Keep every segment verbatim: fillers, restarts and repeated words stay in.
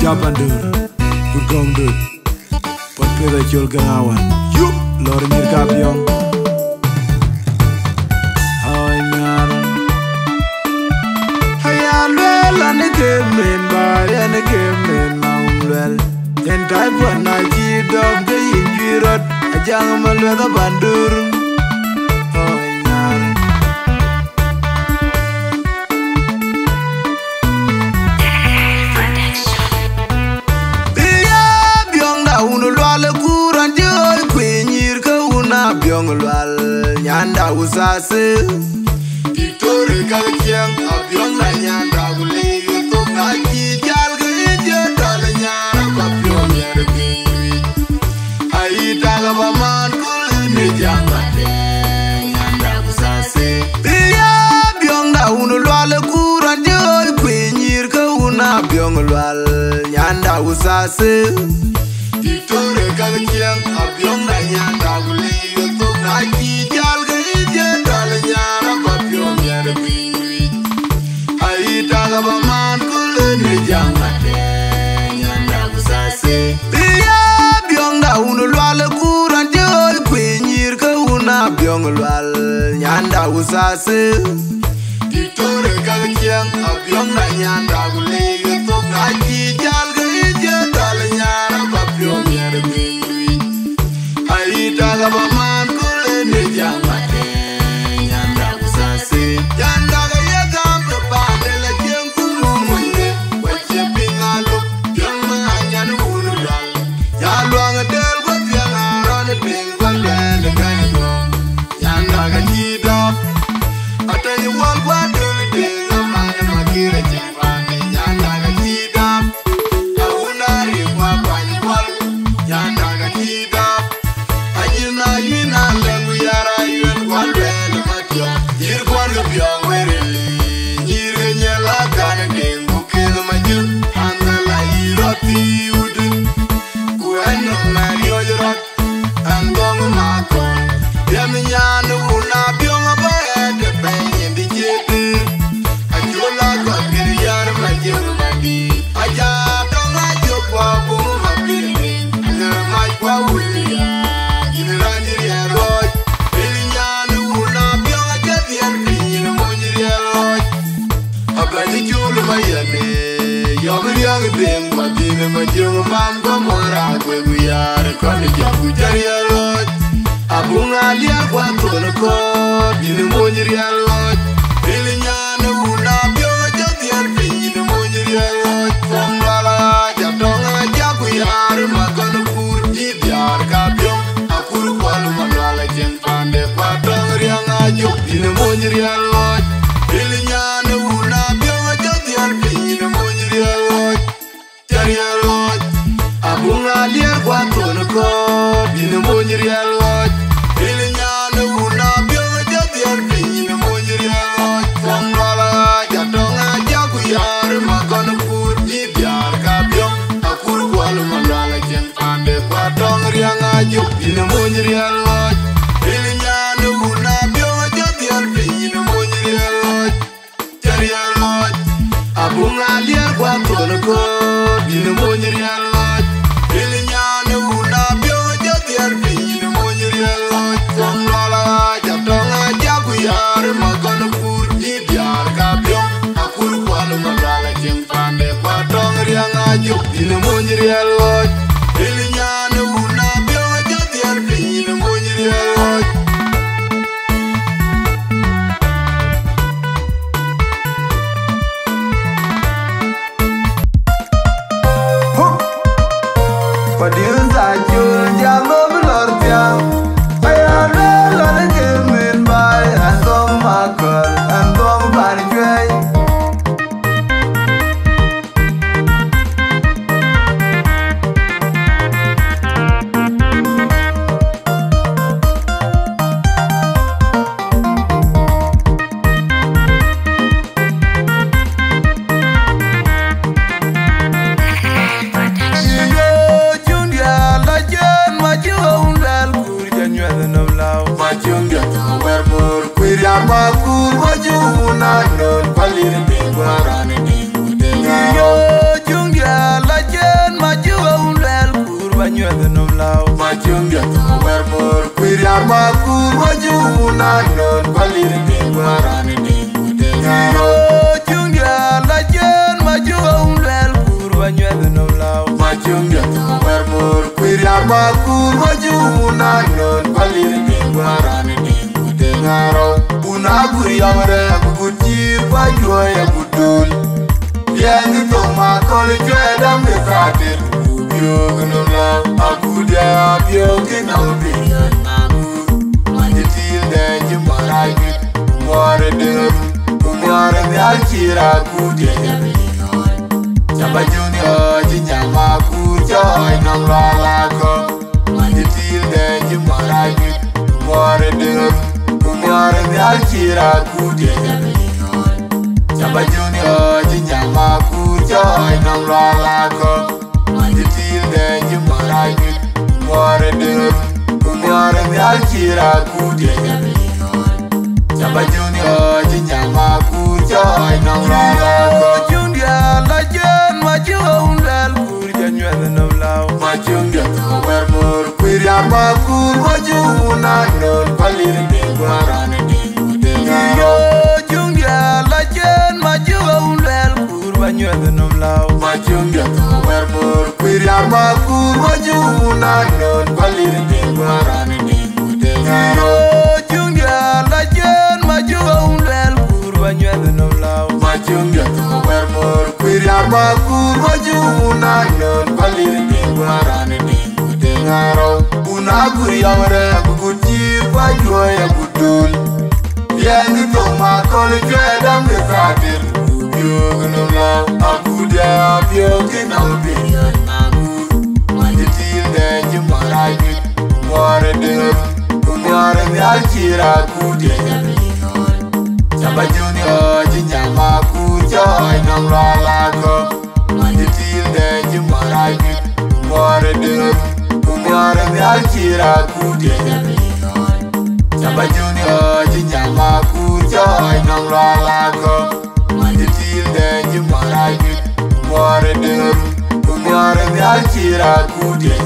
Japan döör, kut gɔ̈ŋ döör. Puɔth piɛth acol ke ŋa wän. Yup, lɔr nyïïr ka biɔŋ. Ai nyar. Aya luel an ke men ba, an ke men na luel. Yen tai buɔt na cï dɔm ke yïn juëc rɔt, ajaŋ ma lueth abandur. Ai nyar. Bï ya biɔŋda wun lual, ku rɔn cï ɣööc kuëny nyïïr ke wun a biɔŋ lual, nyanda usase. Diktori ka ciɛŋ, abiɔŋda nyanda ku lik thok na cï jal ke ye jë dɔl nyara ba piɔ̈u miɛt piny wïc. Ai tak ba man kul ni jam ba de, nyanda usase. Bï ya biɔŋda wun lual, ku rɔn cï ɣööc kuëny nyïïr ke wun a biɔŋ lual, nyanda usase. Diktori ka ciɛŋ, abiɔŋda nyanda ku lik thok na cï jal ke ye jë dɔl nyara ba piɔ̈u miɛt piny wïc. Ai tak ba man kul ni jam ba de, nyanda usase. Bï ya biɔŋda wun lual, ku rɔn cï ɣööc kuëny nyïïr ke wun a biɔŋ lual, nyanda usase. Diktori ka ciɛŋ, abiɔŋda nyanda ku lik thok na cï jal ke ye jë dɔl nyara ba piɔ̈u miɛt piny wïc. Ai tak ba man kul ni jam ba de, nyanda usase. Nyanda ka ye gam to ba de la ciɛŋ ku mum wende. Wa cï piŋ a luk, piɛŋ ma anyan wun lual. Ya luaŋ del ku piɛŋ a rɔn piŋ ba luɛɛl ka ye gɔm. Nyanda ka cï dɔm. Atɔ̈ yï wal guɔ döl piŋ a man ma kir a cïn pande. Nyanda ka cï dɔm. Awun a ri guɔ kuany wal. Nyanda ka cï dɔm. Ayïn, ayïn, alɛ̈ŋ ku yar ayuɛn kuan luɛɛl ë matiɔp. Yïr kuan ke piɔ̈u wëril, nyïïr ke nyɛl akan deŋ ku keth majök. An, dhal ayï rɔt thiiu dï, ku ɛn nɔm mɛ̈r riɔ̈c rɔt, ɛn gɔŋ makɔn. Riɛm nyan wun abiɔŋ abä ɛɛt ë pɛ̈ny yen dï ciëtër. Acol akɔt kën yar ma jël ma dïït. Aja tɔŋ ajök kua bum ma pïïr piny. Aŋär mac kua wul ya. Yïn raan riɛl lɔc. Pïl nyan wun abiɔŋ aca dhiɛl piny yïn mony riɛl lɔc. Abɛ̈ny col ma yɛn ë. Yɔm riäk deŋ ma dhïn ma jöŋ man kua mɔ̈r akuëk wiaar kɔn jɔk ku ca riɛl lɔc. Abuŋ aliɛr kua thon kɔɔr yïn mony riɛl lɔc. Pïl nyan wun abiɔŋ aca dhiɛl piny yïn mony riɛl lɔc. Thɔŋ dual aca tɔŋ aja ku yar ma kɔn kur yï diaar ka biɔŋ. Akur kual ma dual acieŋ pande kua tɔŋ riɛŋ ajök yïn mony riɛl lɔc. Pïl nyan wun abiɔŋ aca dhiɛl piny yïn mony riɛl lɔc. Ca riɛl lɔc. Abuŋ aliɛr kua thon kɔɔr yïn mony riɛl lɔc. Pïl nyan wun abiɔŋ aca dhiɛl piny yïn mony riɛl lɔc. Thɔŋ dual aca tɔŋ aja ku yar ma kɔn kur yï diaar ka biɔŋ. Akur kual ma dual acieŋ pande kua tɔŋ riɛŋ ajök yïn mony riɛl lɔc. Pïl nyan wun abiɔŋ aca dhiɛl piny yïn mony riɛl lɔc. Ca riɛl lɔc. Abuŋ aliɛr kua thon kɔɔr yïn mony riɛl lɔc. Pïl nyan wun abiɔŋ aca dhiɛl piny yïn mony riɛl lɔc. Thɔŋ dual aca tɔŋ aja ku yar ma kɔn kur yï diaar ka biɔŋ. Akur kual ma dual acieŋ pande kua tɔŋ riɛŋ ajök yïn mony riɛl lɔc. Pïl nyan wun abiɔŋ aca dhiɛl piny yïn mony riɛl lɔc. Producer Jul Jalo Bilortia. Aya lwel an ke min bai, an gɔm makɔl, an gɔm pan juɛi. Anon, kualir di guarani di. Yo, cuŋ diɛl la jen, ma cuŋ wun luɛl, kur ba nyuɛth nɔm lau. Ma cuŋ diɛl thok wɛr mor, kuir yar ba kur, ma cuŋ wun anon, kualir di guarani di. Deŋ arou, wun agur yam rɛɛk, agut cïïr, ba juɔ̈ɔ̈i agut dul. Riɛɛŋ thok ma kɔl cuɛt dam de thadir, ku biöök nɔm lau, agut diɛɛr abiöök kï nɔm piny. Mac tiil dɛɛc cï mɔr ajuëc, ku mɔr ë dëër, ku mɔr ë nhial cï raak kut ye. Caba junior cï nyam akuur cɔɔc nɔm lual akɔ̈k. Mac tiil dɛɛc cï mɔr ajuëc, ku mɔr ë dëër, ku mɔr ë nhial cï raak kut ye. Caba junior cï nyam akuur cɔɔc nɔm lual akɔ̈k. Mac tiil dɛɛc cï mɔr ajuëc, ku mɔr ë dëër, ku mɔr ë nhial cï raak kut ye. Caba junior cï nyam akuur cɔɔc nɔm lual akɔ̈k. Cuŋ diɛl la jen, ma cuŋ wun luɛl, kur ja nyuɛth nɔm lau. Ma cuŋ diɛl thok wɛr mor, kuir yar ba kur, ma cuŋ wun anon, kualir di guarani di. Yo, cuŋ diɛl la jen, ma cuŋ wun luɛl, kur ba nyuɛth nɔm lau. Ma cuŋ diɛl thok wɛr mor, kuir yar ba kur, ma cuŋ wun anon, kualir di guarani di. Yo, cuŋ diɛl la jen, ma cuŋ wun luɛl, kur ba nyuɛth nɔm lau. Ma cuŋ diɛl thok wɛr mor, kuir yar ba kur, ma cuŋ wun anon, kualir di guarani di. Deŋ arou, wun agur yam rɛɛk, agut cïïr, ba juɔ̈ɔ̈i agut dul. Riɛɛŋ thok ma kɔl cuɛt dam de thadir, ku biöök nɔm lau, agut diɛɛr abiöök kï nɔm piny. Mac tiil dɛɛc cï mɔr ajuëc, ku mɔr ë dëër, ku mɔr ë nhial cï raak kut ye. Caba junior cï nyam akuur cɔɔc nɔm lual akɔ̈k. Mac tiil dɛɛc cï mɔr ajuëc, ku mɔr ë dëër, ku mɔr ë nhial cï raak kut ye. Caba junior cï nyam akuur cɔɔc nɔm lual akɔ̈k. Mac tiil dɛɛc cï mɔr ajuëc, ku mɔr ë dëër, ku mɔr ë nhial cï raak kut ye.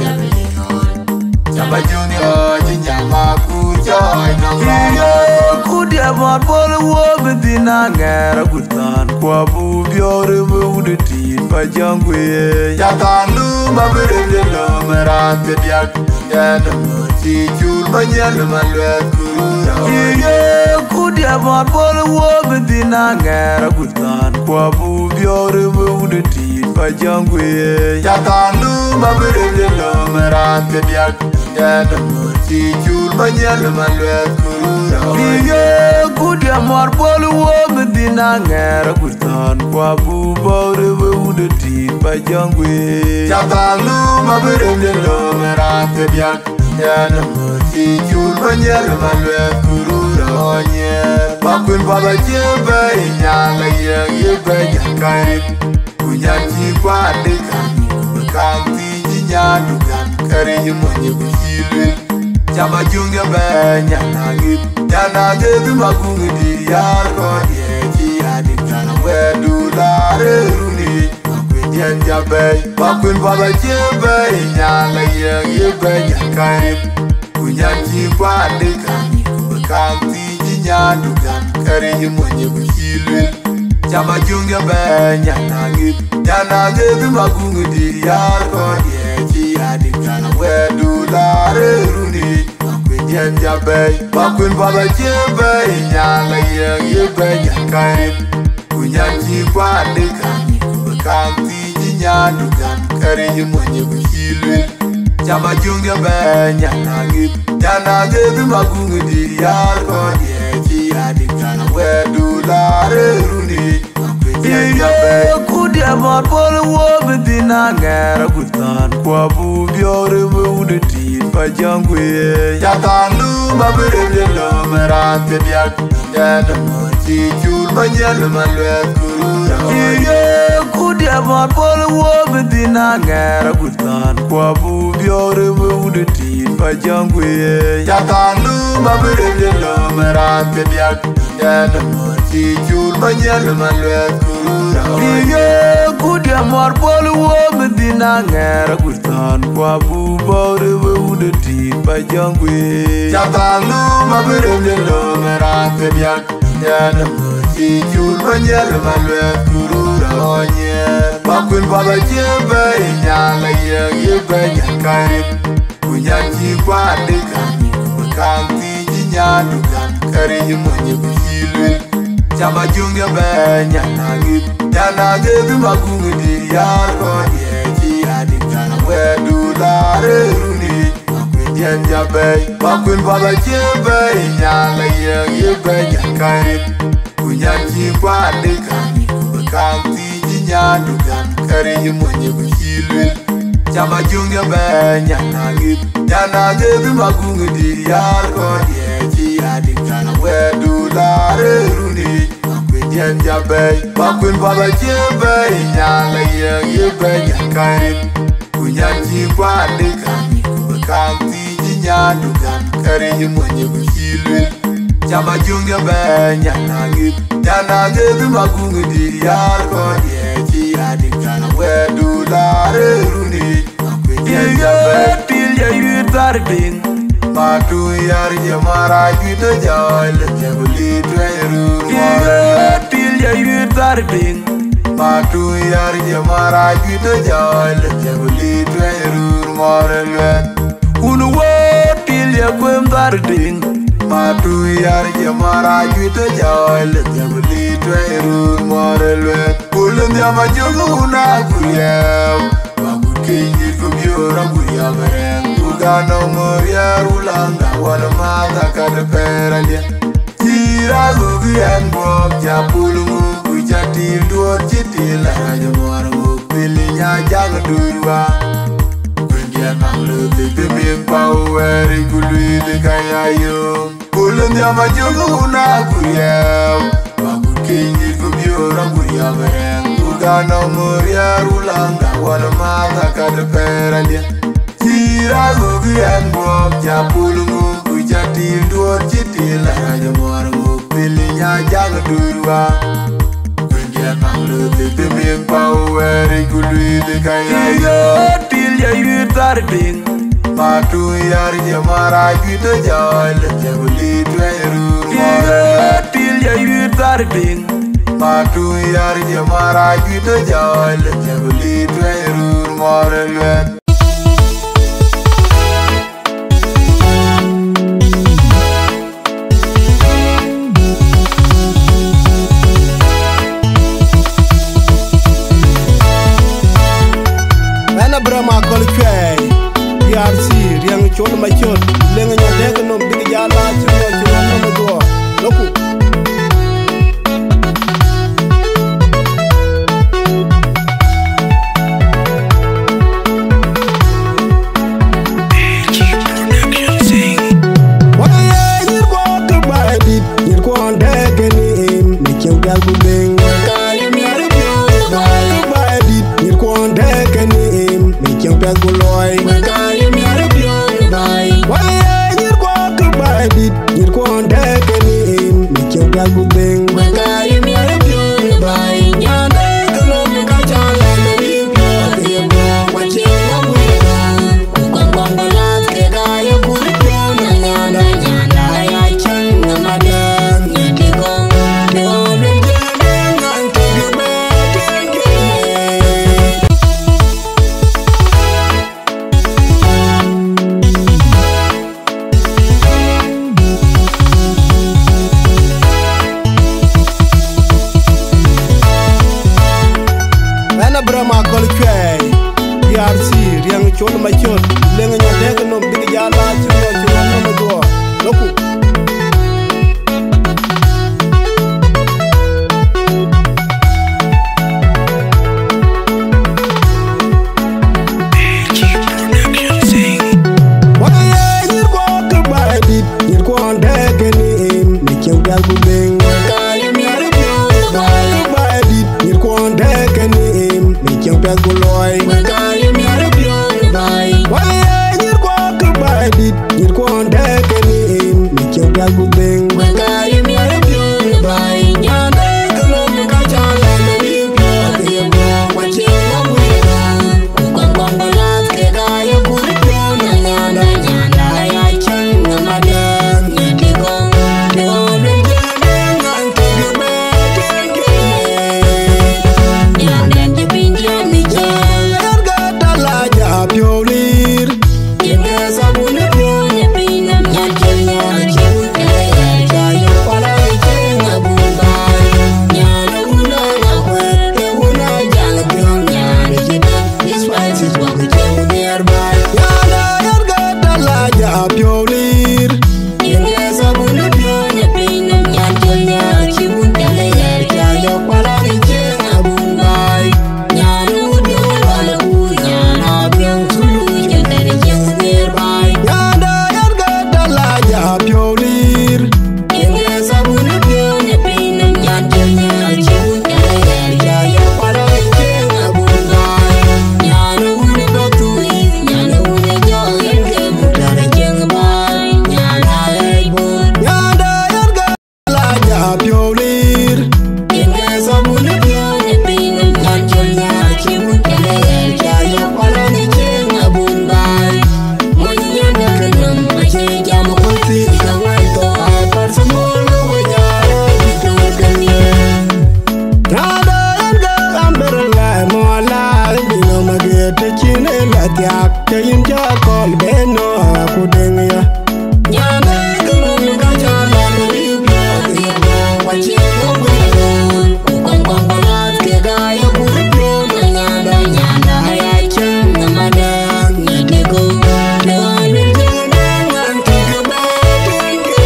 Caba junior cï nyam akuur cɔɔc nɔm lual akɔ̈k. Kut ye mɔr bol wo bï dhïn aŋɛɛr agut than, ku abu biɔɔr ë bï wut ë tiit ba jäŋ guiëëc. Ca than lum abï rem de lom ë raan thiërdiäk. Yɛn ë mɔ̈r cï cul ba nyɛl ma luɛth ku röör awëc. Ye kut ye mɔ̈r bol wo bï dhïn aŋɛɛr agut than, ku abu biɔɔr ë bï wut ë tiit ba jäŋ guiëëc. Ca than lum abï rem de lom ë raan thiërdiäk. Yɛn ë mɔ̈r cï cul ba nyɛl ma luɛth ku röör awëc. Ye kut ye mɔ̈r bol wo bï dhïn aŋɛɛr agut than, ku abu bɔɔr ë bï wut ë tiit ba jäŋ guiëëc. Ca than lum abï rem de lom ë raan thiërdiäk. Yɛn ë mɔ̈r cï cul ba nyɛl ma luɛth ku röör ɣɔn nyɛɛr. Ba kuën path acie bɛ̈ɛ̈i nyan la yiëk ye bɛ̈ɛ̈i nyan karim. Ku nyan cï kuat de kaŋ, ku bï kaŋ thiic cï nyandu gam, kärïc mony ku cï luel. Cam ajuŋ ye bɛ̈ɛ̈i nyan aŋïth, nyan aŋïth ma guŋ dït yar kɔ̈ɔ̈r ye cï ya dït kan wɛ̈ɛ̈tdu laar ë runi. Akuëc diɛn ca bɛ̈ɛ̈i, ba kuën path acie bɛ̈ɛ̈i nyan la yiëk ye bɛ̈ɛ̈i nyan karim. Ku nyan cï kuat de kaŋ, ku bï kaŋ thiic cï nyandu gam, kärïc mony ku cï luel. Cam ajuŋ ye bɛ̈ɛ̈i nyan aŋïth, nyan aŋïth ma guŋ dït yar kɔ̈ɔ̈r ye cï ya dït kan wɛ̈ɛ̈tdu laar ë runi. Akuëc diɛn ca bɛ̈ɛ̈i, ba kuën path acie bɛ̈ɛ̈i nyan la yiëk ye bɛ̈ɛ̈i nyan karim. Ku nyan cï kuat de kaŋ, ku bï kaŋ thiic cï nyandu gam, kärïc mony ku cï luel. Cam ajuŋ ye bɛ̈ɛ̈i nyan aŋïth, nyan aŋïth ma guŋ dït yar kɔ̈ɔ̈r ye cï ya dït kan wɛ̈ɛ̈tdu laar ë runi. Akuëc diɛn ca bɛ̈ɛ̈i. Ye kut ye mɔ̈r bol wo bï dhïn aŋɛɛr agut than, ku abu biɔɔr ë bï wut ë tiit ba jäŋ guiëëc. Ca than lum abï rem de lom ë raan thiërdiäk. Yɛn ë mɔ̈r cï cul ba nyɛl ma luɛth ku röör ɣɔn nyɛɛr. Ye kut ye mɔ̈r bol wo bï dhïn aŋɛɛr agut than, ku abu biɔɔr ë bï wut ë tiit ba jäŋ guiëëc. Ca than lum abï rem de lom ë raan thiërdiäk. Yɛn ë mɔ̈r cï cul ba nyɛl ma luɛth ku röör ɣɔn nyɛɛr. Ye kut Amɔ̈r puɔl wɔ Medina ŋɛɛr aguc thɔ̈n, ku abuk bɔ̈ rëër we wut ë tiit ba jɔŋ guiir. Ca thaŋ lum abï rem de lom ë raan ke diäk. Yɛn ë ŋö cï cul ba nhial ba luɛth, ku ruu rɔt ɣɔ̈ɔ̈ny nhial. Ba kuën path acie bɛ̈ɛ̈i, nyan la yiëk ye bɛ̈ny ë karim. Ku nyan cï kuaande gam, ku bï kaŋ thiic ë nyandu gam, kärïc ë mony ë bï cï luel. Ca ba jöŋ de bɛ̈ɛ̈i nyan aɣet, nyan aɣet bï ma guŋ dït yar kɔ̈ɔ̈diɛ̈ cï ya dït kan awɛ̈ɛ̈rdu laar ë runi. Ba kuën diɛn ja bɛ̈ɛ̈i, ba kuën path acie bɛ̈ɛ̈i, nyan la yiëk ye bɛ̈ny ë karim. Ku nyan cï kuaande gam, ku bï kaŋ thiic ë nyandu gam, kärïc ë mony ë bï cï luel. Ca ba jöŋ de bɛ̈ɛ̈i nyan aɣet, nyan aɣet bï ma guŋ dït yar kɔ̈ɔ̈diɛ̈ cï ya dït kan awɛ̈ɛ̈rdu laar ë runi. Ba kuën diɛn ja bɛ̈ɛ̈i, ba kuën path acie bɛ̈ɛ̈i, nyan la yiëk ye bɛ̈ny ë karim. Ku nyan cï kuaande gam, ku bï kaŋ thiic ë nyandu gam, kärïc ë mony ë bï cï luel. Ca ba jöŋ de bɛ̈ɛ̈i nyan aɣet, nyan aɣet bï ma guŋ dït yar kɔ̈ɔ̈diɛ̈ cï ya dït kan awɛ̈ɛ̈rdu laar ë runi. Ba kuën diɛn ja bɛ̈ɛ̈i. Yööt pïl ya yööt thar piŋ. Ma tuŋ yar jë marac juëc tɔ jɔɔc lë thiëk ku lit tuɛny rur mɔ̈r. Yööt pïl ya yööt thar piŋ. Ma tuŋ yar jë marac juëc tɔ jɔɔc lë thiëk ku lit tuɛny rur mɔ̈r ë luɛth. Wun wööt pïl ya kuem thar piŋ. Ma tuŋ yar jë marac juëc tɔ jɔɔc lë thiëk ku lit tuɛny rur mɔ̈r ë luɛth. Ku lë nhiam ajök wun a ku riɛɛu. Wa gut keny dït ku biöör agut ya bï rɛ̈ŋ, ku gan nɔm ŋö riɛɛr wulaŋda wal maath akat pɛɛr aliɛ. Cï rath ɣökï ɛn guɔ̈p ca pul ŋö, ku ca tiil duɔ̈ɔ̈r cï tiil arac muɔɔr ŋö, pil nya jaŋ dööc wa. Kuëndiɛ̈n naŋ lööth bï miŋ pau wɛ̈ɛ̈ric ku luiith ka ya yööm. Ku lë nhiam ajök wun a ku riɛɛu. Wa gut keny dït ku biöör agut ya bï rɛ̈ŋ. Ku gan nɔm ŋö riɛɛr wulaŋda wal maath akat pɛɛr aliɛ. Cï rath ɣökï ɛn guɔ̈p ca pul ŋö, ku ca tiil duɔ̈ɔ̈r cï tiil arac muɔɔr ŋö, pil nya jaŋ dööc wa. Kuëndiɛ̈n naŋ lööth bï miŋ pau wɛ̈ɛ̈ric ku luiith ka ya yööt pïl ya yööt thar piŋ. Ma tuŋ yar jë marac juëc tɔ jɔɔc lë thiëk ku lit tuɛny rur mɔ̈r. Yööt pïl ya yööt thar piŋ. Ma tuŋ yar jë marac juëc tɔ jɔɔc lë thiëk ku lit tuɛny rur mɔ̈r ë luɛth. Ɛn Abraham Akɔl Cuɛɛi, D R C, riɛŋ col macöt, leŋ nyɔk dɛ̈k nɔm bïk jal la cï lɔ cï rɔt nɔm ë dhuɔɔr. Loku. Wai, nyïr kuɔn ke baai dït, nyïr kuɔn dɛ̈k kenim, në cieŋ piath ku dhëŋ. Wek aa ye miɛt ë piɔ̈u ë baai. Ke baai dït, nyïr kuɔn dɛ̈k kenim, në cieŋ piath ku luɔi. Wek aa ye miɛt ë piɔ̈u ë baai. Wai, nyïr kuɔn ke baai dït, nyïr kuɔn dɛ̈k kenim, në cieŋ piath ku dhëŋ. Wek aa ye miɛt ë piɔ̈u ë baai. Nyandɛ ke lom ka ca lɛ̈k ë bï piɔ̈ɔ̈th ye guɔ̈p, wa cieŋ wa guiëër. Ɛn Abraham Akɔl Cuɛɛi, D R C, riɛŋ col macöt, leŋ nyɔk dɛ̈k nɔm bïk jal la cï lɔ cï rɔt nɔm ë dhuɔɔr. Loku. Wai, nyïr kuɔn ke baai dït, nyïr kuɔn dɛ̈k kenim, në cieŋ piath ku dhëŋ. Wek aa ye miɛt ë piɔ̈u ë baai. Ke baai dït, nyïr kuɔn dɛ̈k kenim, në cieŋ piath ku luɔi. Wek aa ye miɛt ë piɔ̈u ë baai. Wai, nyïr kuɔn ke baai dït, nyïr kuɔn dɛ̈k kenim, në cieŋ piath ku dhëŋ. Wek aa ye miɛt ë piɔ̈u ë baai. Nyandɛ ke lom ka ca lɛ̈k ë bï piɔ̈ɔ̈th ye guɔ̈p, wa cieŋ Thiak, ke yïn cä kɔl ben nɔ ku deŋ ya. Nyande, ke lum ka cä lɔ rip lɔ rip lɔ, wa cï lɔ wël lɔ. Ku kɔn kɔn kɔn lath ke ga ya ku rip lɔ, na nyanda, nyanda ya cäŋ na madäŋ, nyande go. Te wa lum jël na ŋan ke ke ba tëŋ ke.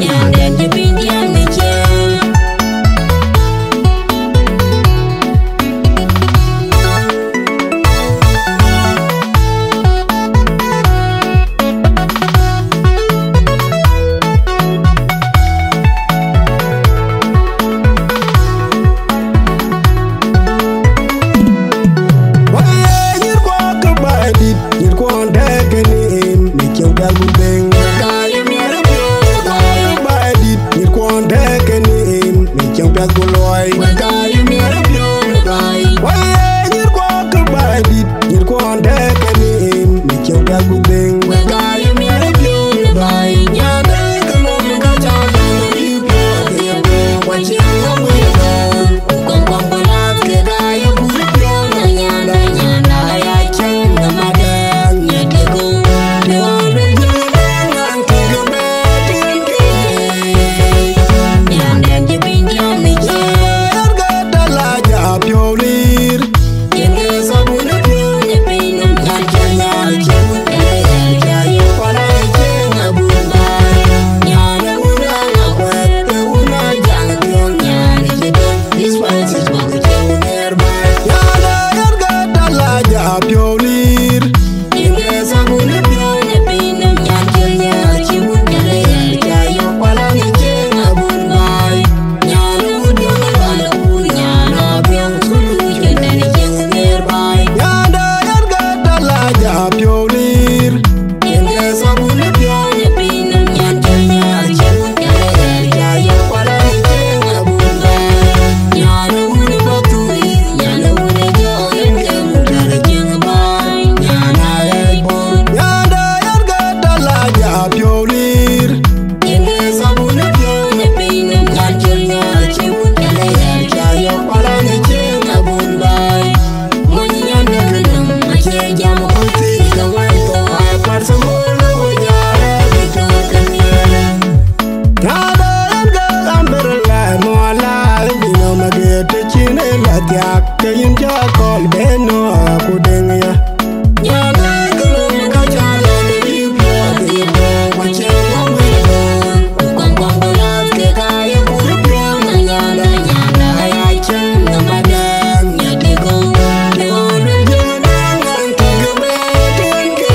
Nyande jë piny diɛn në cäŋ. Wëë, nyïïr kuɔɔk ke Baaidït, nyïïr kuɔɔn dɛɛk ke nim, në cieŋ piath ku deŋ. Wëë, ka ye miɛt ë piɔ̈u, Baaidït, nyïïr kuɔɔn dɛɛk ke nim, në cieŋ piath ku luɔi. Wëë, ka ye miɛt ë piɔ̈u, Baai. Wëë, nyïïr kuɔɔk ke Baaidït, nyïïr kuɔɔn dɛɛk ke nim, në cieŋ piath ku deŋ. Wëë, ka ye miɛt ë piɔ̈u, Baai. Nyande, ke lum ka cä lɔ rip lɔ rip lɔ, wa cï lɔ wël lɔ. This fight is about the kill nearby. Nyanda, yɛn ke dalaja piɔ̈u lir. Yɛn ke sabun piɔ̈u në piny nɔm, nyan ke nyar cï wun jël yɛn ca yök pala në cieŋ abun baai. Nyan wun jɔl pala wun nyan apiɔ̈u kulu cï nɛn cieŋ nearby. Nyanda, yɛn ke dalaja piɔ̈u lir. Nyande, yɛn ke umbrella, muala, bino maget, cin la thiak, ke yïn cä kɔl ben nɔ ku deŋ ya. Nyande, ke lum ka cä lɔ rip lɔ rip lɔ, wa cï lɔ wël lɔ. Ku kɔn kɔn kɔn lath ke ka ye ku rip lɔ, na nyanda, nyanda ya cäŋ na madäŋ, nyande go. Te wa lum jël na ŋan ke ke ba tëŋ ke.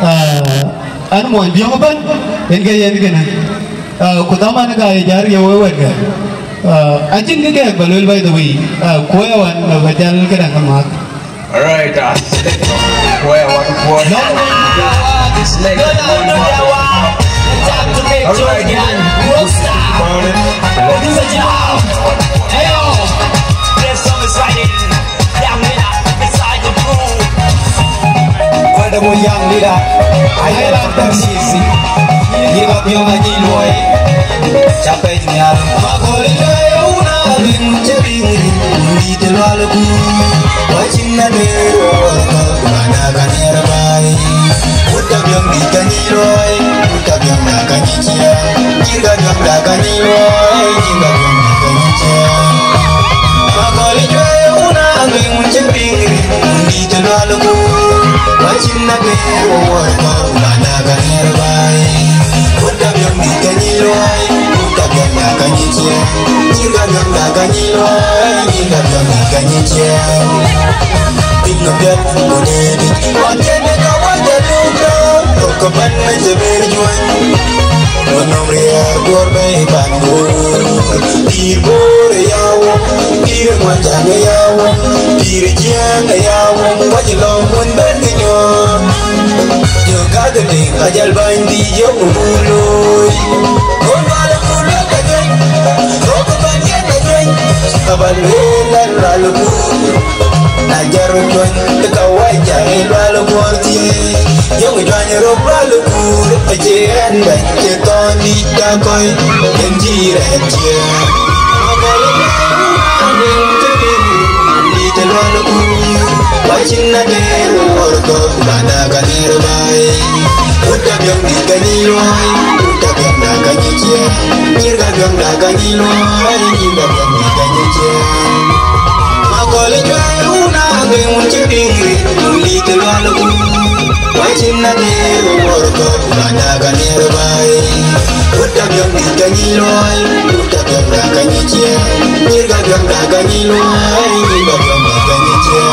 Ah, an mony biɔŋ ëbɛ̈n, en ke yen kënë. Ah, ku dhaman ka ye jär ye wek wɛ̈tkë. Ah, acïn kë kɛɛk ba lueel, by the way. Ah, kuɔɔc awan ba jäl këdäŋ ke math. All right, uh, kuɔɔc awan kuɔɔc. London, London, London, London. All right, man. Young leader, I am Tarshish. Yïn ka piɔ̈u anyï luɔi. Ca pɛc nhial. Makɔl juëc wun a rin cï piŋ rin, dït lual ku. Wacin na de wor ka, mana ka ner bai. Wut ka biɔŋ dït ka nyi luɔi, wut ka biɔŋ na ka nyi ciɛɛŋ. Jïr ka biɔŋ na ka nyi luɔi, jïr ka biɔŋ na ka nyi ciɛɛŋ. Makɔl juëc wun a rin cï piŋ rin, dït lual ku. Wacin na de wor ka, mana ka ner bai. Wut ka biɔŋ dït ka nyi luɔi, wut ka biɔŋ na ka nyi ciɛɛŋ. Jïr ka biɔŋ na ka nyi luɔi, jïr ka biɔŋ na ka nyi ciɛɛŋ. Piny ka biɔt ku dee dït, wacin na ka waja luk dɔ, rok ka ban na jɛ ber juëc. Wä nɔm riɛɛr guɔr bɛ̈i pan Bor. Pïïr Bor ë ya wä, pïïr ë Muɔnyjäŋ ë ya wä, pïïr ë Jiëëŋ ë ya wä, wacï lɔ̈ŋ wën bɛ̈n kë nyuɔɔth. Jɔ gäk ë tëŋ ka jäl bäny dhïc yök ë bur looi. Ɣön bal ë bur lɔ ka juëc, rok ë bän yen ka juëc, abä lueel an, lual ë bur. Na jär röt juɔny, ë ka wac ca ë lual ë guɔ̈ɔ̈r thieei. Yöŋ juany röt lual ë kuur, acie ɛn bɛ̈ny, cie thɔn dït ka kɔc, yen cï rɛ̈ɛ̈t ciëër. Akɔl ë bɛ̈ny, abï të piŋ, dït ë lual ë kuur. Wacin na de wor kɔ̈k, bana ka ner bai. Wut ka biɔŋ dït ka nyi luɔi, wut ka biɔŋ da ka nyi ciëër. Cïr ka biɔŋ da ka nyi luɔi, cïr ka biɔŋ dït ka nyi ciëër. Makɔl ë juëc wun a rin wun cï piŋ rin, wun dït ë lual ë kuur. Wacin na de wor kɔ̈k, bana ka ner bai. Wut ka biɔŋ dït ka nyi luɔi, wut ka biɔŋ da ka nyi ciëër. Cïr ka biɔŋ da ka nyi luɔi, cïr ka biɔŋ da ka nyi ciëër.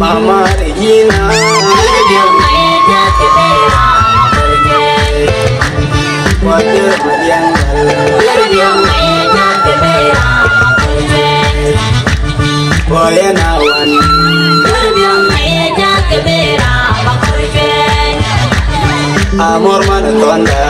Mama Regina, Madiang, Boyana Wan, Amor Manaconda.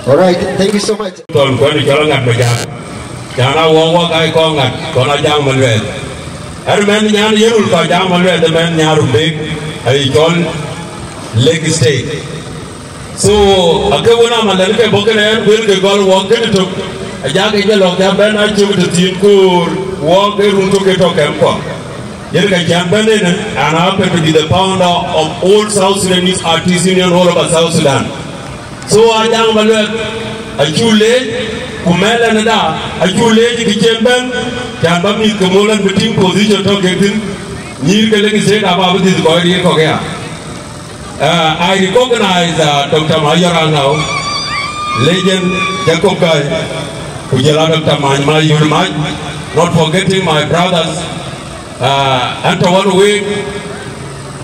All right, thank you so much. Thon kuɛn cɔl aŋat ma jaŋ. Jaŋ a wɔ wɔ ka kɔn ŋat kɔn a jaŋ ma luɛɛl. Ɛn mɛn nyan yerul ka jaŋ ma luɛɛl de mɛn nyan rum bek a yi cɔl Lake State. So a ke wën a ma lɛn ke bɔk kene ɛn wel ke gɔl wɔ kene tok. A jaŋ ke jɛ lɔk ya bɛn a cök te thin koor wɔ ke rum tok ke tɔ kɛm kɔ. Yen ka can bɛn en, and I happen to be the founder of all South Sudanese Artists Union all over South Sudan. So a jaŋ ma luɛɛl a cu leec, ku mɛlɛn da a cu leec ke cien bɛn, can ba mïth ke molɛn bi tïŋ position tɔ ke thin. Nyïïr ke Lake State aba bi dhith kɔc riir kɔk ya. Uh, I recognize uh, Doctor Mayor Angau, legend Jacob Guy, ku jɔl a Doctor Many Mayol Mac, not forgetting my brothers, uh, and to one week.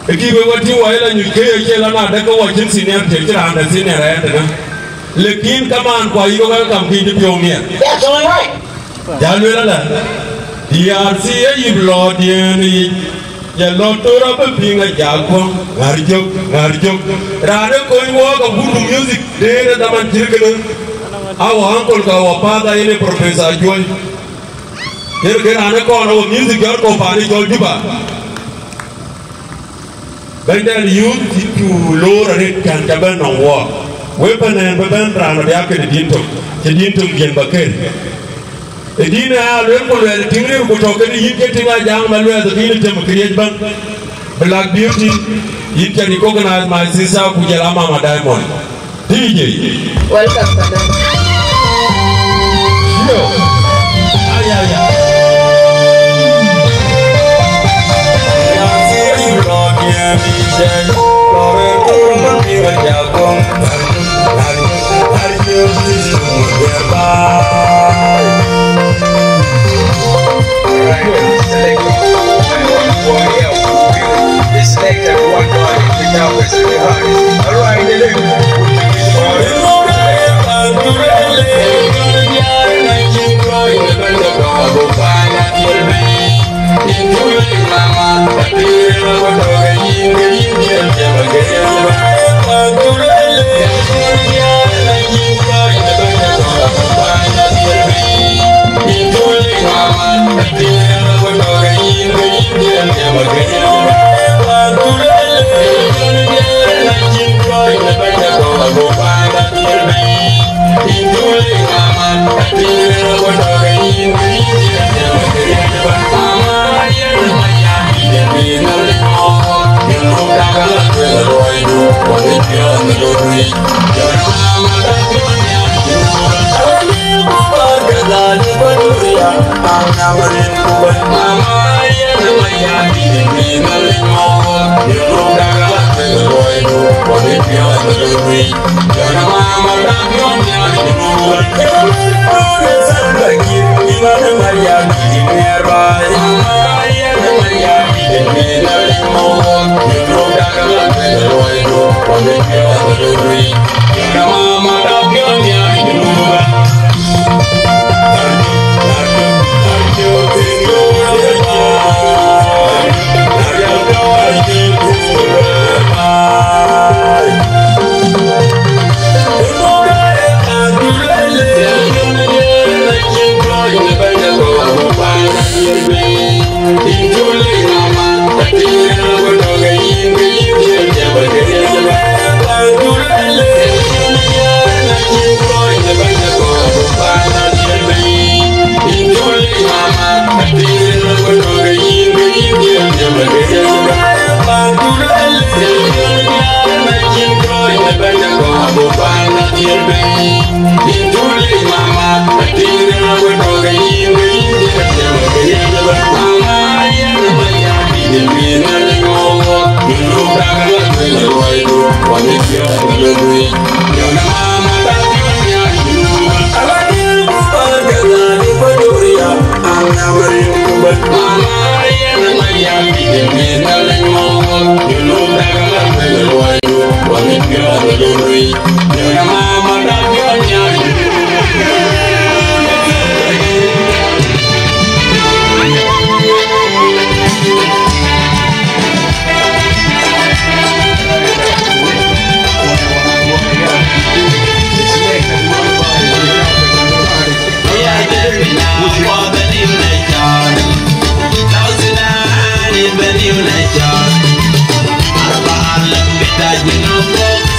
Eki we wati wa ila nyuc ke ye ke la na de ke wa cin senior te kira anda senior ya de na. Lekin kaman kwa yiko welcome ki di piong mier. That's all right. Ja luel ala, D R C e yip lɔ dien yic, ya lɔ tora be piŋ a ja kuɔŋ, ŋar jok, ŋar jok. Raan e kony wɔ ka gudu music, dee ne daman cir kene. Our uncle ka our father ine Professor Ajuɔny. Yen ke raan e kɔn our music jɔl ko pani jɔl Juba. Bɛ̈nydɛn youth cï cu loor arëët can ca bɛ̈n nɔŋ wɔɔk. Wek pɛ̈n ɛn bï bɛ̈n raan abï a këde din tök, cï din tök diën ba kër. Ë din ë aa lueel ku luɛɛl tïŋ ril ku tɔ̈ kënë yïn ke tïŋ a jaŋ ma luɛɛth kïn ë tem këriëëc bän. Black Beauty, yïn ca recognize my sister ku jɔl a Mama Diamond. D J. Welcome, Papa. Yo. Ay, ay, ay. All right, select. I want one else. It's like that one guy in the tower, so the hardest. All right, then.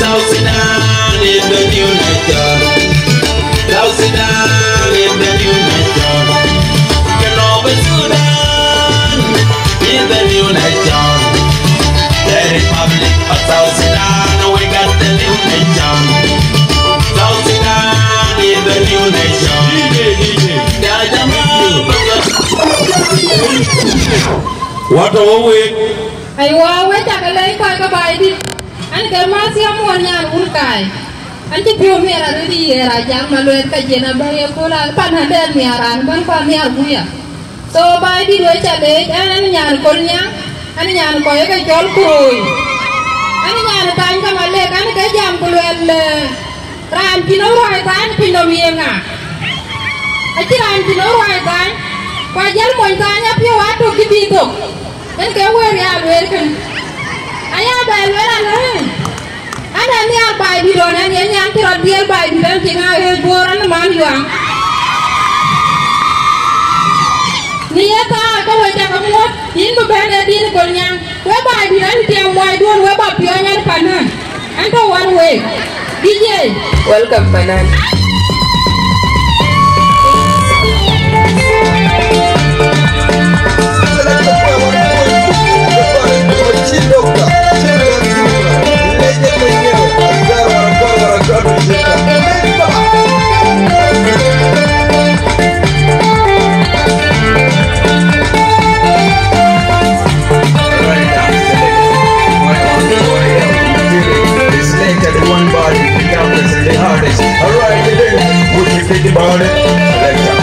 South Sudan is the new nation. South Sudan is the new nation. Junub Sudan is the new nation. The Republic of South Sudan, we got the new nation. South Sudan is the new nation. Ya jamaa, wata wawek. Aiwa, wek cak lɛc kɔc ke Baidït. An ke Mathiu Amuɔl nyan wun kaai. An cï piɔ̈u miɛt arëët ë yen, Ajak Maluɛɛth ka jiɛn abäk ye kööl, a pan adɛ̈t miɛt raan bɛ̈n kuan nhiar guya. So Baidït, wek ca leec, an, an nyan Kolnyaŋ, an nyan kɔc ke cɔl Kuroi. An nyan Thany ke Malek, an ke jam ku luɛl, eh, raan cïn ë ruääi thany piny nɔm ye ŋa? Acï raan cïn ë ruääi thany, ku ajäl mony thany apiɔ̈u atök cï bï thök. Yen ke wëër ya lueel kën. Aya bɛ lueel an, eh, an, an nhiaar Baidït ɣɔn, an, yen nyan cï rɔt dhiɛl Baidït, an, cï ŋa ɣëëc Bor, an, man Yuaŋ. Në ye thaar ke we cak muɔ̈t, yïn bï bɛ̈n ë din Kolnyaŋ. We Baidït, an, tiɛm muɔɔcduön, we ba piɔ̈ɔ̈ny, an, panë. An tɔ̈ wan week. D J. Welcome, Manan. Alright, then, we keep it the body. Selector.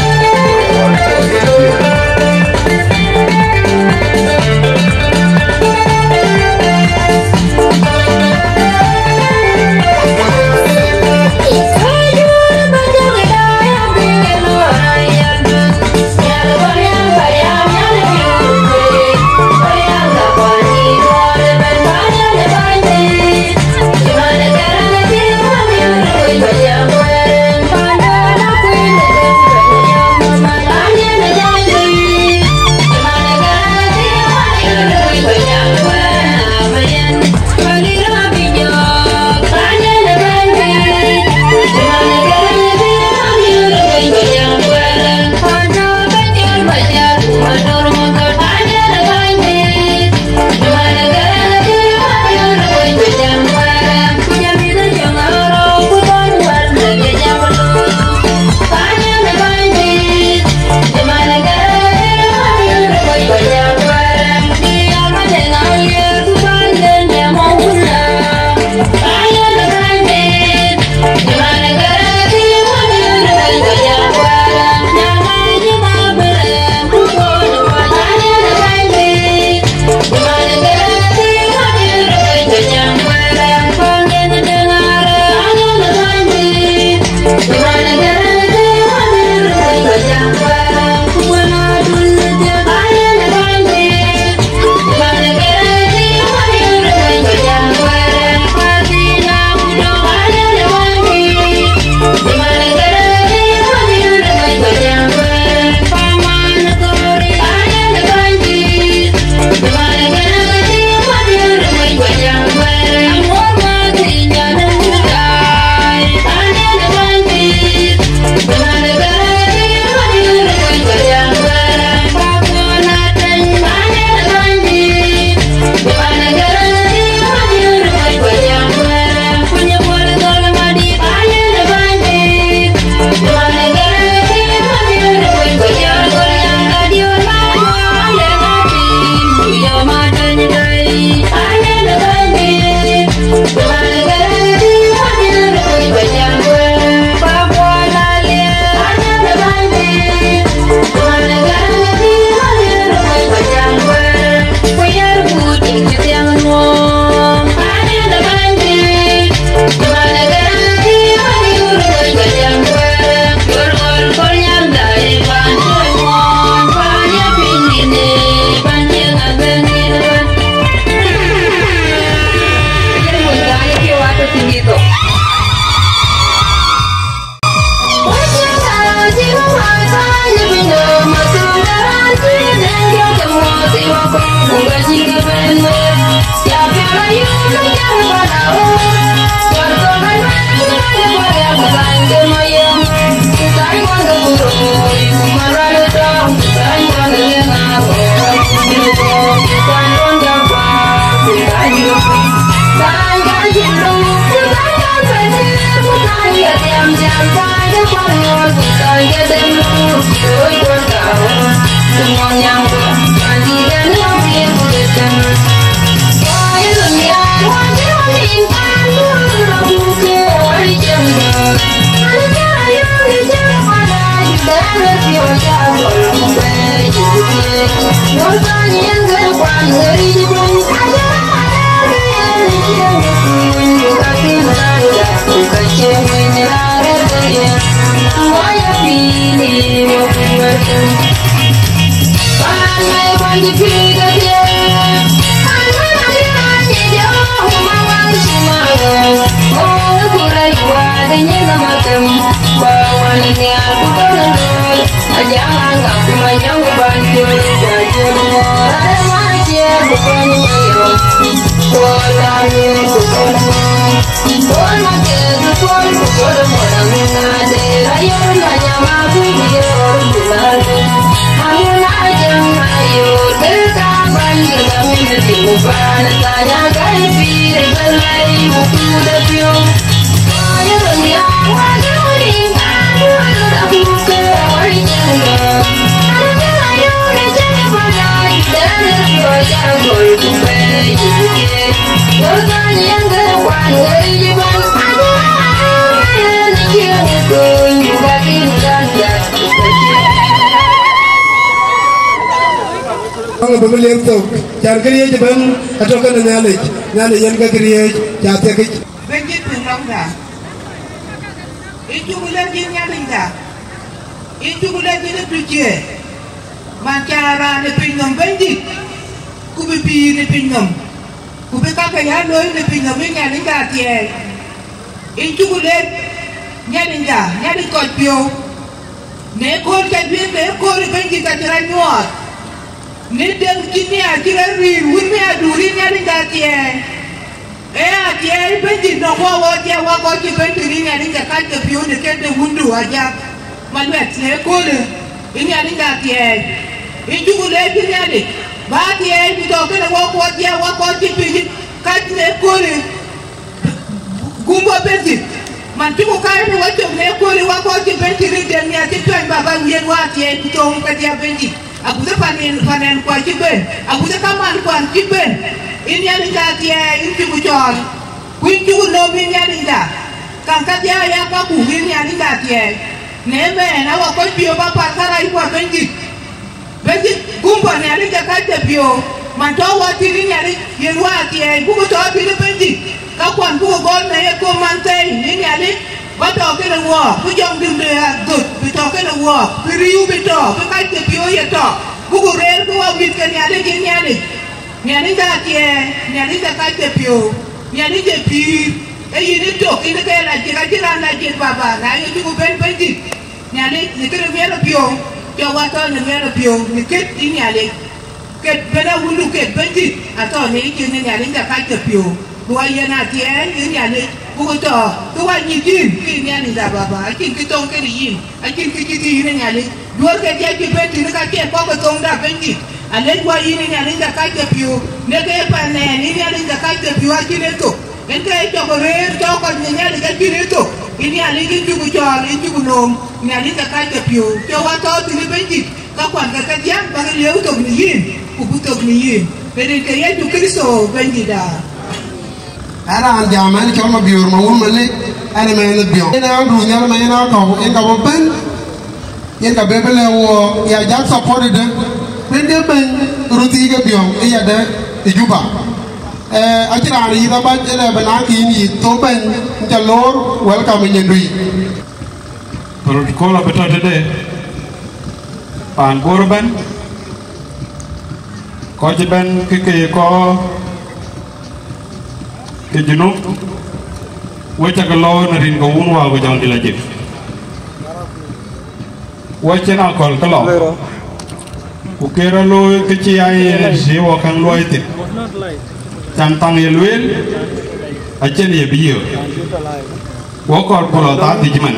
Ŋö bï ler thok, can këriëëc ëbɛ̈n atɔ̈ kenë Nhialic, Nhialic yen ke këriëëc ca thiëkic. Bɛ̈nydït piŋ lɔ̈ŋda, yïn cuk lɛ̈k yïn Nhialicda, yïn cuk lɛ̈k yïn ë tuc cie, man ca raan ë piny nɔm Bɛ̈nydït, ku bï pïïr në piny nɔm, ku bï kakë ya looi në piny nɔm, yïn Nhialicda thiɛɛi. Yïn cuk lɛ̈k Nhialicda, Nhialic kɔc piɔ̈u, në kööl ca juëc, në kööl ë Bɛ̈nydït ka cï rɔt nyuɔɔth, në dɛ̈t cï nhiaar cï rɔt rïïr wun nhiaardu, yïn Nhialicda thiɛɛi. Ee athiɛɛi Bɛ̈nydït nɔŋ wɔ, wɔ thiɛɛi wɔ kɔc cï bɛ̈n tënë Nhialic de kac ke piɔ̈u në kën de wundu Ajak Maluɛth në ëköölë, yïn Nhialicda thiɛɛi. Yïn cuk lɛ̈k yïn Nhialic, bä thiɛɛi ku tɔ̈ kenë wɔ, wɔ thiɛɛi wɔ kɔc cï piööc kac në ëköölë. Gumbo Bɛ̈nydït, man cï ku kaai në wɔ cök në ëköölë, wɔ kɔc cï bɛ̈n tënë den nhial cï piɔ̈ny, bä bä yen wä thiɛɛi ku thöŋ kedhie Bɛ̈nydït. Agut ë panen, panen kuan cï bɛ̈n, agut ë kaman kuan cï bɛ̈n, yïn Nhialicda thiɛɛi, yïn cï ku cɔɔl, ku yïn cï ku nöm, yïn Nhialicda. Käŋ kadhia aya kaku, yïn Nhialicda thiɛɛi. Në ëmɛɛn, awɔ kɔc piɔ̈u bä päl kärac kuɔ Bɛ̈nydït. Bɛ̈nydït, Gumbo Nhialic de kac ke piɔ̈u, man tɔ̈ wɔ thïn, yïn Nhialic yen wä thiɛɛi, buk tɔ̈ thïn Bɛ̈nydït. Ka kuan buk gɔl në ye kom man thɛɛi, yïn Nhialic, bä tɔ̈ kenë wɔɔk, bï jɔŋdït de adhöt bï tɔ̈ kenë wɔɔk, bï riëëu bï tɔ̈, bï kac ke piɔ̈u ye tɔ̈, buk rëër bï wɔ mïth ke Nhialic, yïn Nhialic. Nhialicda thiɛɛi, Nhialic de kac ke piɔ̈u, Nhialic de pïïr, ee yïn ë tök, yïn ke lac cï ka cï raan lac cït Baba, na ye cuk bɛ̈n Bɛ̈nydït. Nhialic në këde miɛt apiɔ̈u, cɔk wä tɔ̈ në miɛt apiɔ̈u në kët yïn Nhialic. Kët bɛ̈n awundu kët Bɛ̈nydït atɔ̈ në yïcin në Nhialic de kac ke piɔ̈u. Bï wä yen athiɛɛi yïn Nhialic, buk tɔ̈, kë wä nyït yïn, ke yïn Nhialic da Baba, acïn kë thöŋ kenë yïn, acïn kë cï thïn yïn Nhialic. Duɔ̈ɔ̈r ke diɛc cï bɛ̈n tïn ka ciɛk kɔ̈k ke thöŋda Bɛ̈nydït. Alɛc wä yïn yïn Nhialic de kac ke piɔ̈u, në ke pan nɛɛn yïn Nhialic de kac ke piɔ̈u acïn ë thok. Yen ke cɔk rëër cɔk kɔc në Nhialic acïn ë thok. Yïn Nhialic yïn cuk cɔɔl, yïn cuk lööm, Nhialic de kac ke piɔ̈u. Cɔk wä tɔ̈ thïn Bɛ̈nydït, ka kuan ke ke diäk bäk lieu thok në yïn, ku bï thok në yïn. Në rin ke Yecu Kërtho Bɛ̈nydïtda. Ë raan jam ɛn cɔl Mabiöör Mawun Malek, ɛn ë mɛnh ë Biɔŋ. Yen ë Andrew Nhial ma yen akɔ̈u, yen ka bɔ̈ bɛ̈n, yen ka bɛ bï lɛ̈k wɔ, ya jak support de, rin ke bɛ̈ny röt thiic ke Biɔŋ, ë yadë ë Juba. Ee, acïn raan yïth abac ënë bï naŋ kïn yïth, thou bɛ̈ny, ŋ ca loor, welcome ë nyin dui. Protocol abï tɔ̈ tëde, paan Bor ëbɛ̈n, kɔc ëbɛ̈n ke ke ye kɔc ke Junub, we cä ke lɔ në rin ke wun wäär ku jɔŋdït lajik. Wɔ cïn akɔ̈l ke lɔ, ku ke rɔt looi kë cï ya yen cï wɔ käŋ luɔi thïn. Can thaŋ ye lueel, acïn ye bï yök. Wɔ kɔɔr ku lɔ thaa dhïc man,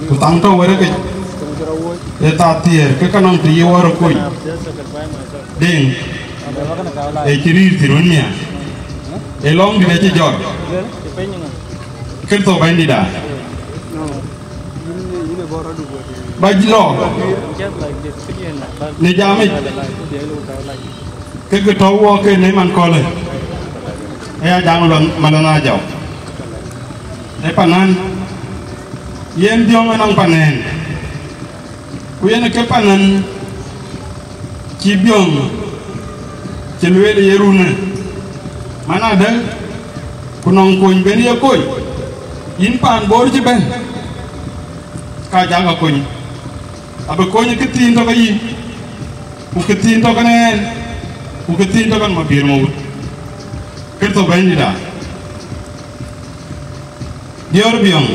ku thaŋ tɔ̈ wërëkic, ee thaa thiëër ke ke nɔŋ të ye wɔ rɔt kuny. Deŋ, ee cï rïïr thïn wën miäk, ee lɔŋdït acï jɔt. Kërtho Bɛ̈nydïtda. Bac lɔ në jamic, ke ke tɔ̈u wɔ ke në man kɔ̈lë, aya jaŋ lɔ malɔn ajɔk. Ë panan, yen Biɔŋ ënɔŋ panɛn, ku yen ke panan cï Biɔŋ cï lueel ye runë, man adë, ku nɔŋ kony ben ye kony, yïn paan Bor cï bɛ̈n, ka jakë kony, abï kony ë këthiin tɔ̈ ke yï. Ku kë thiin tɔ̈ kënë ɛn, ku kë thiin tɔ̈ kënë Mabiöör Mawut, Kërtho Bɛ̈nydït aa. Diäär Biɔŋ,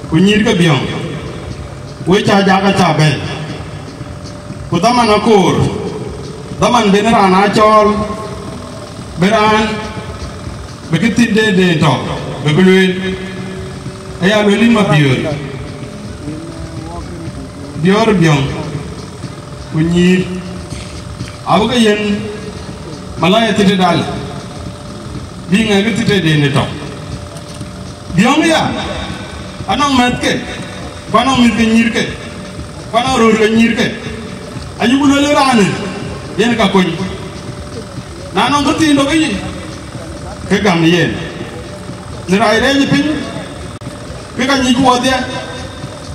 ku nyïïr ke Biɔŋ, wek cä jak acä bɛ̈n. Ku dhaman akoor, dhaman ben raan aa cɔɔl, bï raan, bï kë thiin de de tɔ̈, bï bï lueel. Aya lueel yïn Mabiöör, Diäär Biɔŋ, ku nyïïr, abï ke yiën malaya thiërdït dal, bï ŋɛk ke thiërdït de tɔ̈. Biɔŋ ya, anɔŋ mɛ̈thke, ku anɔŋ mïth ke nyïïrke, ku anɔŋ röör ke nyïïrke, ayïku lueel raanë, yen ka kony. Na nɔŋ kë thiin tɔ̈ ke yic, ke gam yen. Në rac rɛɛc piny, ke ka nyic wɔdhia,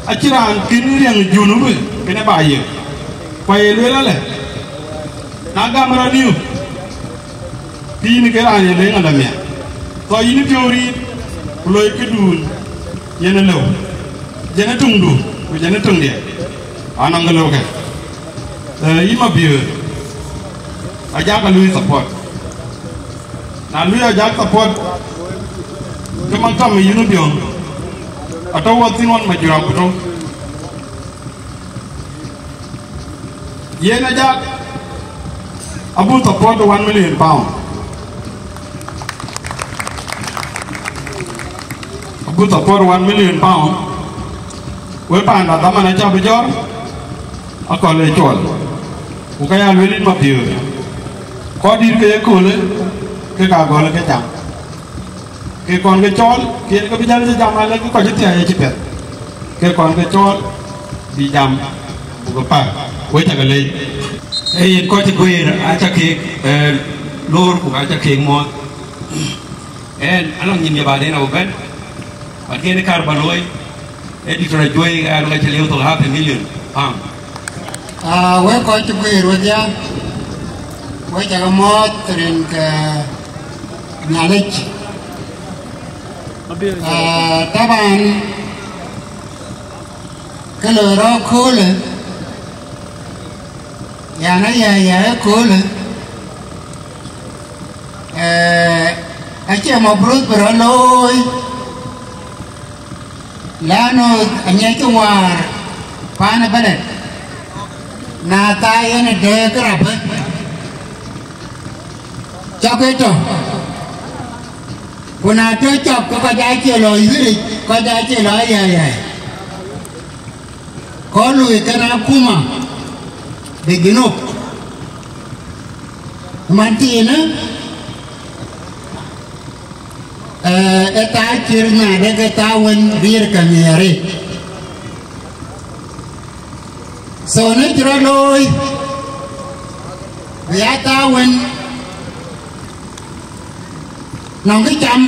acïn raan kën riɛŋ Junub kënë ba yiëk. Ku aye lueel alë, na gam rɔt niu, ke yïn ke raan ye leŋ alamia. Thɔ yïn piɔ̈u riit, ku loi këdun, yen ë lëu. Jɛn ë töŋdu, ku jɛn ë töŋdiɛ̈, anɔŋ kë lëu kë. Eh, yïn Mabiöör, ajak a luui support. Na luui ajak support, ke man tɔ̈ ë yïn Biɔŋ, atɔ̈ wɔ thïn ɣɔn Majur Abuto. Yen ajak, abuk support one million pound. Abuk support one million pound. Wek panda dhaman acä bï jɔ̈ɔ̈r, akɔ̈l ë cuɔl. Ku ka ya lueel yïn Mabiöör, kɔc dït ke ye köölë, ke ka gɔl ke jam. Ke kɔn ke cɔɔl, ke yen ke bï jäl cï jam alë, ke kɔc ë thiäi acï piɛth. Ke kɔn ke cɔɔl, bï jam, buk ke päl. Wek cä ke leec. Ee yen kɔc cï guëër, acä keek, eh, loor, ku acä keek muɔɔth. Ɛn, anɔŋ nyin ye baden abï bɛ̈n, but kën kar ba looi, ee Doctor Ajuɔ̈i, ɛn, ka cï liu thok half a million pound. Ah, wek kɔc cï guëër wedhia, wek cä ke muɔɔth rin ke Nhialic. Ah, taban, kë loi rɔt köölë, yan aya ya ë köölë, eh, acie mafrud bï rɔt looi, lanu aŋiɛckï wäär paan ë bɛ̈lɛ̈t, na thaa yen ë dëëk rapë, cɔk ë tɔ̈, ku na tɔ̈ cɔk, ke kɔc aa cie lɔ yïric, kɔc aa cie lɔ ayayay. Kɔc lui kën akuma de Junub. Man thiinë, eh, ë thaa cïr nadë ke thaa wën riɛɛr ke nhiëër. So në cï rɔt looi, bï ya thaa wën nɔŋ kë cam,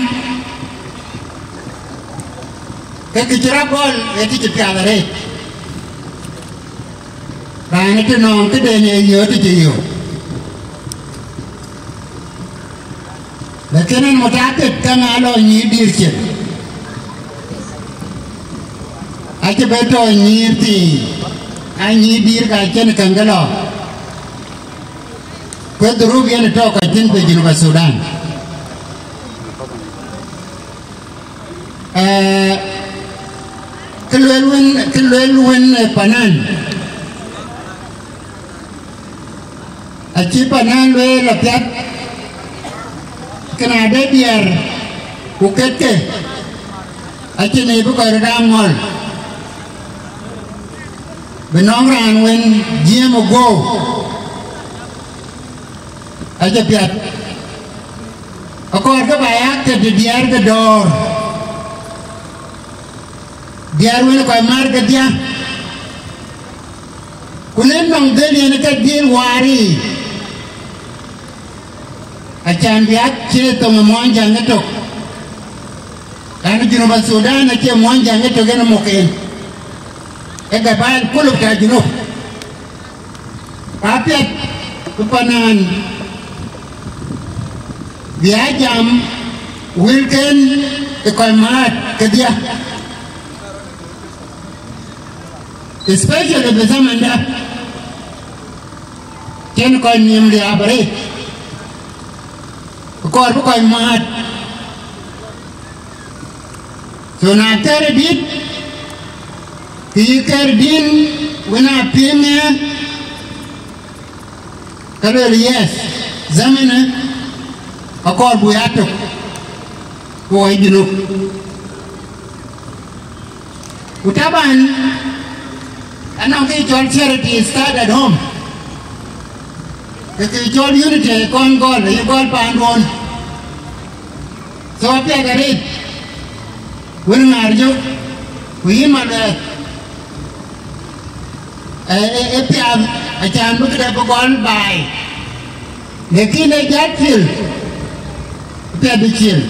ke kë cï rɔt gɔl ë kë cï piath arëët. Raan ë të nɔŋ këden ë yöö të cï yöö. Lakin ɛn mutakit, käŋ aa lɔ nyïïr dïïr cin. Acï bɛ tɔ nyïïr thii, a nyïïr dïïr ka cïn käŋ ke lɔ. Ku ë dhurup yen tɔ kɔc thïn pe Junub Thudan. Eh, kë lueel wën, kë lueel wën, eh, panan. Acï panan lueel apiath, kën ade diɛɛr ku ketke, acïn ë bï kɔc röt aa ŋɔl. Bï nɔŋ raan wën jiëëm ë guɔ̈u, acï piath. Akɔɔr ke ba ya ke të diɛɛr ke dɔ̈ɔ̈r, diɛɛr wën kɔc määr kedhie, ku lëk nɔŋ dhël yen ke dhil waar yiic, acan bï ya cie thoŋ ë Muɔnyjäŋ ëtök, ɣɛn Junub Thudan acie Muɔnyjäŋ ëtök yen muk en, ee gabail kulu ta Junub. Apiɛth bï panan bï a jam wëlken ë kɔc määt kedhie, especially bï thamanda. Yen kɔc nïïm liääp arëët, kɔɔr bï kɔc määt. So na kɛ̈r dït, kë yï kɛ̈r dïn, wën aa piŋ ë, ke lueel, yes, زمن ë akɔɔr buk ya tök, ku wɔ Junub. Ku taban, anɔŋ kë cɔl charity start at home. Ke kë cɔl unity kɔn gɔl, ye gɔl paanduɔn. So apiɛth arëët, wën ŋaar jök, ku yïn Maluɛɛth, ë, ë, ë piath, acan bï këde bï gɔl baai. Lakin ë jat cil, apiɛth bï cil.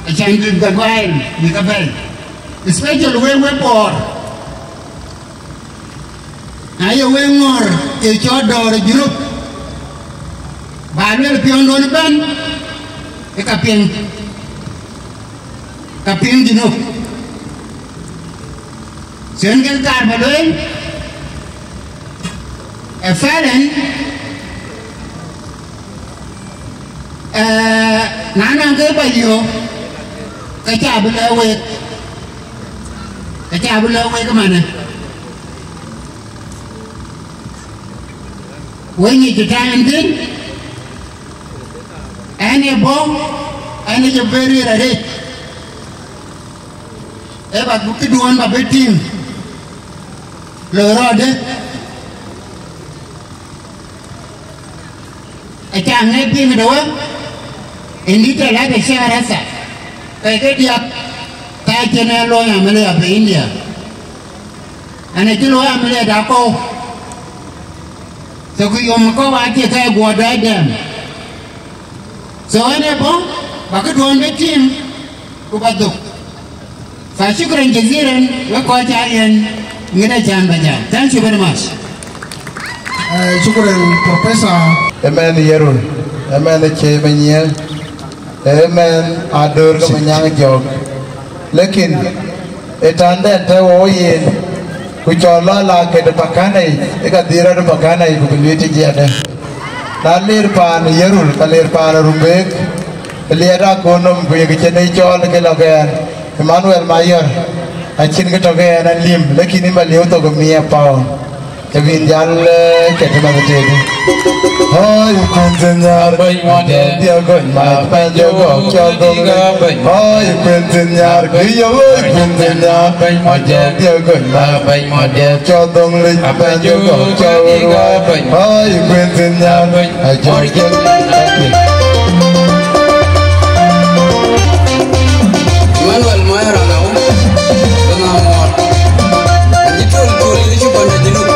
Acan bï gɔl baai, bï ke bɛ̈i. Especially wek, wek Bor. Na ye wek ŋɔ̈r ke cɔɔt dɔ̈ɔ̈r ë Junub, ba luel piɔ̈nduɔn ëbɛ̈n, ë ka piŋ, ka piŋ Junub. Cïn kë kaar ba lueel, ë fɛ̈ɛ̈l ɛn, ë, na nɔŋ kë ba yök, ke ca bï lɛ̈k wek, ke ca bï lɛ̈k wek ëmanë. Wek nyic të tɛ̈n thïn, ɛn ë bɔ̈, ɛn ë jɔ bɛ̈n rëër arëët. Ë ba bï këduɔ̈n ba bï tïŋ, loi rɔɔdë, aca ŋɛk piŋ de wek, ë nït të lat ë shahar hasa, ke ke diäk, thaa cïn ë looi amaliya ë India. Ɛn acï looi amaliya da kɔ̈u. So ku yom kɔ̈u acie ke guɔ dɔc dɛm. So ɛn ë bɔ̈, ba këduɔ̈n bï tïŋ, ku ba dhuk. Fa shukran jazilan, wek kɔc ca riɛn, ŋiɛc acan ba jam. Thank you very much. Eh, shukran, Professor. Ëmɛn Yerul, ëmɛn ë cie menyiël, ëmɛn adöör ke Manyaŋ jɔ̈ɔ̈k. Lakin, ë tandɛn tɛ̈ wɔ yen, ku cɔl lɔ la ke de pakana yic, ë ka dhil rɔt de pakana yic, ku bï luiit ë jiɛɛdë. Na lir paan Yerul, ka lir paan Rumbek, liɛɛt akon nɔm, ku yek cïn ë cɔɔl ke lɔ kɛɛr. Emmanuel Mayor, acïn kë tɔ̈ ke ɛn alim, lakin ë ba liu thok ë mia pound. Ke bïn jal, eh, ke të man tëëkë. Hoi, Kuënthïn Nyar, bɛ̈ny mɔdë, dia gɔny ma bɛ̈ny jɔ gɔk cɔ dhoŋ lic. Hoi, Kuënthïn Nyar, kë yɔ, hoi, Kuënthïn Nyar, bɛ̈ny mɔdë, dia gɔny ma bɛ̈ny mɔdë cɔ dhoŋ lic, bɛ̈ny jɔ gɔk cɔ ruac. Hoi, Kuënthïn Nyar, ajɔ jɔ. Emmanuel Mayor Anau, Anau Mor. Aji tol tol, ini cuba na Junub.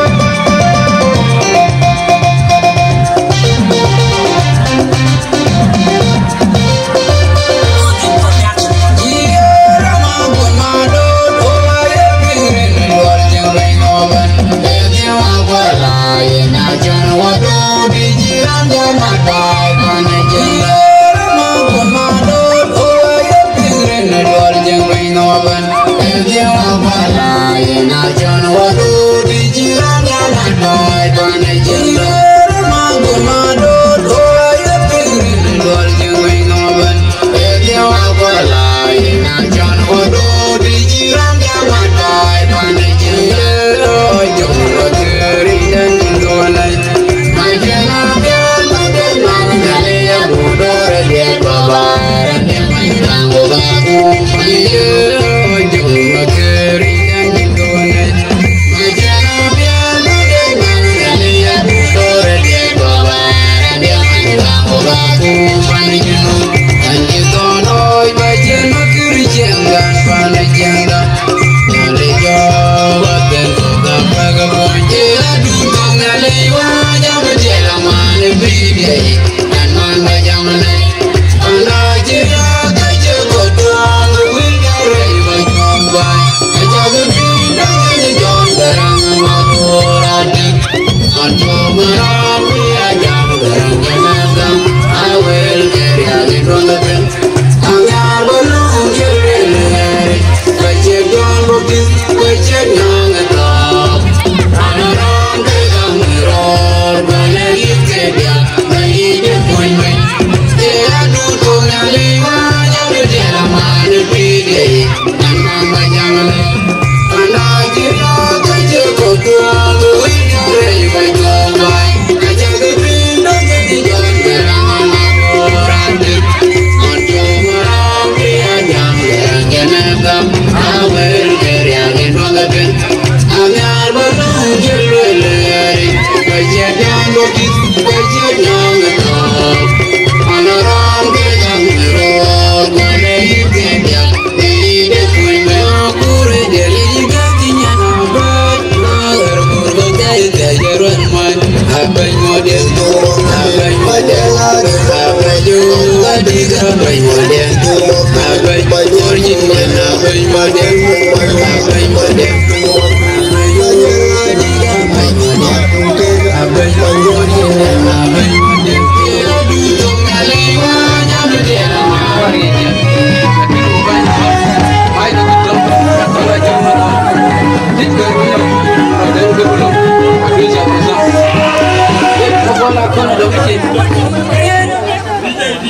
D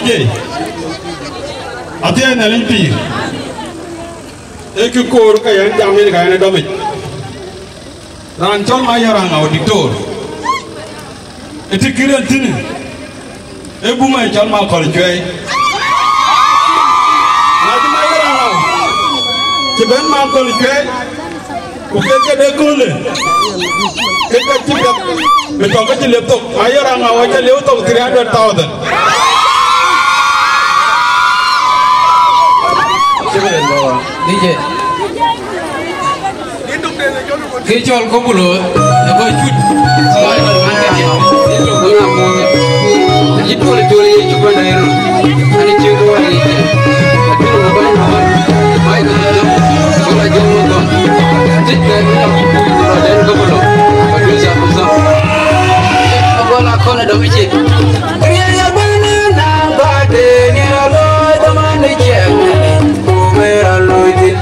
J, athiɛɛn Nhialic pïïr, ee kë koor ka yɛn jam yen ka yɛn ë dɔmic. Raan cɔl Mayɔr Aŋau Diktor, ë të kï rɛn thïn, ee buma cɔl Makɔl Cuɛɛi. Na cï Mayɔr Aŋau cï bɛ̈n Makɔl Cuɛɛi, ku ke ke de köölë, ke ka cï piɛth, bï tɔ̈ ke cï liep thok, Mayɔr Aŋau acä liep thok three hundred thousand. Shukran, baba. D J. Kë cɔl kɔ̈k ku looi, ë kɔc cut. Ë lok ë ŋa mɔ̈ɔ̈th. Acï tuɔl ë tuɔl ye cuk bɛ̈n dai röt. Ani cï ke wai yic. Atuɔl ë bäny nɔm. Bai ke jɔm. Wala jɔm ë gɔm. Tic ke röt. Rɔt en ke bï lok. Producer, producer. Agɔl akɔn ë dɔm ë cin. Riɛl ya bɛ̈n ë na ba de ni rɔ looi dhamani ciɛɛŋ. Ku bï rɔ looi thïn.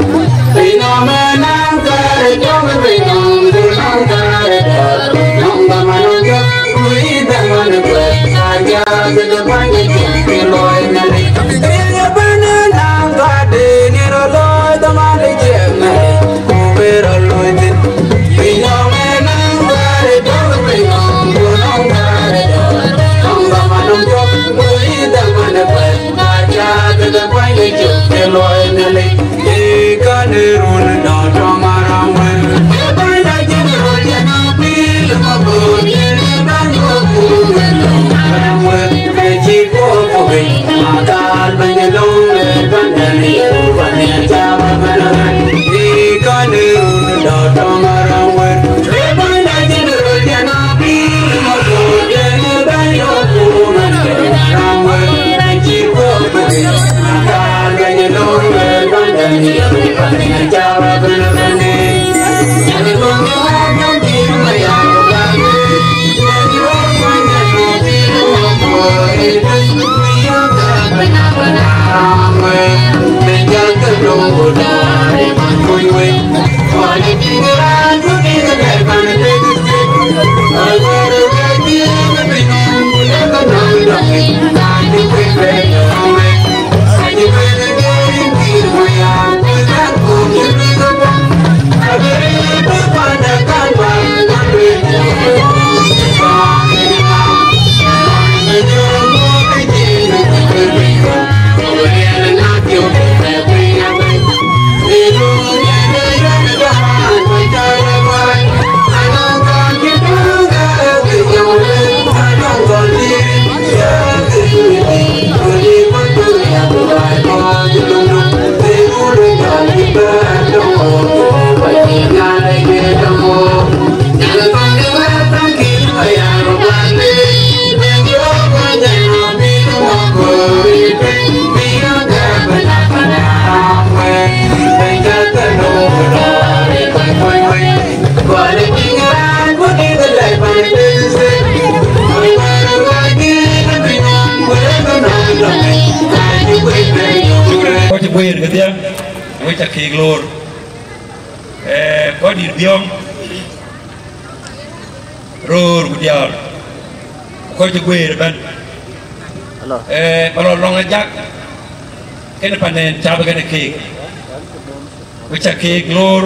Kɔc guëër kedhie, wek ca keek loor, ee, kɔc dït Biɔŋ, röör ku diäär, ku kɔc cï guëër ëbɛ̈n. Ee, ba lɔ lɔŋ Ajak, kenë panen cath kenë keek. Wek ca keek loor,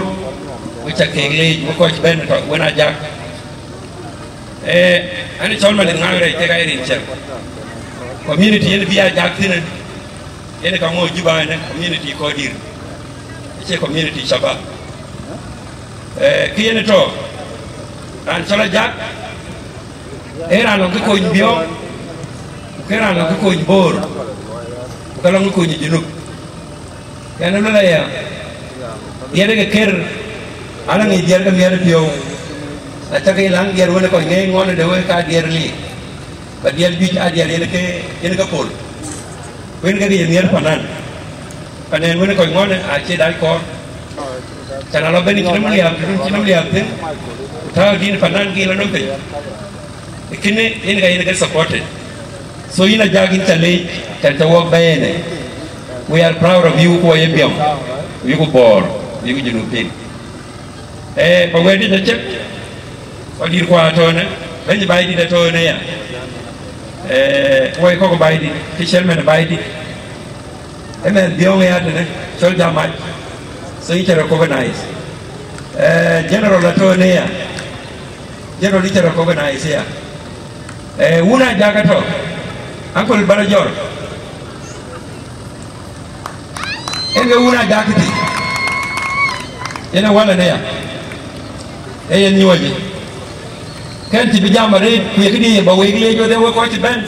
wek ca keek leec, wek kɔc bɛ̈n tɔ̈ wën Ajak. Ee, an cɔl Malith Ŋaŋ Rɛc kek aa rin cäk. Community yen bï Ajak thïn, yen ka ŋoot Juba ënë community kɔc dït. Acie community shabab. Ee, kë yen tɔ̈, raan cɔl Ajak, ee raan lɔ kë kony Biɔŋ, ku ke raan lɔ kë kony Bor, ku ke lɔ kë kony Junub. Yɛn ë luel aya, diɛt ke ker, ala ŋic diɛt ke miɛt piɔ̈u. Na cak ke laŋ diɛt wën ë kɔc ŋeeny ŋuɔn de wek ka diɛt lik, ba diɛt juëc aa diɛt yen ke, yen ke pol. Wën ke ke ye miɛt panan. Panen wën ë kɔc ŋuɔn acie dac kɔɔr. Can alɔ bɛ̈n cïn nɔm liääp, cïn nɔm liääp thïn, ku tääu dïn panan ke yïn lɔ nɔm piny. Kënë yen ka yen ke supported. So yïn Ajak, yïn ca leec, can ca wɔk bɛ̈ɛ̈i ënë. We are proud of you, ku wɔ ye Biɔŋ, ku yuku Bor, ku yuku Junubin. Eh, pa wɛ̈t dït acït, pa dït kua tɔ̈ ënë, bɛ̈ny baai dït atɔ̈ ënë ya. Eh, wɔ ye kɔ̈k baai dït, kë chairman baai dït. Ëmɛn Biɔŋ ya tënë, cɔl jam mac. So yïn ca recognize. Eh, general atɔ̈ ënë ya. General yïn ca recognize ya. Eh, wun Ajak atɔ̈. Uncle Bara Jɔr. Yen ke wun Ajak këthiin. Yen ë wälë në ya. Ee yen nyuɔɔc. Kɛn cï bï jam arëët, ku ye këdï ye ba wek leec wek, wek kɔc cï bɛ̈n.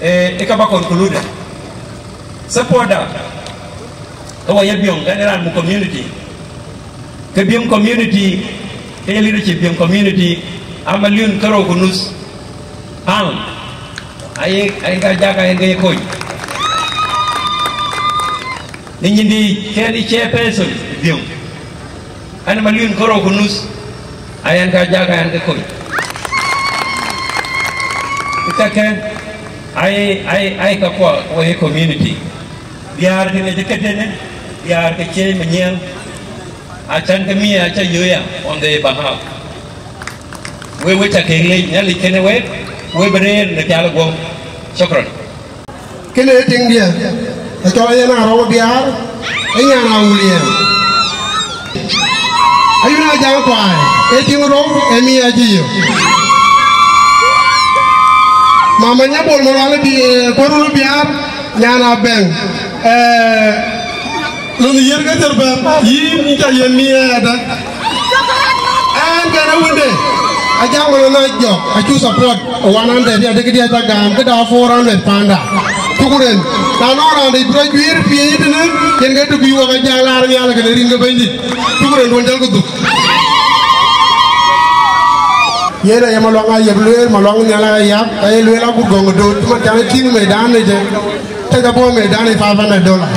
Eh, ë ka ba conclude. Supporter. Ke wɔ ye Biɔŋ, kɛn raan muk community. Ke Biɔŋ community, ke ye leadership Biɔŋ community, a million kërou ku nus pound. Aye, aye ka Ajak ayen ke ye kony. Në nyindï kɛn ë chairperson Biɔŋ. An, million kërou ku nus, ayen ka Ajak ayen ke kony. Kakë, aye, aye, aye ka kua, wɔ ye community. Diäär ke ŋic ë këtënë, diäär ke cie Manyiɛŋ, acän ke mi aca yöya on their behalf. We, we ca kek leec, Nhialic kënë wek, we bï rëër në pial guɔ̈p. Shukran. Kënë ee tiŋdiɛ̈, acɔl yen Arɔŋ Biaar, ee nyan Awuliɛɛm. Ayïn Ajak Kuai, ee tiŋ rou, ee mi acï yök. Mama Nyabol Malual Bi-, eh, Kuɔrul Biaar, nyan Abɛ̈ŋ. Eh, lon yer ke ther bɛ̈n, yïn ca yen mi ëda. Ɛn kɛn ë wënde, Ajak Malual na jɔk, acuk support one hundred, ya dek diɛ̈ ca gam, këda four hundred panda. Tukuren, na nɔŋ raan dec bï rɔt juiir piëëc tënë, yen ke të bï wok Ajak laar nhial kënë rin ke Bɛ̈nydït. Tukuren duön jäl ke dhuk. Yen aye Maluaŋ Ayep lueel, Maluaŋ Nhial Ayap, aye lueel agut gɔŋ ë dööt, cï man can ë tïŋ medan ëcë, tëc abɔ̈ medan ë five hundred dollar.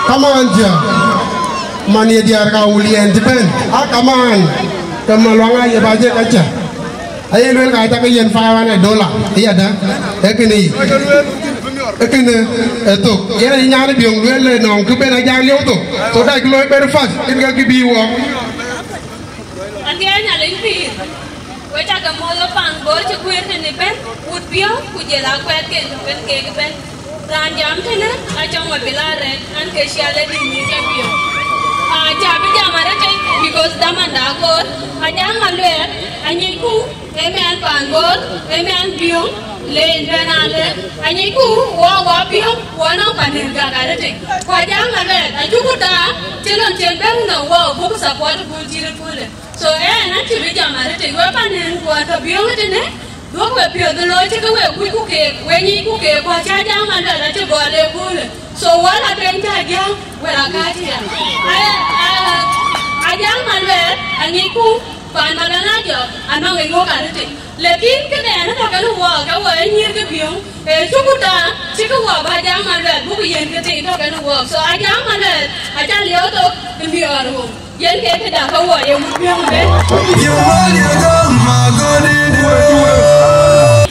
Kamaan jia, man ye diäär ka Awuliɛɛm cï bɛ̈n, a kamaan, ke Maluaŋ Ayep acie ka cä. Aye lueel ka cä ke yen five hundred dollar, ëyadä, ee kënë yic. Ee kënë, ee thok. Yen aye nyan ë Biɔŋ lueel le nɔŋ kë ben Ajak lieu thok. So dac kë looi very fast, yen ke kë bï wɔ. Athiɛɛny alec pïïr, we cä ke muɔ̈th we pan Bor cï kueer tënë bɛ̈n, wut piɔ̈u, ku jël akuɛɛtken bɛ̈n kek bɛ̈n. Raan jam tënë, acɔŋ we bï la rɛɛc, an, ke ciɛl ë dït nyïïn ke piɔ̈u. Aa, cä bï jam arëtic, because dhamanda akoor, Ajak Maluɛɛl, anyicku, ee mɛn pan Bor, ee mɛn Biɔŋ, leec bɛ̈n ale, anyicku, wɔ, wɔ piɔ̈u, wɔ nɔŋ pan nïn gak arëtic. Ku Ajak Maluɛɛl, acuku taar, cï lon cen bɛ̈n nɔm wɔ, buk support buk cït ëköölë. So, eh, na cï bï jam arëtic, we pan nïn ku atɔ̈ Biɔŋ tënë, duɔ̈k we piɔ̈ɔ̈th ë looi cï ke we kuc ku keek, we nyic ku keek, ku acä Ajak Maluɛɛl acï gɔl ë köölë. So, wala pen cä jam, wala ka cï jam. Aya, aya, Ajak Maluɛɛl, anyicku, pan Maluɛɛl ajɔk, anɔŋ ë yök arëtic. Lakin këdɛn ë tɔ̈ kenë wɔɔk, ke wɔ ë nyïïr ke Biɔŋ, ee cuku taar, cï ke wɔ bä Ajak Maluɛɛl, buk yen ke thïn tɔ̈ kenë wɔɔk. So, Ajak Maluɛɛl, acä liɔ̈ɔ̈th thok, ë miɔɔr wok. Yen ke këda ke wɔ ye wut piɔ̈u bɛ̈n.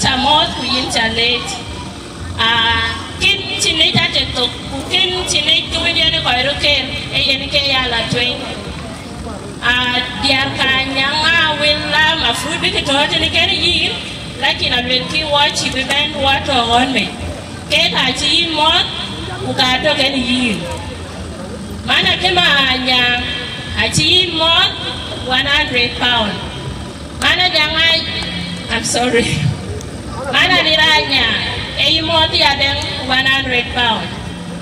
Ca mɔ̈ɔ̈th ku yïn ca leec. Aa, kën cï nec atek thok, ku kën cï nec tuuc yen ë kɔc röt ker, ee yen ke ya la tueŋ. Aa, diäär ka Anyaŋ Awil la mafrut bï ke tɔ̈ tënë kenë yïn, lakin aluelkï wɔ cï bï bɛ̈n wɔ tɔ̈ ɣɔn mec. Keek acï yïn mɔ̈ɔ̈th, ku ka tɔ̈ kenë yïn. Man akë ma Anyaŋ, acï yïn mɔ̈ɔ̈th one hundred pound. Man Anyaŋ, I'm sorry. Man Anir Anyaŋ, ee yï mɔ̈ɔ̈th ya dɛŋ one hundred pound.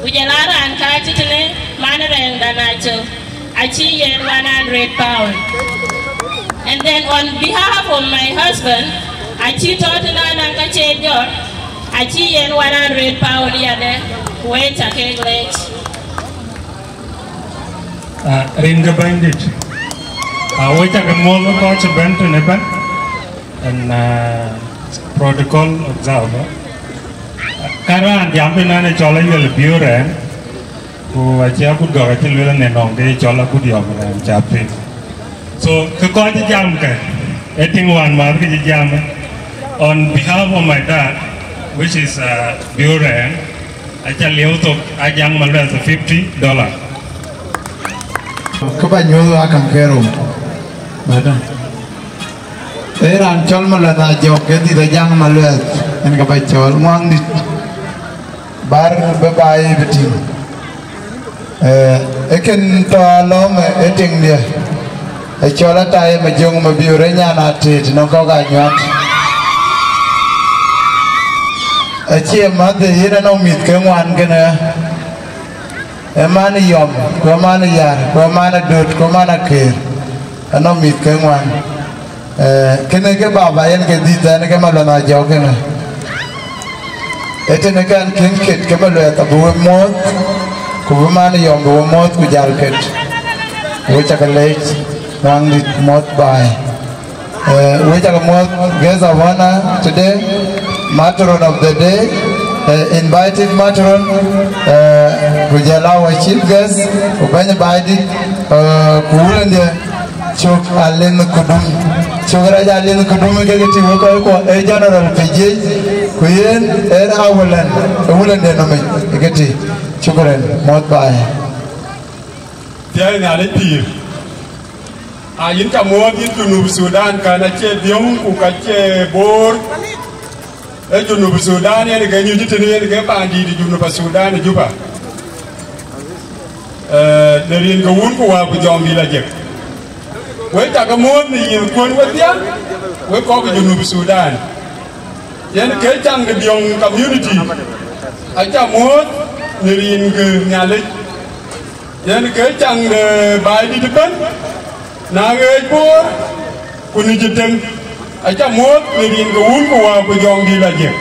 Ku jɔl a raan ka cï tënë man Rɛŋ Danaco, acï yen one hundred pound. And then on behalf of my husband, acï tɔ̈ tënë Anaŋ ka cie jɔt, acï yen one hundred pound ya dɛŋ, ku wek ca kek leec. Ah, rin ke Bɛ̈nydït. Ah, we ca ke muɔ̈th kɔc cï bɛ̈n tënë bɛ̈n. And, ah, protocol observer. Ka raan jam tënë ɣɛn ë cɔl Ayuel Biöör ɛn. Ku acï akut gɔ̈k acï lueel në nɔŋ ke cɔl akut yɔm rɛɛm ca piŋ. So, ke kɔc cï jam ke, ë tiŋ wään mäth ke cï jam. On behalf of my dad, which is, uh, Biurɛɛŋ, aca lieu thok Ajaŋ Maluɛth fifty dollar. Kë ba nyuɔ̈th wa kaŋ ke rou. Bada. Ee raan cɔl Maluɛth Ajɔk ke dhïth Ajaŋ Maluɛth, en ke ba cɔl ŋuaŋdït. Bär bï baai bï tïŋ. Eh, ë kën tɔ̈ alɔ̈ɔ̈m ë tiŋdiɛ̈. Ë cɔl Atai Majöŋ Mabiöör ë nyan Atet nɔŋ kɔ̈k anyuat. Acie mäth ë yen anɔŋ mïth ke ŋuan kënë. Ë man ë yɔm, ku ë man ë yar, ku ë man ë döt, ku ë man ë këër. Anɔŋ mïth ke ŋuan. Eh, kënë ke baba yen ke dhïth ɛn ke Maluɛth Ajɔk kënë. Ee tënë kɛn kën ket ke Maluɛth abï we muɔ̈ɔ̈th, ku bï man yɔm bï we muɔ̈ɔ̈th ku jäl ket. We cakë leec, ŋuaŋdït muɔ̈th baai. Eh, we cakë muɔ̈th guest of honor today, matron of the day, eh, invited matron, eh, ku jɔl a our chief guest, ku bɛ̈ny baaidït, eh, ku wulëndiɛ̈. Cök Alin Kudum. Cök rac Alin Kudum ke ke tï wek kɔc kuɔ ee general pi jiëc, ku yen ee awulan, ee wulan de nɔmic ke tï. Shukran, muɔ̈th baai. Thiɛi Nhialic pïïr. A yïn ca muɔ̈ɔ̈th yïn Junub Sudan, kan acie dhiöŋ ku ka cie boor. Ee Junub Sudan yen ke nyuc tënë yen ke paandït Junub Sudan ë Juba. Eh, në rin ke wun ku wäär ku jɔŋdït Ajek. Wek cakë muɔ̈ɔ̈th në yïn kuön wedhia, wek kɔc Junub Sudan. Yen ke caŋ de Biöŋ community, aca muɔ̈ɔ̈th në rin ke Nhialic. Yen ke caŋ de baaidït ëbɛ̈n, na ɣeec boor, ku në cï tem, aca muɔ̈ɔ̈th në rin ke wun ku wäär ku jɔŋdït Ajek.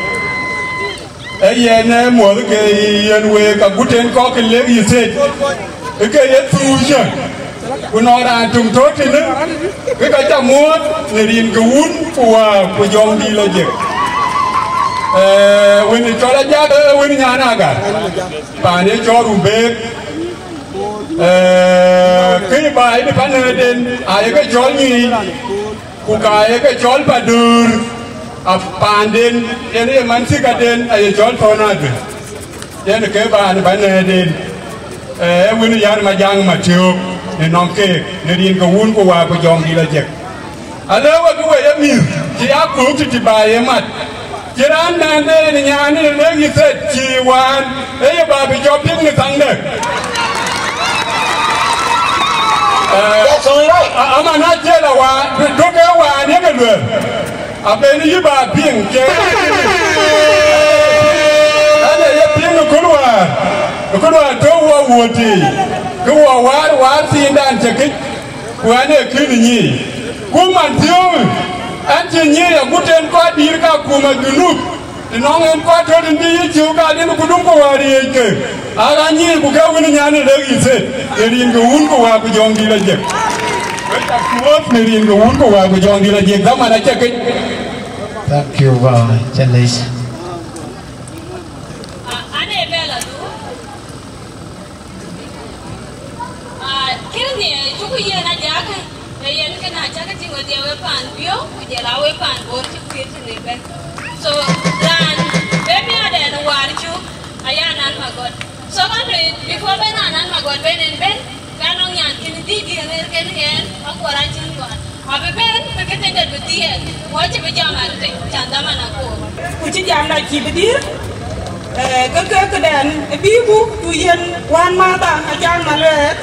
Ee yen ee muɔ̈th ke yen week agut en kɔc ke lek yï thëëc, ke ye thuucë, ku nɔŋ raan töŋ tɔ̈ tënë, ke ka ca muɔ̈ɔ̈th në rin ke wun ku wäär ku jɔŋdït Ajek. Ee, wën cɔl Ajak, ee, wën nyan Agar, paan ye cɔl Rubeek, ee, ke baai de panëëden, aye ke cɔl Nyuic, ku ka ye ke cɔl Padöör, a paanden, yen ye man thikaden, aye cɔl Thɔn Adhë. Yen ke baan panëëden, ee, wën Yar Majaŋ Matiöök, në nɔm keek, në rin ke wun ku wäär ku jɔŋdït Ajek. Alë wek we ye mïth, cï ya kuuk tïtï ba ye mat. Cï raan nɛn de yen nyan ë lek yï thëëc cï wään, ee ye ba bï jɔ piŋ në thaŋde. Eh, That's all right. A-, ama na cie la wään, duɔ̈k ee wään ye ke lueel. Abën yï ba piŋ, cie an, ee ye piŋ ë kën wäär, ë kën wäär tɔ̈u wɔ wuöt tei, ke wɔ wäär, wäär thiindan cï këc. Ku an, ee kën nyiic. Ku man thiöökë, an, cï nyiic agut en kɔc dïïr ka akuma Junub, të nɔŋ en kɔc tɔ̈ tën bï yï cök ka adïn ku dum ku wäär yiëëc ke, aa ɣa nyiic ku ke wën nyan ë lek yï thëëc, në rin ke wun ku wäär ku jɔŋdït Ajek. Wek cak muɔ̈ɔ̈th në rin ke wun ku wäär ku jɔŋdït Ajek, dhaman acä këc. Thank you, Baba. Challenge. Ah, ane bela du. Ah, kënë cuku yen Ajak, ee yen kënë acäkë tïŋ wedhie we paan Biöŋ, ku jɔl a we paan Bor cï kuiir tënë ëbɛ̈n. So, raan bï miɔɔcden wäär cuk, aya Nan Magɔt. So, kan before bɛ̈n Nan Magɔt bɛ̈n en bɛ̈n, ka nɔŋ nyan kën dhil dhil en ɣer kën ɣɛn, akuɔr acïn luɔi. Abï bɛ̈n, bï këthiinde bï dhiɛl, ku acï bï jam arëtic, can dhaman akoor. Ku cï jamda cï bï dïïr, eh, ke, ke, këdɛn, ë bï ku, ku yen wään mäthda, Ajaŋ Maluɛth,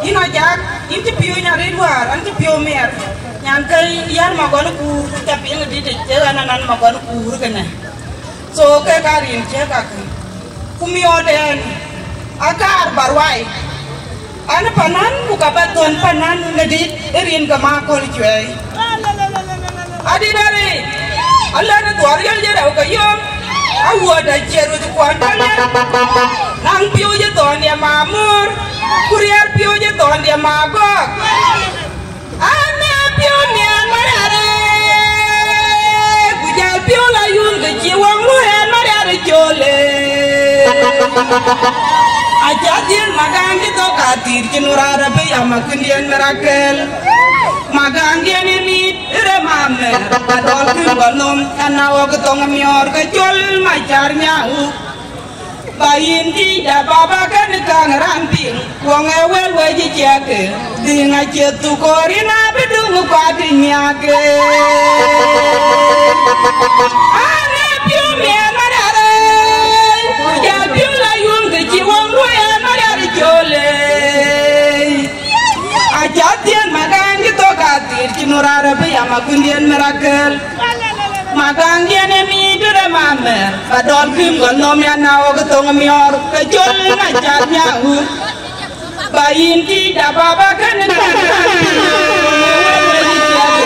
yïn Ajak, yïn cï piööc arëët wäär, an cï piɔ̈u miɛt, nyan ke Yar Magɔn Kuur, ku ca piŋ ë dïtic, ee ɣɛn anan Magɔn Kuur kënë. So, ke ka rin cï kakë. Ku miɔɔcden, akaar bä ruai. An, panan, ku ka bä thön panan në dït ë rin ke ma kööl cuɛɛi. Adït arëët, alɛ̈n ë dhuɔɔr yɔl ye rɛ̈u ke yom, awuɔ̈t acie ruth kuɔn tɔ̈ lɛ̈k. Naŋ piööc ë thɔ̈ɔ̈ndiɛ̈ ma moor, ku riɛl piööc ë thɔ̈ɔ̈ndiɛ̈ ma gɔ̈k. An, ee piɔ̈u nhiaar Mariar, ku jäl piɔ̈u la yun ke cï wëŋ luɔi ɛn Mariar ë cöl, ee. Aca Yen Magaŋ cï thok athïr cï nu raan rɛ̈pë ya makuëndiɛn Mirakel. Magaŋdiɛn ë miit ë rem amɛr, adɔl kïn gɔl nɔm, ana wɔ kë thoŋ miɔɔr ke col macar nyau. Ba yïn tïc da baba kën kaŋ raan piŋ, wɔ ŋɛ wël wec ë ciɛkë, dhïŋ acie thukɔɔr yïn abï duŋ kuat ë nyiakke. Anë piu miɛn Mariarei, ku jal piu la yum kë cï wëŋ luɔi ë Mariar colei. Aca thiën Magaŋ cï thok athïr cï nu raan rɛ̈pë ya makuëndiɛn Mirakel. Magaŋdiɛn ë miit ë rem amɛr, ba dɔl kïn gɔl nɔm ya na wɔ kë thoŋ miɔɔr ke col na cat nyau. Ba yïn tïc da baba kën kaŋ raan piŋ, wɔ ŋɛ wël wec ë ciɛkë,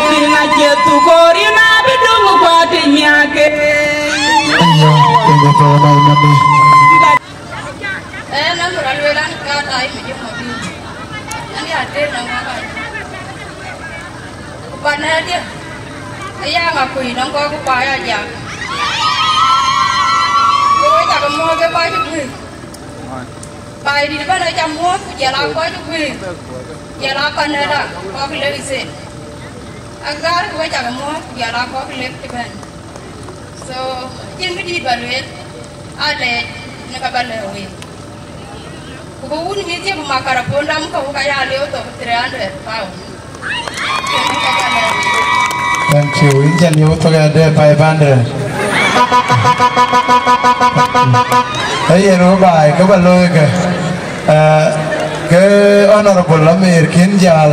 dhïŋ acie thukɔɔr yïn abï duŋ kuat ë nyiakke. Ayo, thank you for my money. Ëë, nɔm rɔt lueel an, ka tai mi jɔŋ abï. An, ya tëër nɔm ka bai. Ku pan ëë dië, aya ŋa kuc nɔm kɔc ku pa ya jak. Ku we cak muɔ̈ɔ̈th ke kɔc cï guëër. Bai dït ëbɛ̈n aca muɔ̈ɔ̈th, ku jɔl aa kɔc cï guëër. Jɔl aa pan ëëda, kɔc lek ë thel. Agar ku we cak muɔ̈ɔ̈th, ku jɔl aa kɔc lek ëbɛ̈n. So, acïn kë dït ba lueel, alɛɛc në ka ba lɛ̈k week. Ku bï wun mïth cï ku makarapon dam kɔ̈u ka ya lieu thok three hundred pound. Thank you. Yïn cä lieu thok ya de five hundred. Ee yen wë baai, kë ba looi kë. Eh, ke Honorable Amir Kin Jal,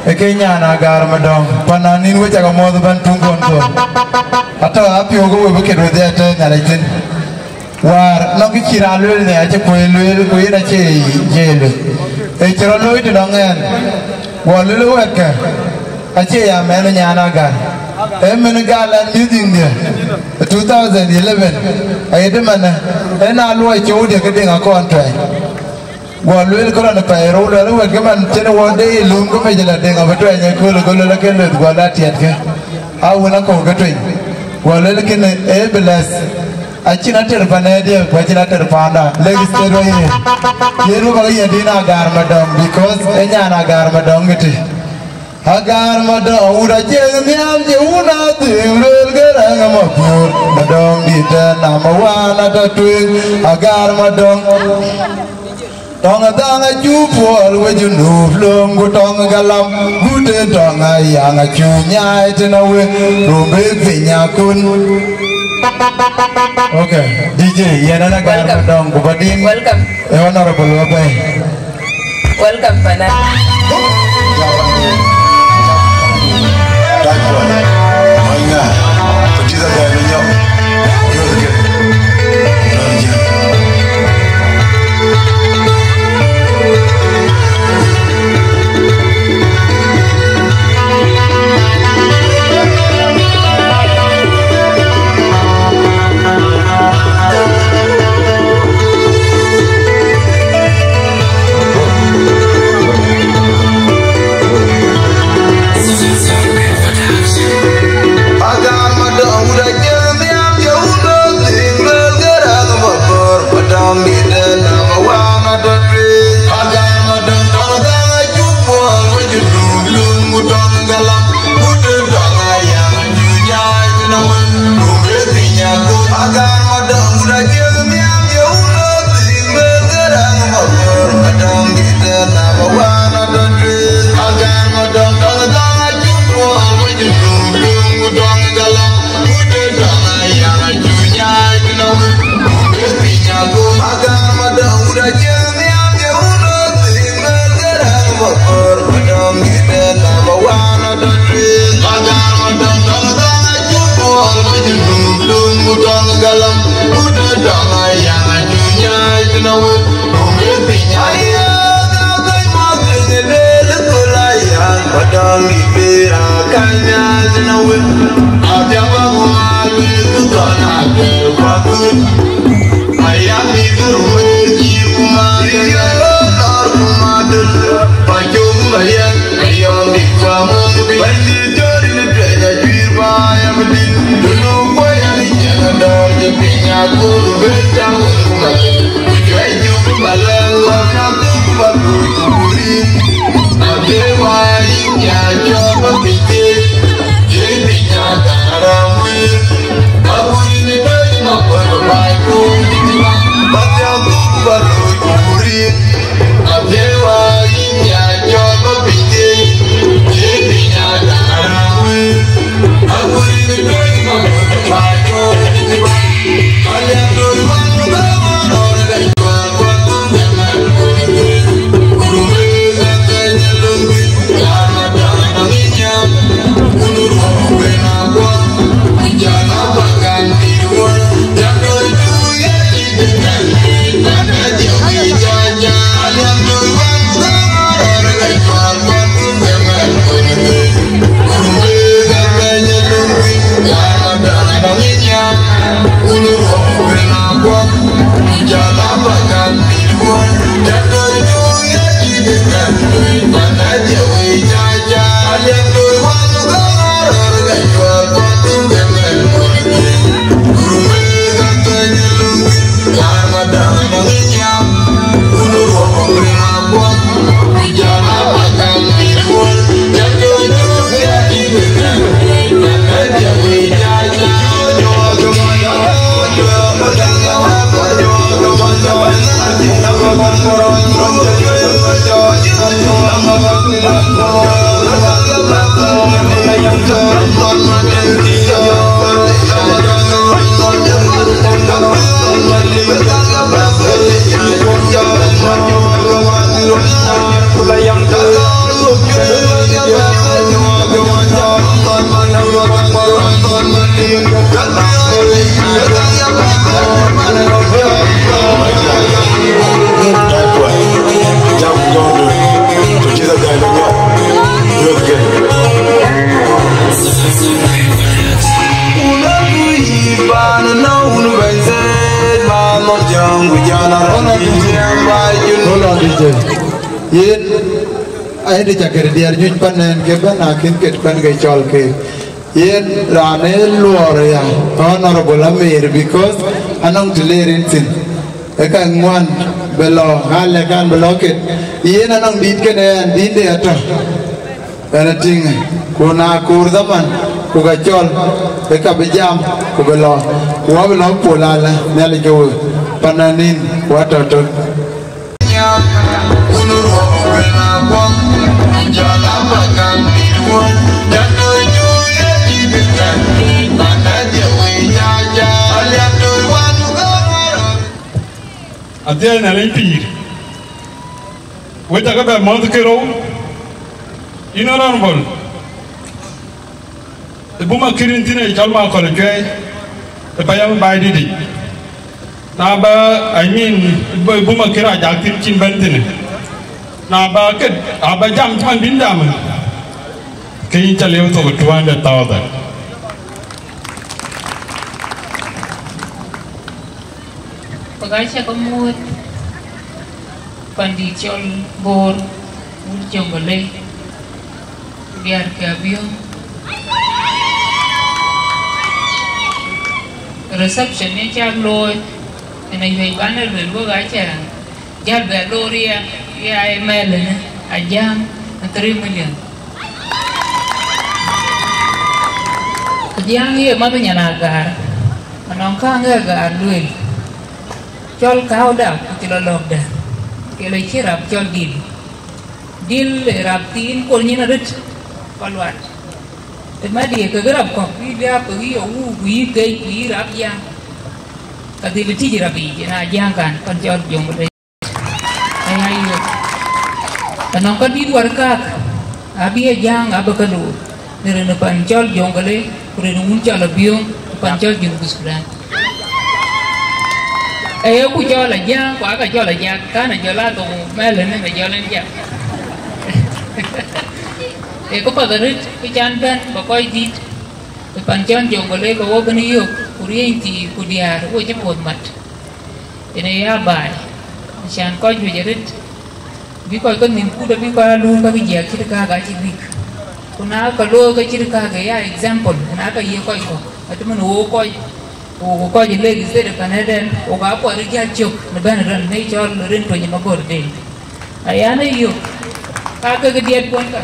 ee ke nyan Agar Madɔŋ, pan anïn we cak muɔ̈ɔ̈th ëbɛ̈n tuŋ kɔn thok. Atɔ̈ apiöök ke we bï ket wedhie ëtɛ̈ɛ̈n Nhialic thïn. Wäär nɔŋ kë cï raan lueel në acï kuöc lueel, ku yen acie jël. Ee cï rɔt looi tënɔŋ ɛn, guɔ lueel wɛ̈tkë, acie ya mɛnh nyan Agar. Ee mɛn gal ɛn mïth yïndië, two thousand eleven, ayï dë manë, ee na luɔi cöökdië ke deŋ akɔn tuɛny. Guɔ lueel kërɔn ë pɛɛi rou, luɛl wɛ̈t kë man cïn wɔ de ye lööm ke mec la deŋ abï tuɛny ë kööl, ke lueel ke lueth guɔ la tiɛtkë. A wën akɔ̈u ke tueny. Guɔ lueel kënë ee bï lɛ̈th. Acïn ater pan ëëdië, ku acïn ater panda. Lek state wɔ ye. Yen wɔ bä ke ye din Agar Madɔŋ, because ë nyan Agar Madɔŋ ëtï. Agar Madɔŋ wut acieŋ nhial, ye wun adhïŋ lueel ke rɛ̈ŋ ë mapuöör. Madɔŋ dït ë nama wan atɔ tueŋ. Agar Madɔŋ. Tɔŋ ë dhaŋ acuk puɔl we Junub lööm, ku tɔŋ ë galam, ku tën tɔŋ ë ayaŋ acuk nyaai tën awe, rum bï piny akun. Okay, D J, yɛn ɛn Agar Madɔŋ, ku ba din. Welcome. Ee Honorable Wabɛ̈i. Welcome, Pana. Type one. Manya. Producer guy, Manya. You're the kid. Yen, ayï de ca kët diɛɛr nyuc pan nɛn ke bɛ̈n, akïn kët pan ke cɔl ke. Yen raan ë luɔɔr ya, Honorable Amir, because anɔŋ të leer yen thïn. Ë ka ŋuan bï lɔ, ka lɛ̈k an bï lɔ kët. Yen anɔŋ dït kënë ɛn, dït de atɔ̈. Ɛn a tïŋ, ku na koor dhaman, ku ka cɔl, ë ka bï jam, ku bï lɔ, ku abï lɔ pol alä, Nhialic ke we, pananin, ku atɔ̈ tök. Adhiɛl Nhialic pïïr, wek cakë bɛ mɔ̈th kerou, yïn Honorable, ë buma kïr yïn thïn ë cɔl Makɔl Cuɛi, ë payam baai dïtic. Na ba, I mean, ë buma kïr ajak thïn cïn bɛ̈n thïn. Na ba kët, aba jam cï man bïn jam, ke yïn ca lieu thok two hundred thousand. Wek aca ke muɔ̈th pandït cɔl Bor, wut Jonglei, diäär ke Abiöŋ. Reception ë cak looi, ënë yuëc ban ë luel wek aca jäl bɛ loor ya, ya ë mɛl ënë, Ajaŋ ë three million. Ajaŋ ye manh nyan Agar, anɔŋ kaŋ ë Agar lueel, cɔl kääuda ku cï lɔ lɔ̈kda, ke lɔ cï rap cɔl Dil. Dil ë rap thiin kor nyin arët, kɔ luat. Të madï kekë rap kɔ̈k, bï liääp kekë yï awuuk, ku yï kec, ku yï rap Jaŋ. Ka dhil tïc rap yiic, yen Ajaŋ kan, pan cɔl Jonglei. Aya yök. Anɔŋ ka dït wär kak, abï Ajaŋ abï ke loor, në rin pan cɔl Jonglei, ku rin wun cɔl Abiöŋ, ku pan cɔl Junub Sudan. Ee ku cɔl Ajaŋ, ku aka cɔl Ajak, kan a jɔl a thok mɛl ënë, me jɔl en jak. Ee ku path arët, ku can bɛ̈n, ba kɔc dït, ë pan cɔl Jonglei, ke wo bɛ̈n yök, ku riënythii, ku diäär, wo cï puɔ̈th mat. Yen ë ya baai, acan kɔc juëc arët, bï kɔc ke nïm kut abï kɔc aa luui ka ke jiɛɛk cït kääk acï bïk. Ku na ka looi ke cït kääk, ya example, na ka ye kɔc kɔ̈k, atëmën wo kɔc, wo kɔc ë lek state ë panëden, wo ka puɔth ë jäl cök në bɛ̈n rɔn në cɔl rin tueny ë magɔ̈ɔ̈r den. Ayan ë yök, ka kek diɛt kuɔn ka,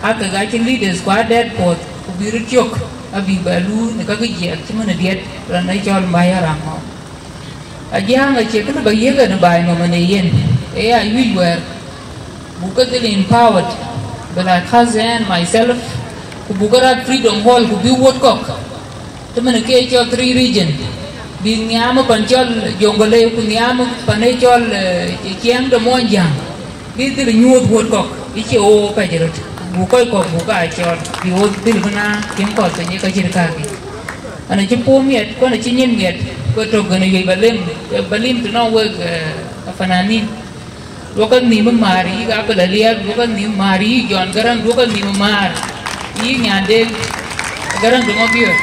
ka kek acï leaders ku adɛt puɔth, ku bï röt cök, abï bɛ luui në ka ke jiɛɛk cïmën ë diɛt rɔn ë cɔl Mayaram ŋɔ̈ɔ̈ŋ. Ajiëŋ acie kënë ba yiëk en baai nɔm ënë yen, ee ya yuic wɛ̈ɛ̈r, buk ke dhil empowered, bï la cousin myself, ku buk ke rat Freedom Hall, ku bï wuɔ̈t kɔ̈k, të mën ke cɔl three region, bï nhiam pan cɔl Jonglei, ku nhiam pan ë cɔl, eh, ciɛɛŋ de Muɔnyjäŋ, bï dhil nyuɔ̈th wuɔ̈t kɔ̈k, ë cie wo pɛc röt, buk kɔc kɔ̈k buk ka cɔl, bï wo dhil bï na tiɛŋ kɔ̈th piny ë ka cït kakï. Ɣɛn acï puɔ̈u miɛt, ku ɣɛn acï nyin miɛt, ku ë tök ɣɛn ë yuec ba lim, ba lim të nɔŋ wek, eh, afananin. Duɔ̈kkë nhïïm ë määr yï Abel Aliɛɛr, duɔ̈kkë nhïïm määr yï Jɔn Gäräŋ, duɔ̈kkë nhïïm määr yï Nyandeŋ Gäräŋ de Mabiöör,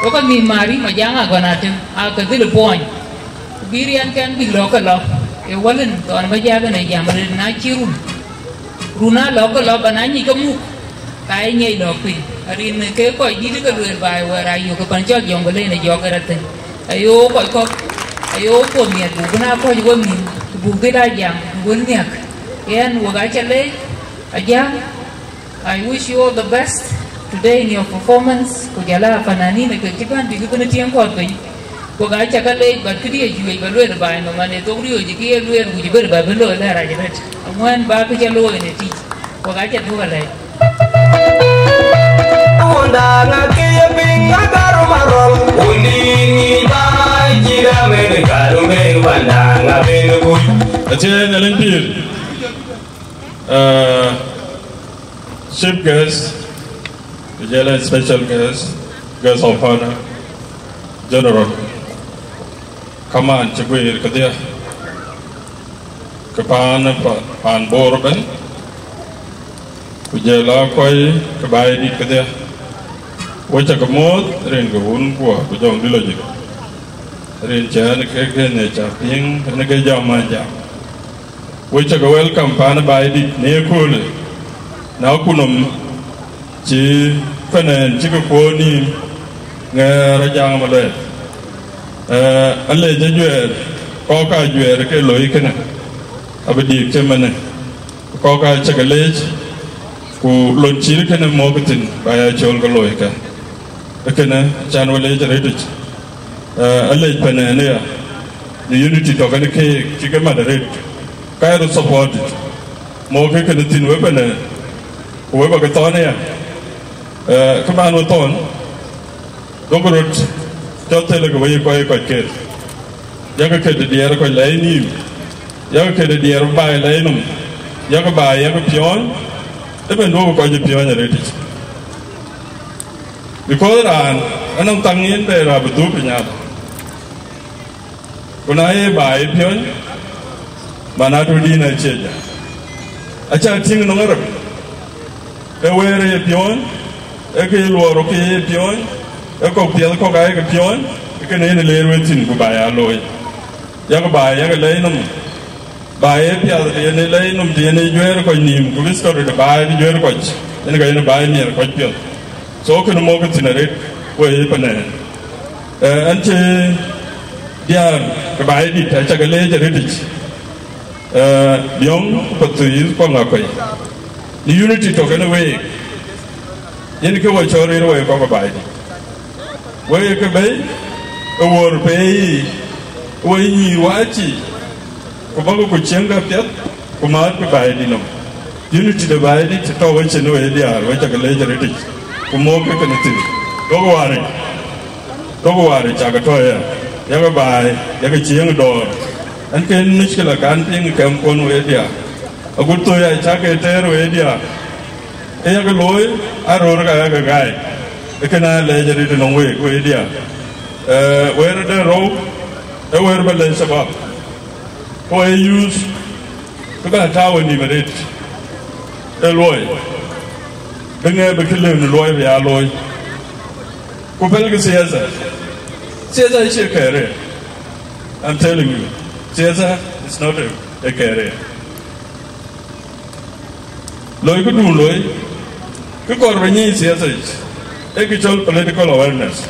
duɔ̈kkë nhïïm määr yï Majaŋ Agɔn Atem, aa ke dhil ë puɔny. Ku bï riɛnkɛn bïk lɔ̈k ke lɔ, ë wälën thɔn bä jak ɣɛn ë jam arëët na cï run. Run aa lɔ̈k ke lɔ ba na nyic ke muk, ka ye nyiɛc lɔ̈k piny. Arin ke kɔc dït ke lueel baai wɛ̈ɛ̈r ayök ke pan cɔl Jonglei në jɔk ë rɔt thïn. Ayo kɔc kɔ̈k, ayo puɔ̈th miɛt buk bï na kɔc wek nhïïm, ku buk dhil aa jam, buk wël nhiäk. Yen wek acä leec, Ajaŋ, I wish you all the best today in your performance. Ku jɔl a fananin ë kek cï bɛ̈n bïk bï në tiɛŋ kɔ̈th piny. Ku ka cä ke leec, but këdï ajuëc ba lueel baai nɔm, an, ë thok riööc kë ye lueel, ku cï bɛ̈n ba bï looi lɛ̈ɛ̈r rac arëët. Aŋuɛ̈ɛ̈n ba kë cä looi në tïc, ku ka cä duɔ̈k alɛɛc. Wunda ŋa ke ye piŋ agar marol, wundi ni ba jira men garu men wanda ŋa ben kuc. Acie Nhialic pïïr. Uh, chief guest, ku jɔl a special guest, guest of honor, General, kaman cï guiir kedhie, ke paan, pa-, paan Bor ëbɛ̈n, ku jɔl a kɔc ke baai dït kedhie, wek cä ke muɔ̈th rin ke wun guɔ ku jɔŋdït lɔ jik. Rin cä ɣɛn ke kënë cä piŋ, ɣɛn ke jam ma jam. We cä ke welcome paan Baidït në ëköölë, na kunɔm cï fɛnɛn cï ke kuɔɔr nïïm ŋɛɛr ajaŋ malɛɛr. Alec ajuɛɛr kɔ̈k ajuɛɛr ke loi kënë, abï diik cï mënë. Kɔ̈k acä ke leec, ku lon cït kënë mɔ̈k thïn ba ya cɔl ke loi kë. Ee kënë can we leec arëtic. Alec pɛnɛn aya në unity tɔ̈ kɛn keek cï ke mat arëët, ka ye röt support. Mɔ̈k ke kënë thïn we pɛnɛn, ku we ba ke thɔ̈n aya. Kë man we thɔ̈n, duɔ̈kkë röt cɔl thëlë ke we ye kɔc, kɔc ket, yakë ket diɛɛr kɔc lɛi nïïm, yakë ket diɛɛr baai lɛi nɔm, yakë baai yakë piɔ̈ɔ̈ny, ëbɛ̈n duɔ̈kkë kɔc ë piɔ̈ɔ̈ny arëtic. Because raan anɔŋ thaŋ yen bɛ rap ë dhuk piny adï. Ku na ye baai piɔ̈ɔ̈ny, man atu dïn acie ja. Acä tïŋ nɔŋ rɔt, ee wëër ye piɔ̈ɔ̈ny, ee ke luɔɔr ke ye piɔ̈ɔ̈ny, ee kɔ̈k piɛth kɔ̈k aa ye ke piɔ̈ɔ̈ny, ee kënë yen leer we thïn ku ba ya looi. Yakë baai yakë lɛi nɔm, baai ye piath të yen ë lɛi nɔm, të yen ë juɛɛr kɔc nïïm, ku history de baai de juɛɛr kɔc, yen ka yen baai miɛt kɔc piɔ̈ɔ̈th. So kënë mɔ̈k thïn arëët, we ye pɛnɛn. Ɛn cï diäär ke Baidït acä ke leec arëtic. Biɔŋ ku Pathuyith ku Aŋakuei, në unity tɔ̈ kɛn week, yen ke we cɔl rëër we kɔ̈k ë Baidït. We ye ke bɛ̈i ë wuɔ̈r pei, we nyïïr wac cï, ku bäkë ku cieŋkë piɛth, ku määtkë Baidït nɔm. Unity de Baidït tɔ̈ we cin we diäär, we cä ke leec arëtic, ku mɔ̈k ke kënë thïn. Duɔ̈kkë waar yic, duɔ̈kkë waar yic cä ke tɔ̈ aya, yakë baai, yakë cieŋ dɔ̈ɔ̈r. Ɛn ke mushkila kan piŋ kɛm kuɔn we diäär, agut thoi acä ke tɛɛr we diäär. Ke yakë looi, aröör ka yakë gaai. Ee kënë alɛɛc arëët nɔŋ week, we diäär. Wëër de rou, ee wëër ba lɛc shabab, ku ee youth, kë bä tääu ë nïïm arëët, ee luɔi, bï ŋɛk bï kë lëu në luɔi bï ya looi. Ku pɛlkï siasa. Siasa acie career. I'm telling you, siasa is not a, a career. Loi këdun loi, kë kɔɔr bä nyic siasa yic, ee kë cɔl political awareness.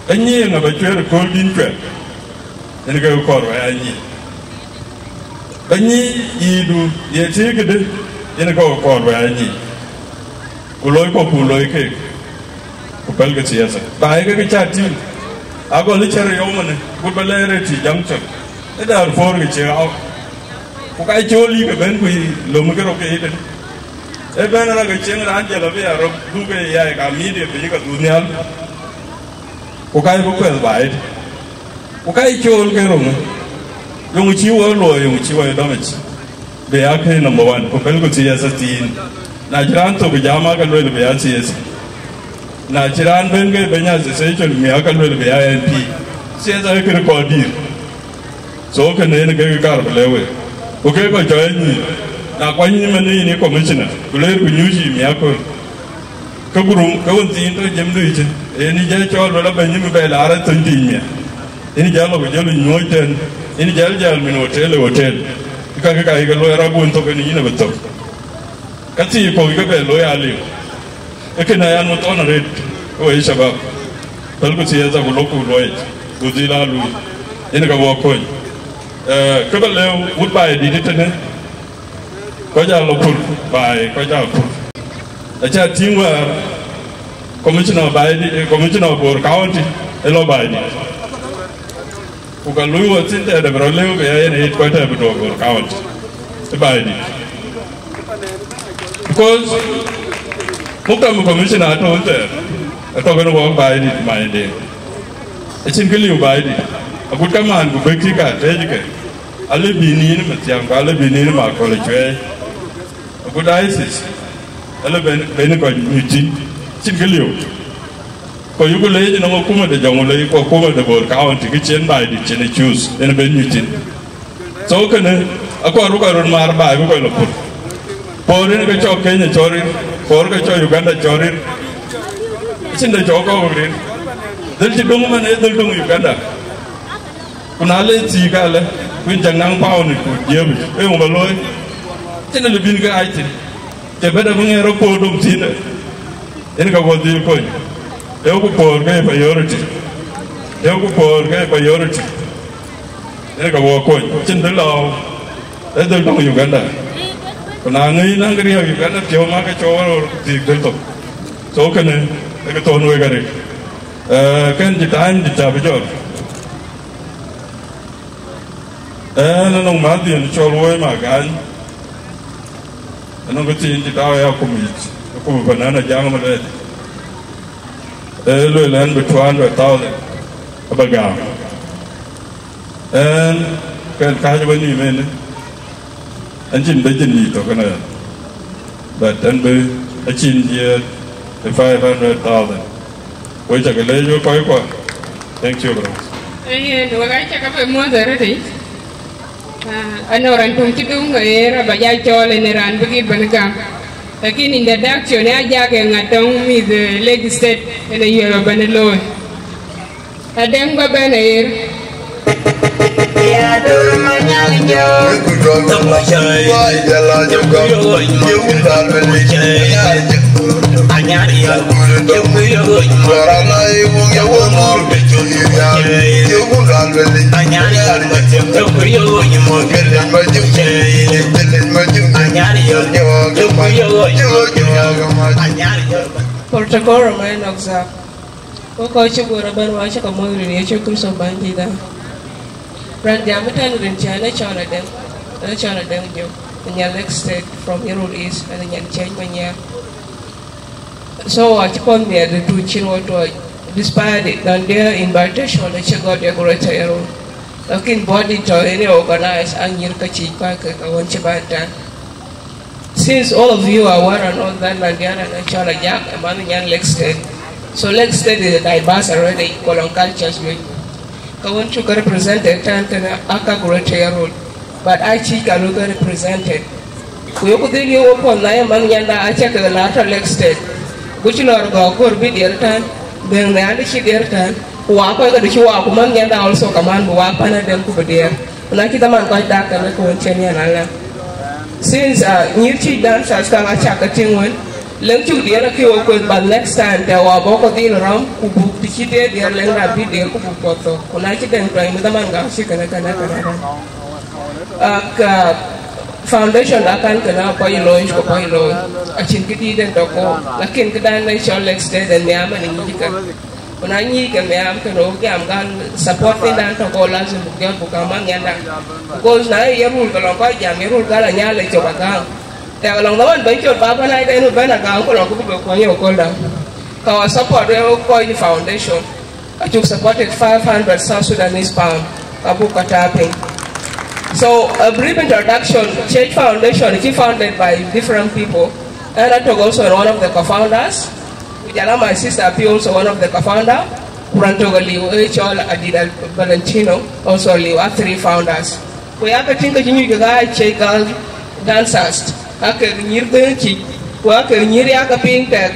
Anyiëëŋ abä cuɛɛr ë kööl dïn cuɛt, yen ke kɔɔr bä ya nyic. Bä nyic yiidu ye tëëk këdë, yen ke kɔɔr bä ya nyic. Ku loi kɔ̈k ku loi keek, ku pɛlkï siasa. Baai ke kë cä tïŋ, agɔl ë cär yɔu mënë, gut bä lɛɛr ë tï Junction, ë Darfur ke cie ɣau. Ku ka cɔl yï ke bɛ̈n ku yï lom ke rok ke yï tënë. Ee bɛ̈n rɔt ke cieŋ raan jël abï ya rok dhuk ke yai ka media bï yï ke dhuk nhial. Ku ka yï bï kuɛth baai. Ku ka yï cɔl ke rok. Yöŋ cï wɔ luɔi, yöŋ cï wɔ dɔmic. Bï ya ke number one, ku pɛlkï siasa thiin. Na cï raan thok jam aa ke luel bï ya siasa. Na cï raan bɛ̈n ke bɛ̈ny association mi aa ke luel bï ya M P. Siasa ee kë kɔɔr dïïr. So kënë yen ke kar bï lëu we. Ku ke kɔc cɔɔc nyïïr. Na kuany nyïïr man yïn ë commissioner, ku leer ku nyuc yï mi aköl. Ke gurum ke wën thiin tɔ jem du yic. Yen jɛ cɔɔl wala bɛ̈ny nyïïr bɛ laar ë thöny thiin mia. Yen jɛ lɔ ku jɔl nyuɔɔc tɛn. Yen jɛ jäl min hotel ë hotel. Ka ke ka yï ke luɔi rɔt bun thok yen yïn abï thok. Ka thii kɔ̈k ke bɛ looi aliu. Ee kënë ayan wä thɔn arëët, ke we shabab. Pɛlkï siasa ku lok ku luɔi, ku dhil aa luui. Yen ka wä kony. Ee, kë bä lëu wut baai dït tënë, kɔc aa lɔ pur, baai kɔc aa pur. Acä tïŋ wäär, commissioner baai dït, commissioner Bor County, ë lɔ baai dït. Ku ka luui wä thïn tɛ̈dë bï rɔt lëu bï ya yen ë yit kɔc tɛ̈ bï duɔ̈k Bor County. Ë baai dït. Because muktam commissioner atɔ̈ wën thɛɛr, atɔ̈ kën wɔɔk baai dït manyde. Acïn kë liu baai dït. Agut kamaan ku bɛ̈k tïk atëëc ke. Alë bï niin ë Mathiaŋ, ku alë bï niin ë Makɔl ë Cuɛɛi. Agut diocese, alë ben, ben kɔc nyuc thïn. Acïn kë liu. Ku yuku leec nɔŋ akuma de Jonglei ku akuma de Bor County, kë cïn baai dït cïn ë cuuth, yen ben nyuc thïn. So kënë, akɔɔr bï kɔc röt maar baai bï kɔc lɔ pur. Por yen ke cɔk Kenya cɔl rir, por ke cɔk Uganda cɔl rir. Acïn de cɔk kɔ̈k rir. Dhël cï döŋ man ee dhël döŋ Uganda. Ku na le thiik alë, Ku yïn cak naŋ pound ku jiëëp, ee ŋö ba looi? Cïn lë bïn ke ɣaac thïn. Cï bɛ̈t abï ŋɛɛr rɔt poor dom thïn. Yen ka wɔ dhil kony. Ee ku poor ke priority. Ee ku poor ke priority. Yen ka wɔ kony. Cïn dhil lɔ, ee dhil dɔŋ Uganda. Ku na ŋic naŋ kë riääk Uganda piɔ̈u, ma ke cɔɔl röör ku thiëk dhil thok. So kënë, ee kë thon wek arëët. Eh, kën cï time dït ca bï jɔt. Ɣɛn anɔŋ mäthdiɛn cɔl Woi Magany, anɔŋ kë thiin cï tääu ë akum yic, akum banana jaŋ ëmënë. Ee lueel ɣɛn bï two hundred thousand abï gam. Ɣɛn kën kääc ë wenïïm ënë, ɣɛn cïn bɛ̈c cïn dït tök ënë ɣɛn. But ɣɛn bï acïn jiëët ë five hundred thousand. Wek cä ke leec wek kɔckua. Thank you very much. Yen, wek acä ke bï muɔ̈th arëët. Ah, anɔŋ raan töŋ cï döŋ, ee rɔt ba jal cɔɔl, ënë raan bï gït bɛ̈n gam. Lakin introduction, ya jak ë ŋa tɔŋ mïth, eh, Lake State, ënë yuɛ̈r ba bɛ̈n looi. Adɛŋ ba bɛ̈n aɣeer. Protocol remain observed. Wek kɔc cï guöör ëbɛ̈n, wa cä ke muɔ̈th rin Yecu Kërtho Bɛ̈nydïïtda. Raan jam ëtɛ̈n rin cä ɣɛn ë cɔl Adɛŋ, ɣɛn ë cɔl Adɛŋ Jok, ë nyan Lake State from Yirol East, ɣɛn ë nyan Ciëëny Manyiɛɛr. So, wa cï puɔ̈th miɛt ë tuuc cïn wo tuɔɔc, despite it, nɔn diɛ invitation acï gɔ̈t ë Greater Yirol. Lakin body tɔ̈ yen ë organize, anyïr ka cïc kuac ke ka wën cï bɛ̈n tɛ̈n. Since all of you are aware and all that, Nyandiɛ̈n ë cɔl Ajak, ë manh nyan Lake State. So Lake State is a diverse already, ku lɔŋ cultures juëc. Ka wën cuk ke represented tɛ̈n kënë aa ka Greater Yirol. But aa cïï ka luk ke represented. Ku yeku dhil yök wok puɔ̈th na ye manh nyanda acä ke la tɔ̈ Lake State. Ku cï lɔɔr gɔ̈k gör bï diɛɛr tɛ̈n, dhëŋ nhial cï diɛɛr tɛ̈n. Ku wa kɔc ke du cï wa ku manh nyanda also kaman bï wa pan Adɛŋ ku bï diɛɛr. Ku na cï dhaman kɔc dak kënë, ku wën cïn yɛn alë. Since, uh, nyïïr cï dancers ka acä ke tïŋ wën, leŋ cuk diɛɛr akï wok kueth, but next time tɛ̈ wa bɔ̈ kɔ̈th dhil rɔm, ku buk të cï diɛɛr, diɛɛr leŋda bï diɛɛr ku buk puɔ̈th thok. Ku na cï dɛŋ tuany, mi dhaman gam cï kënë, kënë, kënë, kënë. Uh, ka foundation da kan kënë apɔi looi, ku apɔi looi. Acïn këdïït en tɔ̈ kɔ̈u, lakin këdan ë cɔl Lake State en nhiam en nyic kë. Ku na nyic ke nhiam kënë, wok jam gal support thiindan tɔ̈ kɔ̈u, lazim buk jɔt buk gam manh nyanda. Because na ye Yirol ke lɔŋ kɔc jam, Yirol gal anyaal ë cop agam. Tɛ̈k lɔŋ dhaman bɛ̈ny col ba bɛ̈n aiden bɛ̈n agam, ku lɔŋ ku bï kuɔny ë köölda. Ka wa support wek kɔc foundation. Acuk supported five hundred South Sudanese pound. Ka buk ka tääu piny. So, a brief introduction, Change Foundation, cï founded by different people. And I took also one of the co-founders. Ku jɔl a my sister Api also one of the co-founder. Ku raan tök aliu ë cɔl Adida Valentino, also aliu, a three founders. Ku ya ke tïŋ ke cï nyuc ke ka Ciëëc Girl Dancers, aa kek nyïïr dhëëŋ cïc, ku aa kek nyïïr ya ke piŋ tɛ̈k,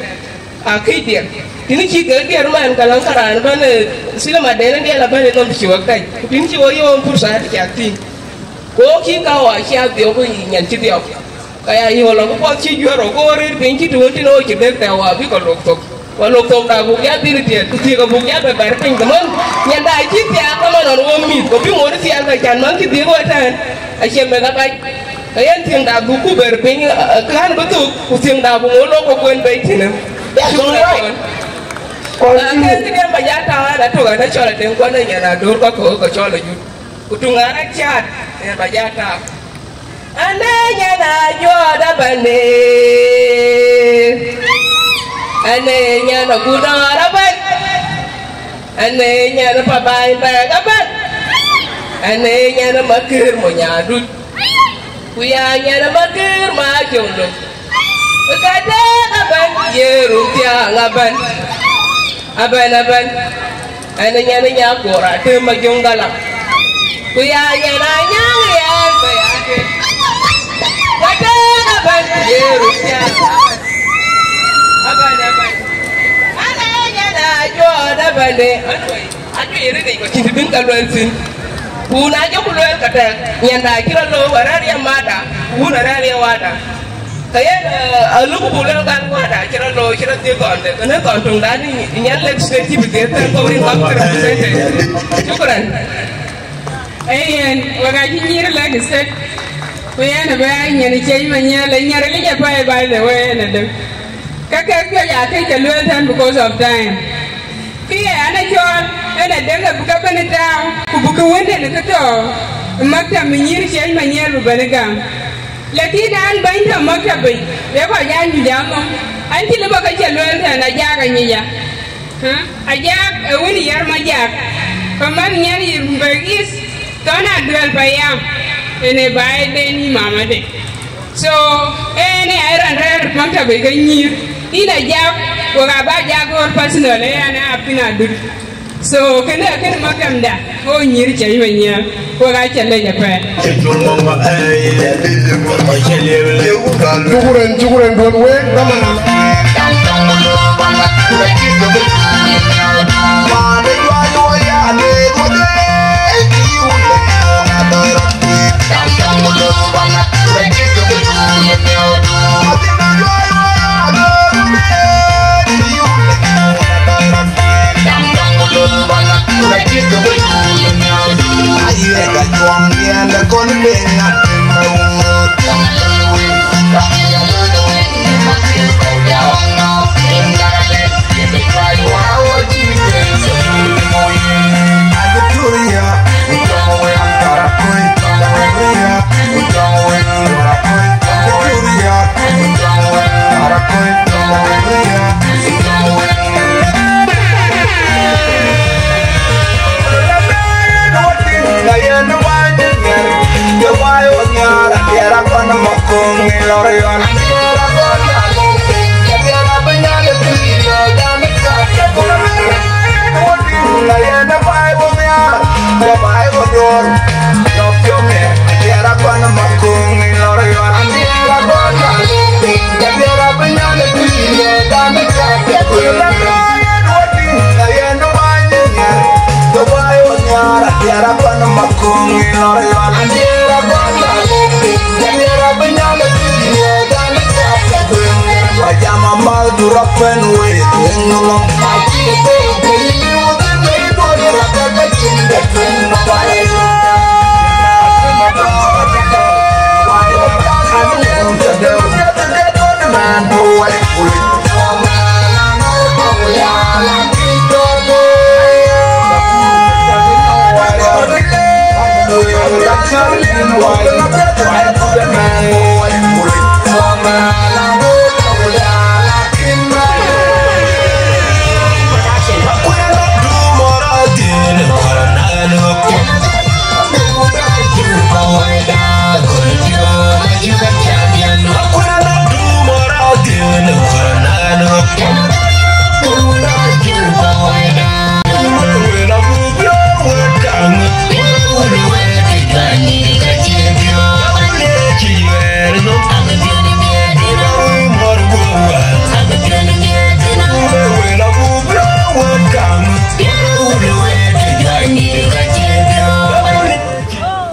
aa këc diɛɛr. Tënë cï kek diɛɛr man ka lɔŋ ka raan ëbɛ̈n, eh, cinema den ë diɛɛr ëbɛ̈n ë nɔm cï wek tɛ̈c. Ku tënë cï wek yööm pursa cak tïŋ. Ku wok cï ka wa cï a dhiɔp, ku nyan cï dhiɔp. Ka ya yöök lɔ ku puɔth cï juëër, ku rëër piny cï tuun tïn, ɣo cï dek thɛɛu abï ke lok thok. Ku lok thok da buk ya dhil tiɛɛt, ku thiëëk abuk ya bɛ bɛ̈r piny, ke man nyanda cï thiaak ke man ɣɔn wo mïth, ku bï ŋoot thiaak ke can man cï dhiëëk wek tɛ̈n, acie meth abac. Ke yen thiëŋda buk ku bɛ̈r piny, eh, kän bï thuk, ku thiëŋda buk ŋoot lok ku kuen bei tïnë. That's all right. Shukran. Continue. Eh, kën këdï ba ya taŋ, an atök, an acɔl Adɛŋ, ku an ë nyan Ador, ka kɔ̈k ke cɔl Ajut. Ku tuŋ an acaat, eh, ba ya taŋ. Ane nyan Ajuɔɔr abɛ̈n, ane nyan Agudɔɔr abɛ̈n, ane nyan Pabaai Bɛ̈ɛ̈k abɛ̈n, ane nyan Makër Monyadut, ku ya nyan Makër Majöŋ Lok. Ka tëëk abɛ̈n, ye run thiaŋ abɛ̈n. Abɛ̈n, abɛ̈n. Ɛn ë nyan ë Nyakuɔɔr Atem Majöŋ Galam. Ku ya nyan Anyaŋ, yɛn bɛ ya ke. Ka tëëk abɛ̈n, ye run thiaŋ abɛ̈n. Abɛ̈n, abɛ̈n. An ë nyan Ajuɔɔr abɛ̈n de. Anyway, atuc ë rëëc, ku cïn të bïn ka luel thïn. Ku na jɔku lueel ka tɛ̈k, nyandu acï rɔt looi, arɛ̈ɛ̈r ya mada, wun arɛ̈ɛ̈r ya wada. Ka yen, eh, aluk buk lueel kan wada acï rɔt looi, cï rɔt dhiëth thɔnde, kënë thɔn töŋdan nyan lek state cï bï dhiëth thɛn kɔ̈u rin kɔ̈k kërɛ̈ɛ̈r. Shukran. Ee yen, wek acï nyïïr lek state. Ku yen abï aa nyan Ciëc Manyiɛl, ee nyan rilic apɛi, by the way, yen adë. Ka kek juëc aa kec ke lueel tɛ̈n because of time. Kë ye an, acɔɔl, yen adë ke bï ke bɛ̈n ë tääu, ku bï ke wënden kë tɔ̈ ë maktab ë nyïïr Ciëc Manyiɛl bï bɛ̈n ë gam. Lakin an, bɛ̈ny tɔ̈ maktab yic, ye kɔc aa nyuc anhom, an, cï lëu ba ke cï lueel tɛ̈n, Ajak anyic ya. Hä? Ajak ë wën Yɛr Majak, ke mɛnh nyan yï Rumbek East, thɔn Aduɛl payam, yen ë baai den yï mamade. So, ënë ë raan rɛ̈ɛ̈r maktab ë ke nyïïr, yïn Ajak, wek aa bä Ajak ɣöör personal, ë an, ë Apin Adut. So, kënë, kënë maktamda, ɣöö nyïïr Ciëc Manyiɛl, wek aa cä lec apɛi. Shukran, shukran, duɔ̈n wek, dhaman.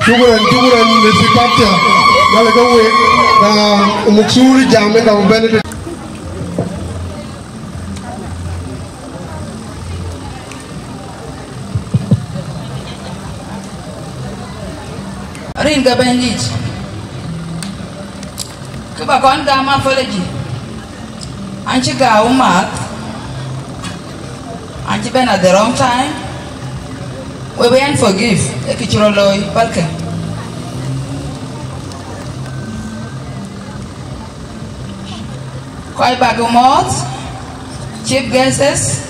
Shukran, shukran, Mister Patia. Yale ka wek, na muksuri jam ënɔŋ Benedict. Rin ke Bɛ̈nydït, kë ba kɔn gam apology, an cï gääu maath, an cï bɛ̈n at the wrong time, we bï ɛn forgive, ee kë cï rɔt looi, bäkë. Kɔc bäk mɔ̈ɔ̈th, chief guests,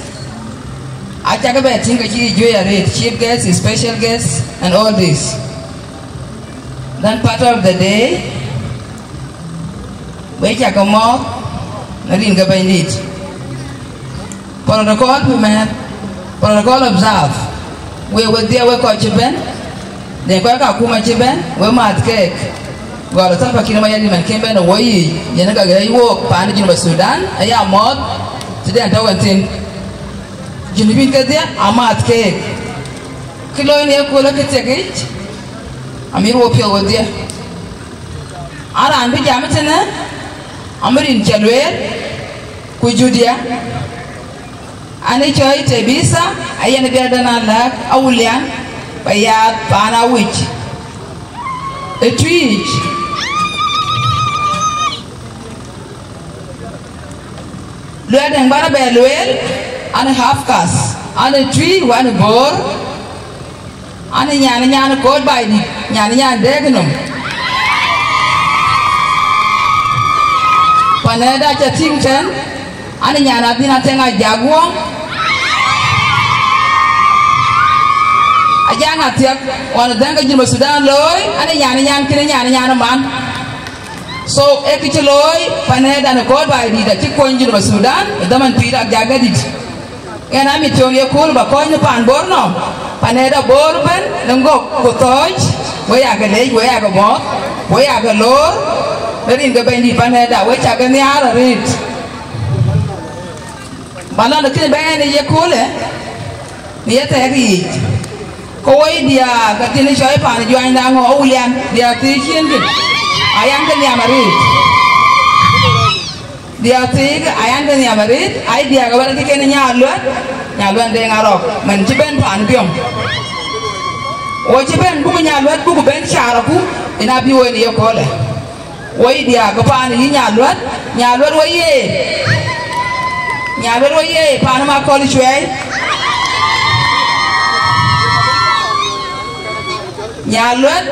acäkï bɛ tïŋ ke cï juëc arëët, chief guests, special guests, and all this. Then part of the day, we cäkï mɔ̈ɔ̈th, në rin ke Bɛ̈nydït. Protocol bï mɛ̈ɛ̈r, protocol observe. Wek wedhie, wek kɔc cï bɛ̈n, den kɔc ke akuma cï bɛ̈n, we maath keek. Gɔl Salva Kiir Mayardit man kën bɛ̈n ë woi yiic, yen ka gɛ̈ɛ̈c wook paan Junub Sudan, aya mɔ̈ɔ̈th, tëde ɛn tɔ̈u ɛn thïn. Junubin kedhie amaath keek. Kë looi në yeköölë kë thiek yic, Amit wo piɔ̈th wodhie. An raan bï jam tënë, amit rin cä lueel, ku Judia. An ë cɔɔi Tabitha, ayen biäkden alääk Awulian, ba yaath paan Awic. Ë Tuic. Luɛɛl dɛ̈ŋ bän abɛ lueel, an ë half caste, an ë Tuic, wan ë Bor, an ë nyan, nyan ë Koot Baidït, nyan, nyan dɛɛk nɔm. Panɛɛda cä tïŋ tɛ̈n, an ë nyan adhïn Athiɛŋ Ajak Guɔŋ. Ajak Athiɛk, ɣɔn ë dhɛ̈ŋ ke Junub Thudan looi, an ë nyan, nyan kënë, nyan, nyan ë man. So, ee kë cï looi, panɛɛda në Koot Baidït acï kuɔny Junub Thudan, ë dhaman pïïr Ajak Gadït. Ɣɛn amit thiɔ̈ŋ ye kööl ba kɔ̈ɔ̈c në paan Bor nɔm, panɛɛda Bor ëbɛ̈n, në ŋɔ̈k ku thɔ̈ɔ̈c, we yakë leec, we yakë mɔ̈ɔ̈th, we yakë loor, në rin ke Bɛ̈nydït panɛɛda, we cakë nhiaar arëët. Ba lɔ në kënë bɛ̈ɛ̈n ë ye köölë, në ye thɛɛk yiic. Ke woi diäär ke thïn cɔɔi paan Juanyda ŋö Awulian, diäär thiëëc ciëën kë, ayan ke nhiam arëët. Diäär thiëëc ayan ke nhiam arëët, ai diäär ke wɛ̈t acï kën Nyaluɛt, Nyaluɛt Deŋ Arɔk, man cï bɛ̈n paan Biɔŋ. Wo cï bɛ̈n buk Nyaluɛt buk bɛ̈n caar aku, yen abï woi në ye köölë. Woi diäär ke paan yï Nyaluɛt, Nyaluɛt woi ye. Nyaluɛt woi ye, paan Makɔl Cuɛi. Nyaluɛt,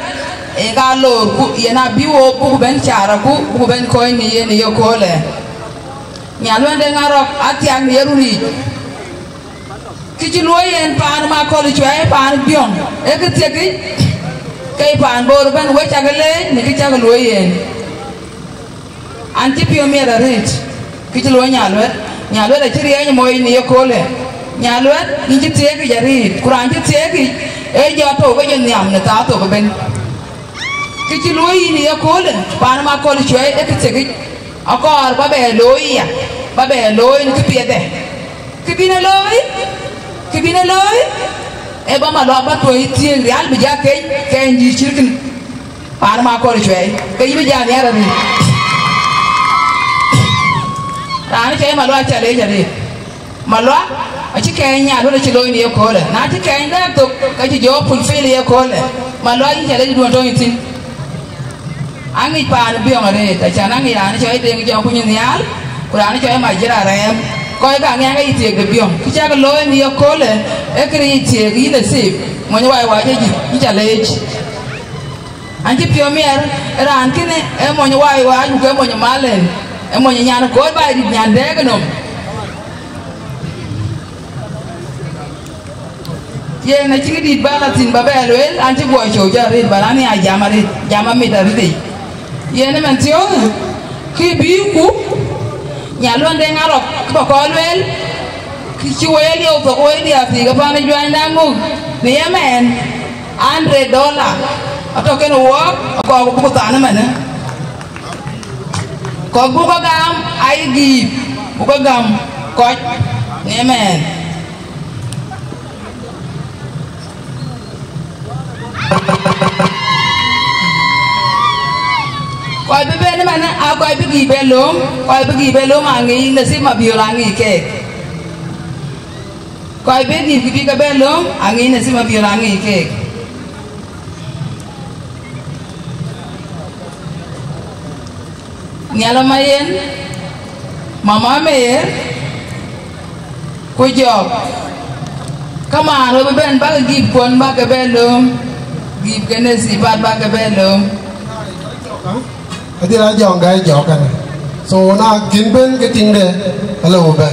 ee ka loor ku, yen abï wo buk bɛ̈n caar aku, buk bɛ̈n kɔ̈ɔ̈c në yen ë ye köölë. Nyaluɛt Deŋ Arɔk athiak në ye run yiic. Kë cï luɔi yen paan Makɔl Cuɛi, paan Biɔŋ, ee kë thiekic, ke paan Bor ëbɛ̈n, we cakë leec në kë cäk luɔi yen. An cï piɔ̈u miɛt arëët, kë cï luɔi Nyaluɛt. Nyaluɛt acï riɛɛny moi në ye köölë. Nyaluɛt, yïn cï thiekic arëët, ku raan cï thiekic, ee jɔ tɔ̈u ke jɔ nhiam në thaa thok ëbɛ̈n. Kë cï luɔi yïn në ye köölë, paan Makɔl Cuɛi, ee kë thiekic. Akɔɔr ba bɛ looi ya, ba bɛ looi në këpiɛth ë. Kë bïn e looi, kë bïn e looi, ee ba Malual ba tuɔi thiëëŋ rial bï ja keny, keny dïït cït kën. Paan Makɔl Cuɛi, ke yï bï ja nhiaar arëët. Raan cɔɔi Malual cä leec arëët. Malual acï keny Nyaluɛt acï looi në ye köölë. Na cï keny dɛɛk thok, ka cï jɔ fulfill ye köölë. Malual yïn cä leec duɔ̈n tɔ̈u yïn thïn. Aŋic paan Biɔŋ arëët, acan aŋic raan cɔɔi Deŋ Jɔŋ Kuny Nhial, ku raan cɔɔi Majira Rɛɛm. Kɔc ka ŋɛk ayï thiëëk de Biɔŋ. Kë cäk looi në ye köölë, ee kërë yï thiëëk yïn ë thip, mony Wai Wac ë jïth, yïn cä leec. An cï piɔ̈u miɛt, raan kënë ee mony Wai Wac, ku ke mony Malɛn, ee mony nyan Koot Baidït, nyan dɛɛk nɔm. Yen acï këdït bä la thïn bä bɛ lueel, an cï guɔ cöu cä arëët, bä raan ya jam arëët, jam amit arëët yic. Yen ëmɛn thiɔ̈ɔ̈ŋ, kë bï ku Nyaluɛt Deŋ Arɔk, kë bä kɔɔr lueel, kë cï woi e lieu thok woi diäär thiëëk ë pan ë Juanyda ŋök, në ye mɛɛn, hundred dollar, atɔ̈ kën wɔɔk, akɔɔr ku buk than ëmɛnë. Kɔc buk ke gam, ayï giip, buk ke gam kɔc në ye mɛɛn. Kɔc bï ben ëmɛnë, aa kɔc bï giip bɛ lööm, kɔc bï giip bɛ lööm aŋic, Nasib Mabiöör aŋic keek. Kɔc bï giip kë bï ke bɛ lööm aŋic, Nasib Mabiöör aŋic keek. Nhial ë Mayen, Mama Meyer, ku Jɔk. Kamaan we bï ben bäk giip kuɔn bäk ke bɛ lööm, giip ke Nasib bäk ke bɛ lööm. Adhil a jɔŋ gäi jɔk kɛn. So na kïn ben ke tiŋde, alë we bɛ.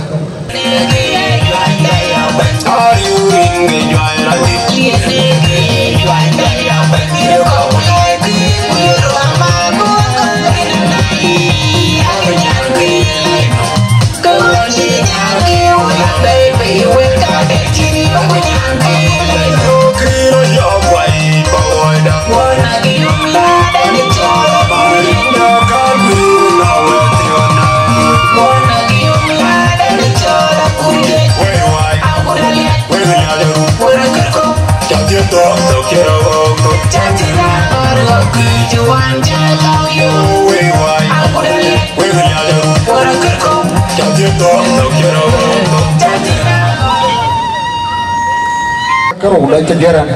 Kërou da cï gɛ̈r ɛn.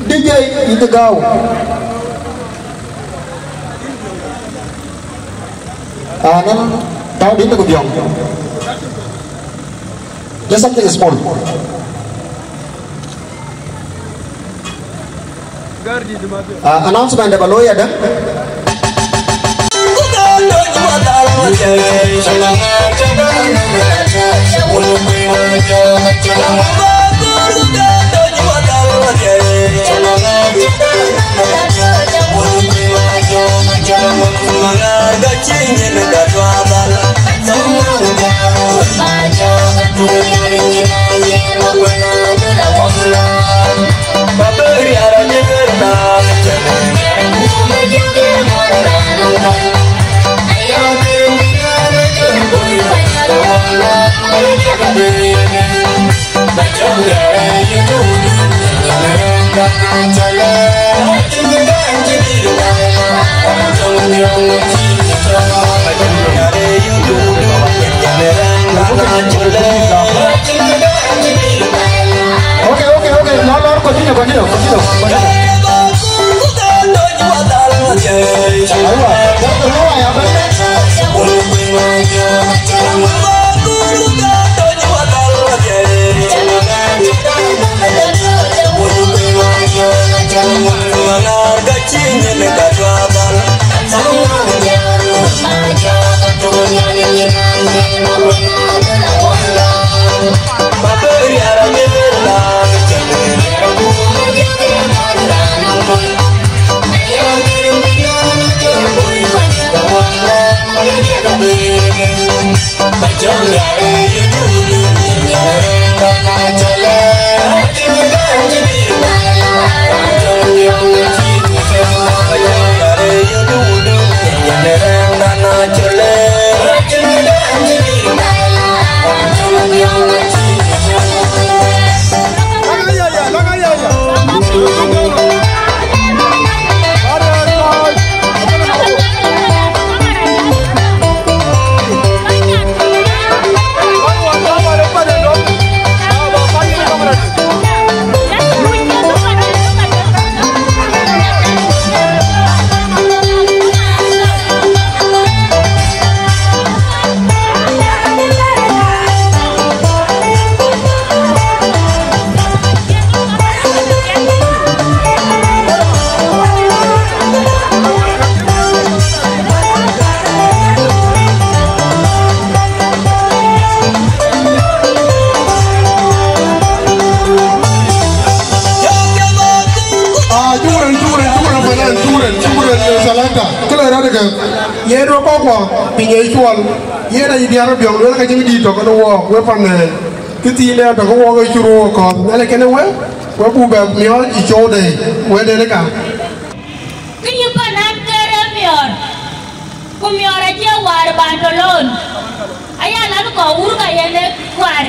D J in the gau. Anɔn tau di tuk biɔŋ. Just something small. Uh, announcement de ba looi ada. Okay, okay, okay. No, no, continue, continue, continue, continue. Aiwa, ya, ya, ya, ya. Ah, shukran, shukran, shukran, fanan, shukran, shukran, eh, Salanta. Kila rada ka. Ye do ko ko, pinye chual. Ye na idiara biong, lo ka jing di to, kano wo, we pan, eh, kiti ne to, ko wo, we churu ko. Nale kene we, we bu ba miol i chode, we de ka. Kë yï panan ke rem miɔɔr, ku miɔɔr acie waar ban tɔ loon, aya lan kɔ̈u wur ka yen ë kuaar.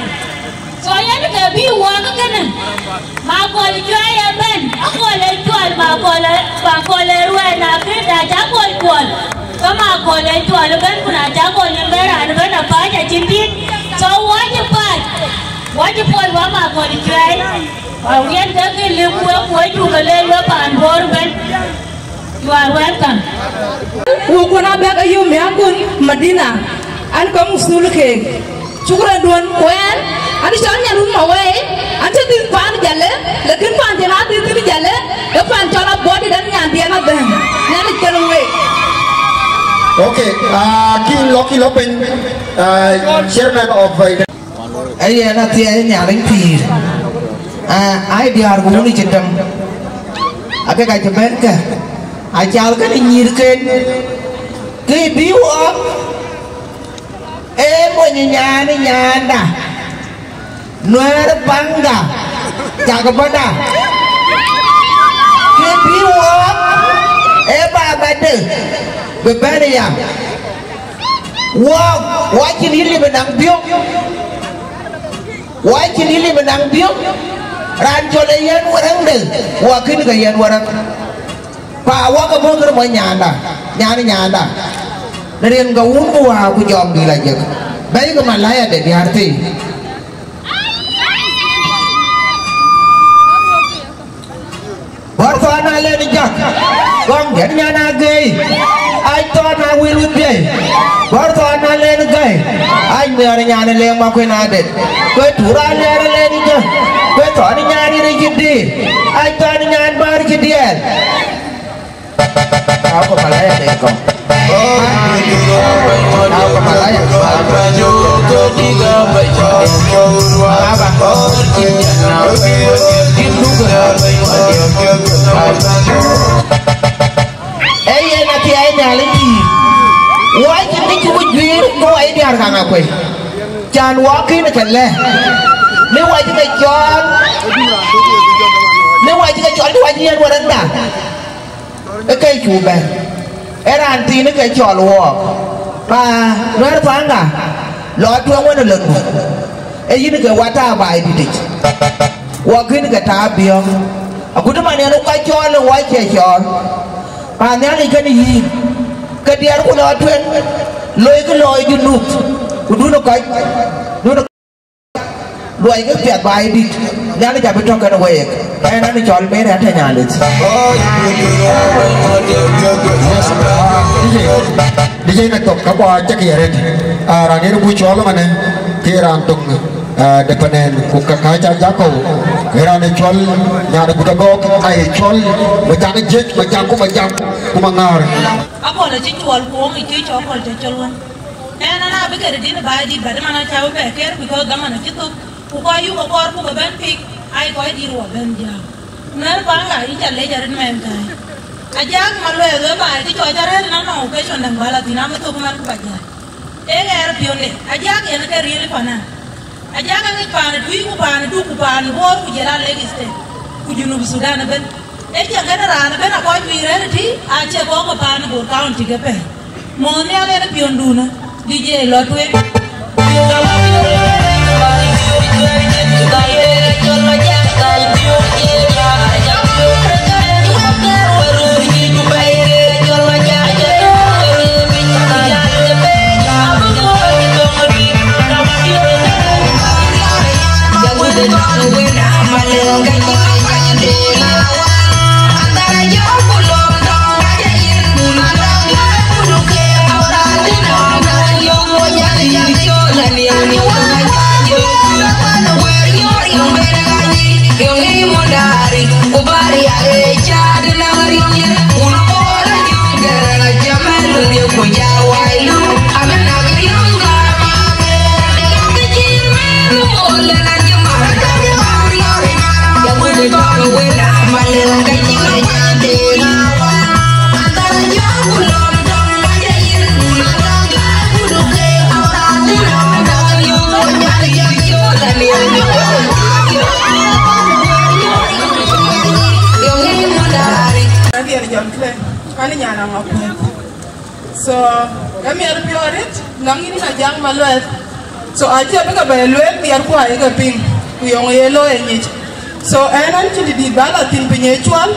So yen ke bï wɔɔk kënë, ma kɔl cuai ëbɛ̈n, akɔl ë cuɔl, ma kɔl ë, ma kɔl ë ruɛɛn, na kën na cä kɔl cuɔl, ke ma kɔl ë cuɔl ëbɛ̈n, ku na cä kɔl yen bɛ̈n raan ëbɛ̈n apaac acïn dït. So wɔ cï paac, wɔ cï puɔl wä ma kɔl cuai. Awien ke ke lim wek wek cuk ke le wek paan Bor ben. You are welcome. Wukun abɛk ayum yakun Madina. An ka musul ke. Shukran duon kuen. An cɔl Nyarun Mawei. An cï dhil paan Jale. Lakin paan cïn a dhil dhil Jale. Ke paan cɔl Abodi dan nyan diɛn adhɛn. Nyan ikel wek. Okay, uh, kin lɔ, kin lɔ piny, uh, chairman of, uh, Ayen athiɛɛi Nhialic pïïr, aa, ai diäär ku wun cï däm, akek acï bɛ̈n kë, acal kënë nyïïrken, kë bï wɔɔk, ee mony nyan nyaanda, Nuɛɛr Baŋda, cak bɔ̈da, kë bï wɔɔk, ee babade, bï bɛ̈n aya. Wɔɔk, wɔ cïn yï lip ë naŋ biök. Wa cïn yï lim naŋ biök, raan cɔl ë yɛn wärɛ̈ŋde, wa kën ke yɛn wärɛ̈ŋ. Pa wa ke bɔ̈ kërë mɔny nyanda, nyan nyanda. Në riɛn ke wun ku wa ku jɔŋ dï la jek. Bɛ̈i ke malaya de diäär thii. Bɔ̈r thɔn alen jak, gɔŋ diɛt nyan agei, ac thɔn awil wut biɛi. Bɔ̈r thɔn alen gäi, ac miɛr nyan leŋ ma kuën adet. Kue tur alɛɛr alen jɔ, kue thɔn nyan ric cï diir, ac thɔn nyan bäär cï diɛɛl. Aku malaya de gɔŋ. Ee yen athiɛɛi Nhialic pïïr. Wɔ cïn kë cï ku juiir, ku wɔ ye diäär kaŋ akuei. Can wɔ kën ke lɛ̈k. Në wɔ cï ke cɔɔl, në wɔ cï ke cɔɔl, në wɔ cï yen wärɛ̈kda. Ë ke cuk bɛ̈n, ë raan thiin ë ke cɔl wɔɔk, pa Nuɛ̈r Panga, lɔ tueŋ wën ë lon duɔ̈n, ë yïn ke wa taar baai dïtic, wɔ kën ke taar biɔ̈ɔ̈k, agut man yen ë kɔc cɔɔl ë wɔ cie cɔɔl, pa Nhialic kënë yïn, ke diɛɛrku lɔ tueŋ, loikï lɔɔi Junub, ku dun ë kɔc, dun ë Luɔi ke piɛth ba ye dït, Nhialic abï tɔ̈ kenë week. Ɛn, ɛn cɔl Mary Atɛ̈ny Alic. Dï jëc në thok, ka bɔ̈ acäk ye rëët. Aa, raan yen ku cɔl ëmënë, ke raan töŋ, aa, de panɛn, ku ka, ka ca Jakɔu. Ke raan ë cɔl nyan ë Gut Agɔɔk, aye cɔl Majaŋ Jiëc, Majaŋ ku Majaŋ ku Maŋäär. Akɔ̈l acï cuɔl ku wok ë cï cɔk akɔ̈l cɔl wën. Ɛn, ɛn abï kërë dït ba ye dït, but man acä bï bɛ kër, because dhaman acï thök. Ku kɔc yuk akɔɔr buk ëbɛ̈n pik, aye kɔc dït wɔ bɛ̈n jääm. Nuɛ̈r Panga, yïn ca lec arëët mɛnhkäi. Ajak Maluɛth wëë baai, kë cɔɔc arëët ënɔɔnë occasion däŋ ba la thïn, amë thök man ku ba jäl. Ee ɣɛɛr piɔ̈nde, Ajak yen ke riël ë panan. Ajak aŋic paan ë Tuic ku paan ë Duk ku paan ë Bor ku jɔl a Lake State, ku Junub Sudan ëbɛ̈n. Ee cï kënë raan ëbɛ̈n akɔc juëc rɛ̈ɛ̈r ëtï, acie kɔc ke paan ë Bor County ke pɛ̈i. Mɔ̈ɔ̈th Nhialic ë piɔ̈ndunë, D J lɔ tueŋ. Adiɛl John Clay, an nyan Aŋakuëth. So, ë miɛt piɔ̈ɔ̈th arëët, nɔŋ yïn Ajak Maluɛth. So, acie bï ke bɛ lueel miɛt ku ayï ke piŋ, ku yɔŋ ye looi ë nyic. So, ɛn, ɛn cïn dït ba la thïn piny ë cuɔl,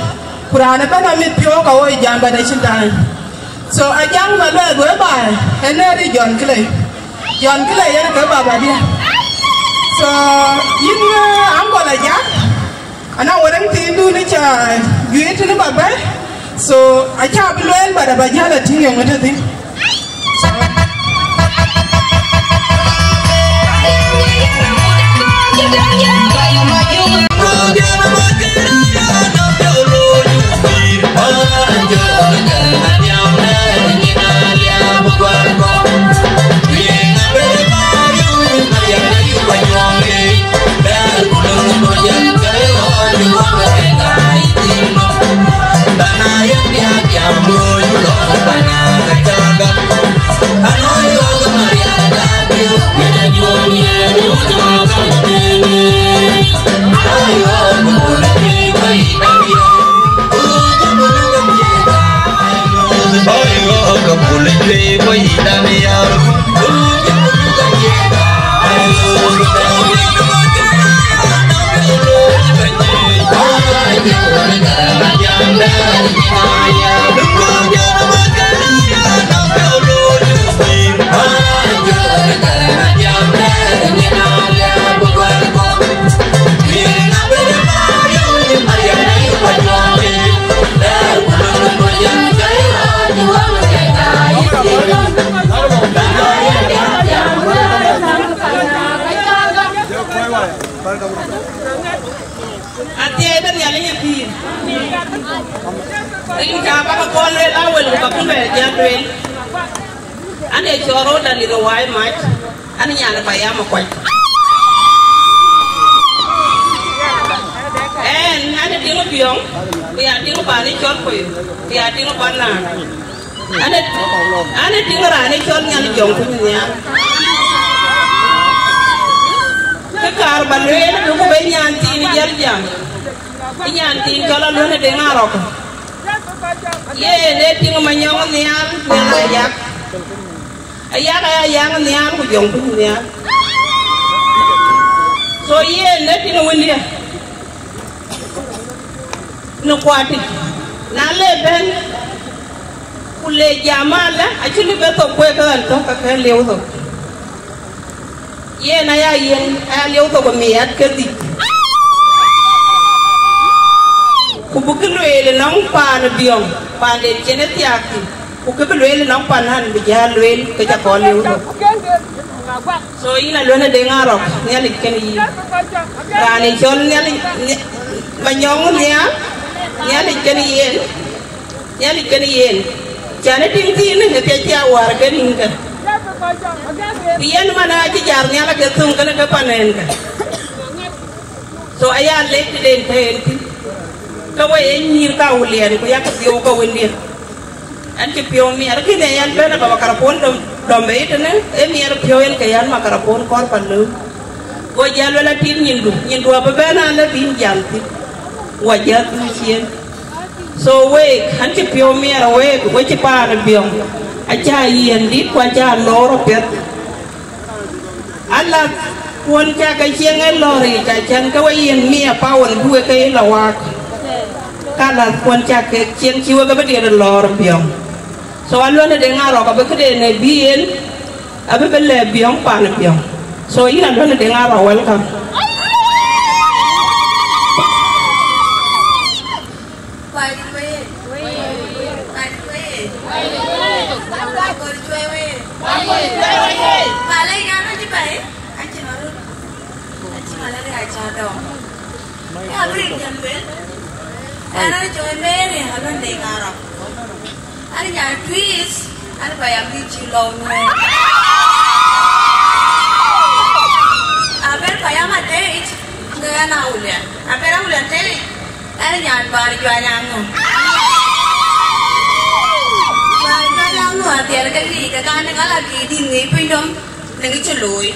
ku raan ëbɛ̈n amit piɔ̈u ka woi jam bɛ̈n acïn time. So, Ajak Maluɛth wëë baai, ɛn ee ri John Clay. John Clay yen ke baba diɛ̈. So, yïn, eh, Uncle Ajak, ana wärɛŋ thiindun ë ca juëc tënë ba bɛ̈i. So, acä bï lueel, but aba jäl a tïŋ yɔŋ ë tëthiin. Athiɛɛi bï Nhialic ë pïïr. Rin cä bä ke kɔn lueel awël, ku bä ke bɛ jat lueel. An, ee cɔɔr rɔt Daniel Wai Mac, an, nyan ë payam ë kuac. Ɛn, an, ee tiŋ ë Biɔŋ, ku ya tiŋ ë pan ë cɔl Kuei, ku ya tiŋ ë pan Naan. An, ee, an, ee tiŋ raan ë cɔl Nhialic Jɔŋ Kuc Nhial. Kë kaar bä lueel, duku bë nyan thiin jäl jam. Ë nyan thiin cɔl Aluɔ̈n ë Deŋ Arɔk. Yen ee tiŋ Manyɔŋ Nhial, Nhial Ayak. Ayak aya Ayak Nhial ku Jɔŋ Kuc Nhial. So yen ee tiŋ wëndiɛ në kuatic. Na le bɛ̈n, ku le jam alë, acï lëu bë thok kueek ke ɣɛn tök, ke kën lieu thok. Yen aya yen, aya lieu thok ë miɛt ke dhïc. Ku bï kë lueel ënɔŋ paan ë Biɔŋ, paanden cïn ë thiaak thïn, ku kë bï lueel ënɔŋ pan ɣɛn bï jäl lueel, ke ca kɔn lieu thok. So yïn Aluɔ̈n ë Deŋ Arɔk, Nhialic kën yïn. Raan ë cɔl Nhialic, Nhi-, Manyɔŋ Nhial, Nhialic kën yen, Nhialic kën yen. Cän ë tiŋ thiin ë piac cï a wäär ke rin kë. Ku yen man acï jar nhial ake thöŋ kënë ke pan en kë. So aya lec tëden tɛ̈ en thïn. Ke we ye nyïïr ka Awulian, ku yak dhiëu ka wëndiën. An cï piɔ̈u miɛt, kën ee yɛn bɛ̈n aba makarapon dɔm, dɔm bei tënë, ee miɛt piɔ̈u en ke yɛn makarapon kɔɔr pan lëu. Go jäl luel atit nyindu, nyindu abï bɛ̈n alë bïn jam thïn. Wa jäl dhuk ciëën. So week, an cï piɔ̈u miɛt week, we cï paan ë Biɔŋ. Acä yiɛ̈n dït ku acä loor apiɛth. Alath kuɔn cä ke cieŋ ë lɔ̈ɔ̈r yic, acän ke we yiën mia paun bï we ke ye lɔ waak. Ka lath kuɔn cä ke cieŋ cï we ke bï diɛt ë lɔ̈ɔ̈r Biɔŋ. So Aluɔ̈n ë Deŋ Arɔk abï këden ë bï yen, abï bï lɛ̈k Biɔŋ, paan ë Biɔŋ. So yïn Aluɔ̈n ë Deŋ Arɔk, welcome. Kuai dït wei ye. Kuai dït wei ye. Kuai kor cuai wei ye. Malë yan acï bɛ̈i, acï ŋa röt. Acï malaria acä dɔm. Ya bï rin jam luel. Ɛn a jɔ Mary Aluɔ̈n Deŋ Arɔk. An nyan Tuic, an payam dït cï lɔu nuɛɛn. Aber payam atëëc, ke ɛn Awulian. Aber Awulian tëëc, ɛn nyan Bär Juany Aŋö. Bär Juany Aŋö adhiɛl ke ŋic ke kan ë ŋala kï dït ŋic piny dɔm në kë cï looi.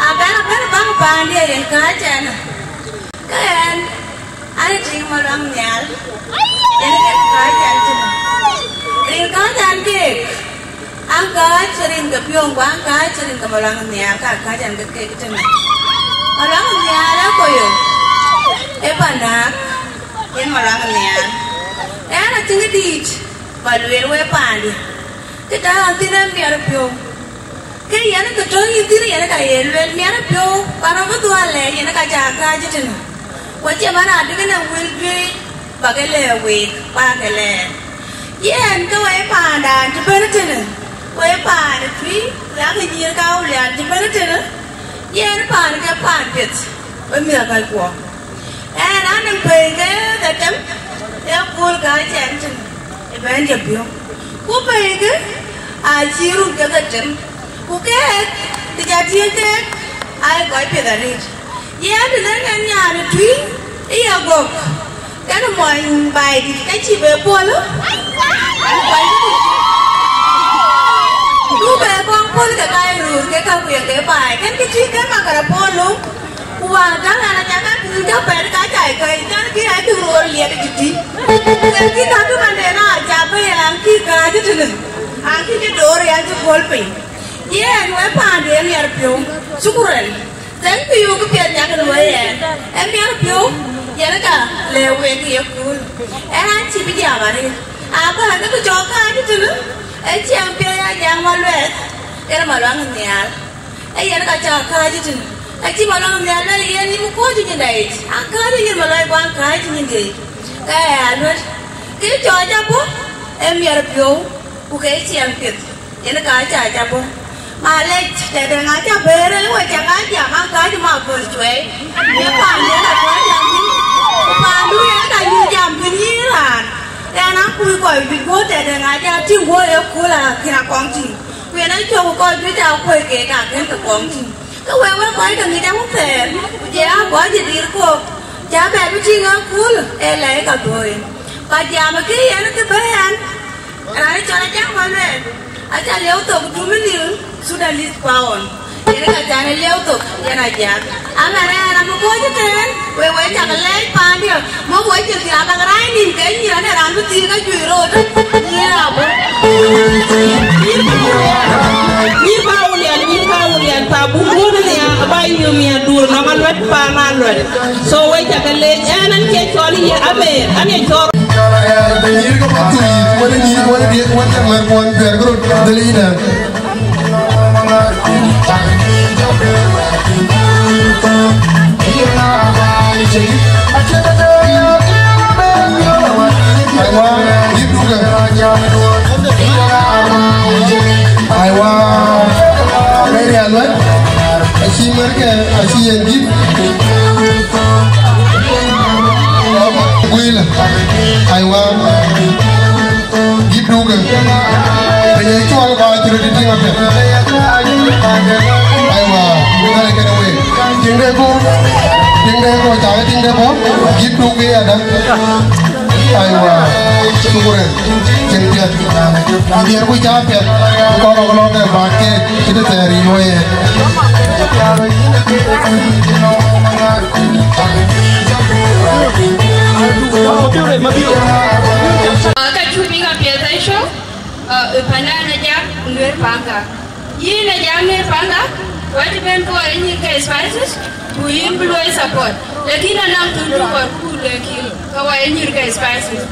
Abɛ̈n abɛ̈n baŋ paandiɛ yen kääc ɛn. Ke ɛn, an ë tiŋ Maluaŋ Nhial, yen ë kek kääc ɛn tënë. Rin kääc ɛn keek, an kääc rin ke Biɔŋ, ku an kääc rin ke Maluaŋ Nhial, ka kääc ɛn ke keek tënë. Maluaŋ Nhial ë Koyo, ë Pandak, yen Maluaŋ Nhial. Ɛn a tiŋ dït, ba lueel wek paandiɛ. Kë tɔ̈ ɣɔn thïn ë miɛt piɔ̈u. Ke yɛn ke tɔ̈ yïn thïn, yɛn ka ye lueel miɛt piɔ̈u, pan rɔt bï dhuɔl lɛɛc, yɛn ka ca kääc tënë. Ku acie man adï kënë wël juëc, ba ke lɛ̈k week, ba ke lɛɛr. Yɛn ke wek paandan cï bɛ̈n tënë, wek paan ë Tuic, ku yak nyïïr ka Awulian cï bɛ̈n tënë, yɛn paan ke paan piɛth, wek mïth akɔckuɔ. Ɛn anɔŋ pɛ̈i ke dhetem, ee kööl kääc ɛn tënë, ë bɛ̈n jɔ piɔ̈u. Ku pɛ̈i ke acï run ke dhetem. Ku keek, të ca tiëëc keek, aa kɔc piɛth arëët. Yɛn të lëŋ ɛn nyan ë Tuic, ë ye gɔ̈k. Kɛn mɔny baidït, ke cï be puɔ̈l, an kuany. Ku be kɔŋ puɔ̈l ke ka ye röör ke ka ku ye ke baai. Kɛn ke Tuic, kɛn makarapon löŋ. Ku wäär täŋ an, aca ka kï jɔ pɛ̈t ka ca ye kääc, jan kï acï röör liɛt ë tïtï. Ku yen kï ka kï mande na aca bɛ̈i an, kï kääc tënë, an, kï cï door an, cï kuɔl piny. Yen wek paandiɛ miɛt piɔ̈u, shukran. Thank you, kë piɛth yak luɔi ɛn. Ë miɛt piɔ̈u, Yen ka lɛ̈k wek ye kööl, ë raan cï bï jam arëët. Abä ke ku cɔk kääc tënë, ë ciɛɛŋ piɛth ya jam Maluɛth, yen Maluaŋ Nhial. Ë yen ka cɔk kääc tënë, acï Maluaŋ Nhial lueel yen yïn kuɔ̈c nyin daic, akääc nyin Maluac guaŋ kääc nyin daic. Ka ë aluet, kë cɔk jam bɔ̈, ë miɛt piɔ̈u, ku ke ciɛɛŋ piɛth. Yen ka ca jam bɔ̈. Malec, tëde ŋa ca bɛ̈ɛ̈r, ë we ca ka jam, an, ka jam aköl cuɛi. Ye paanden aköl jam thïn. Ku paandu yen ka yï jam thïn yïn raan. Yen akuc kɔc juëc guɔ tëde ŋa ca tïŋ guɔ ye kööl akïn akɔŋ tïŋ. Ku yen acök kɔc juëc akuɔ̈c keek akën ke kɔŋ tïŋ. Ke wek, wek kɔc ke ŋic awun thɛɛr, ku jɛ aa kɔc ë dhil kok, cä bɛ bï tïŋ ë kööl ë lɛ̈i ka dhuööi. Ba jam kë yen kë bɛ̈ɛ̈n, raan cɔl Ajak Maluɛth, aca liɛu thok two million Sudanese pound. Yen ka can ë liɛu thok, yen Ajak. Amɛn, ɛn amï kɔc ëtɛ̈ɛ̈n, wek, wek cak lɛɛc paandiɛ̈. Mɔ̈k wec cïn thiaak bäk rac nïn ke nyïïr, ane raan bï thiëëk ajuëc rot. Nyïïr abɔ̈. Nyïïr Pawulian, nyïïr Pawulian, pa buk duɔ̈n nia, ba yum ya dur nɔm aluɛt, paan aluɛt. So wek cak lɛɛc, ɛn an cie cɔl ye amer, an ye cɔl. Nyïïr ke Pathuyith, wën nyïïr, wën diëk, wën cak lɛ̈k kuɔn, kuɛɛr ke rot, dhël yïn ɛn. Aiwa, gït dukë. Aiwa, Mary Aluɛt, acï märkë, acï yen gït. Guil, aiwa. Gït dukë. Piny ë cuɔl ba cï röt tïŋ apiɛth. Aiwa, ŋäl kënë wek. Tiŋde ku, tiŋde ku, cakë tiŋde ku. Gït dukë yadä. Aiwa, shukran. Cïn piɛth. Adiɛɛr ku ca piɛth. Kɔn rɔk lɔ̈k ë bak keek. Cï të thɛɛr yï luɔi ë. Ka cuk piŋ apiɛth ë cök, ë, ë pandan Ajak Nuer Panga. Yïn Ajak Nuer Panga, wacï ben ke wai nyïïr ke spices, ku yïn bï luɔi support. Lakin anɔŋ thun cuk kɔɔr ku lɛ̈k yïn ke wai nyïïr ke spices.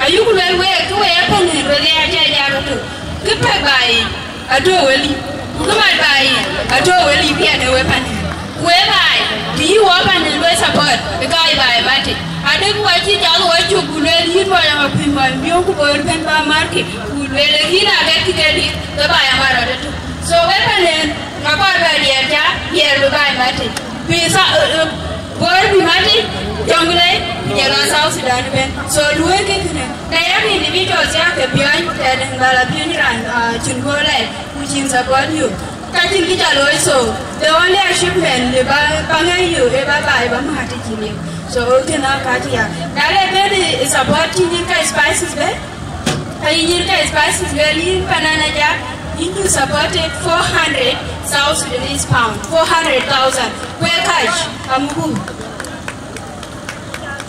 Ayuk luel week, ke we ë pandan, we de aca Ajak ëtök. Kë pɛ̈k ba yic, atɔ̈ wëlï, ku kë mat ba yic, atɔ̈ wëlï piɛth ë we pandan. Ku ë baai, të yï wɔ pandan luɔi support, ë ka yï baai matic. Adek wɔ cï cath wɔ cök ku lueel yïn Mɔny Amakuëc, Mɔny Biöŋ ku Bor bɛ̈n ba markï, ku lueel ë kïn akɛtkï kedï, ke baai amar rɔt ëtök. So we pandan, ka kɔɔr bɛ diɛɛr ca, diɛɛr bï baai matic. Bï sa, ë, ë, Bor bï matic, Jonglei, ku jɔl a South Sudan ëbɛ̈n. So luɔikï kënë. Na yak individuals ya ke piɔ̈ny, tɛ̈dɛ̈ŋ bä la piɔ̈ny raan, ah, cïn guɔ lɛc, ku cïn support yök. Ka cïn kë ca looi, so the only achievement le ba, ba ŋɛ̈i yök, ë ba baai ba mat të cïn yök. So kënë ka cï ya. Na le ben ë, ë support cï nyïïr ke spices bɛ̈n, ka yï nyïïr ke spices bɛ̈n, yïn pandan Ajak, yïn to support it four hundred South Sudanese pound, four hundred thousand. Ku ë cash, amukun.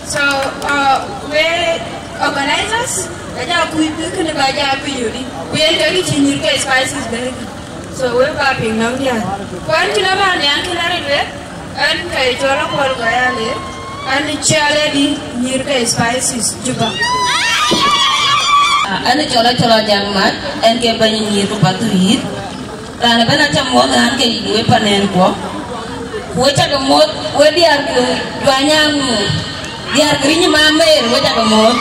So, uh, we organizers, aja kuc bï kënë ba ja kuc yödï. Ku yen ke kë cï nyïïr ke spices bɛ̈n. So, we ba piŋ nɔm diäär. Ku ɛn cï lɔ bä nhiaŋ kënë arëët wek, ɛn ke cɔl Akuɔl Gɔyale, ɛn cɔl ë dï nyïïr ke spices Juba. Ah, ɛn cɔl Acɔl Ajak Mat, ɛn ke bɛ̈ny nyïïr ku Pathuyith. Raan ëbɛ̈n aca muɔ̈th raan ke yic we panɛɛnkuɔ. Ku we cakë muɔ̈th, we diäär ku juany aŋu, diäär ke riny ma Amer, we cakë muɔ̈th.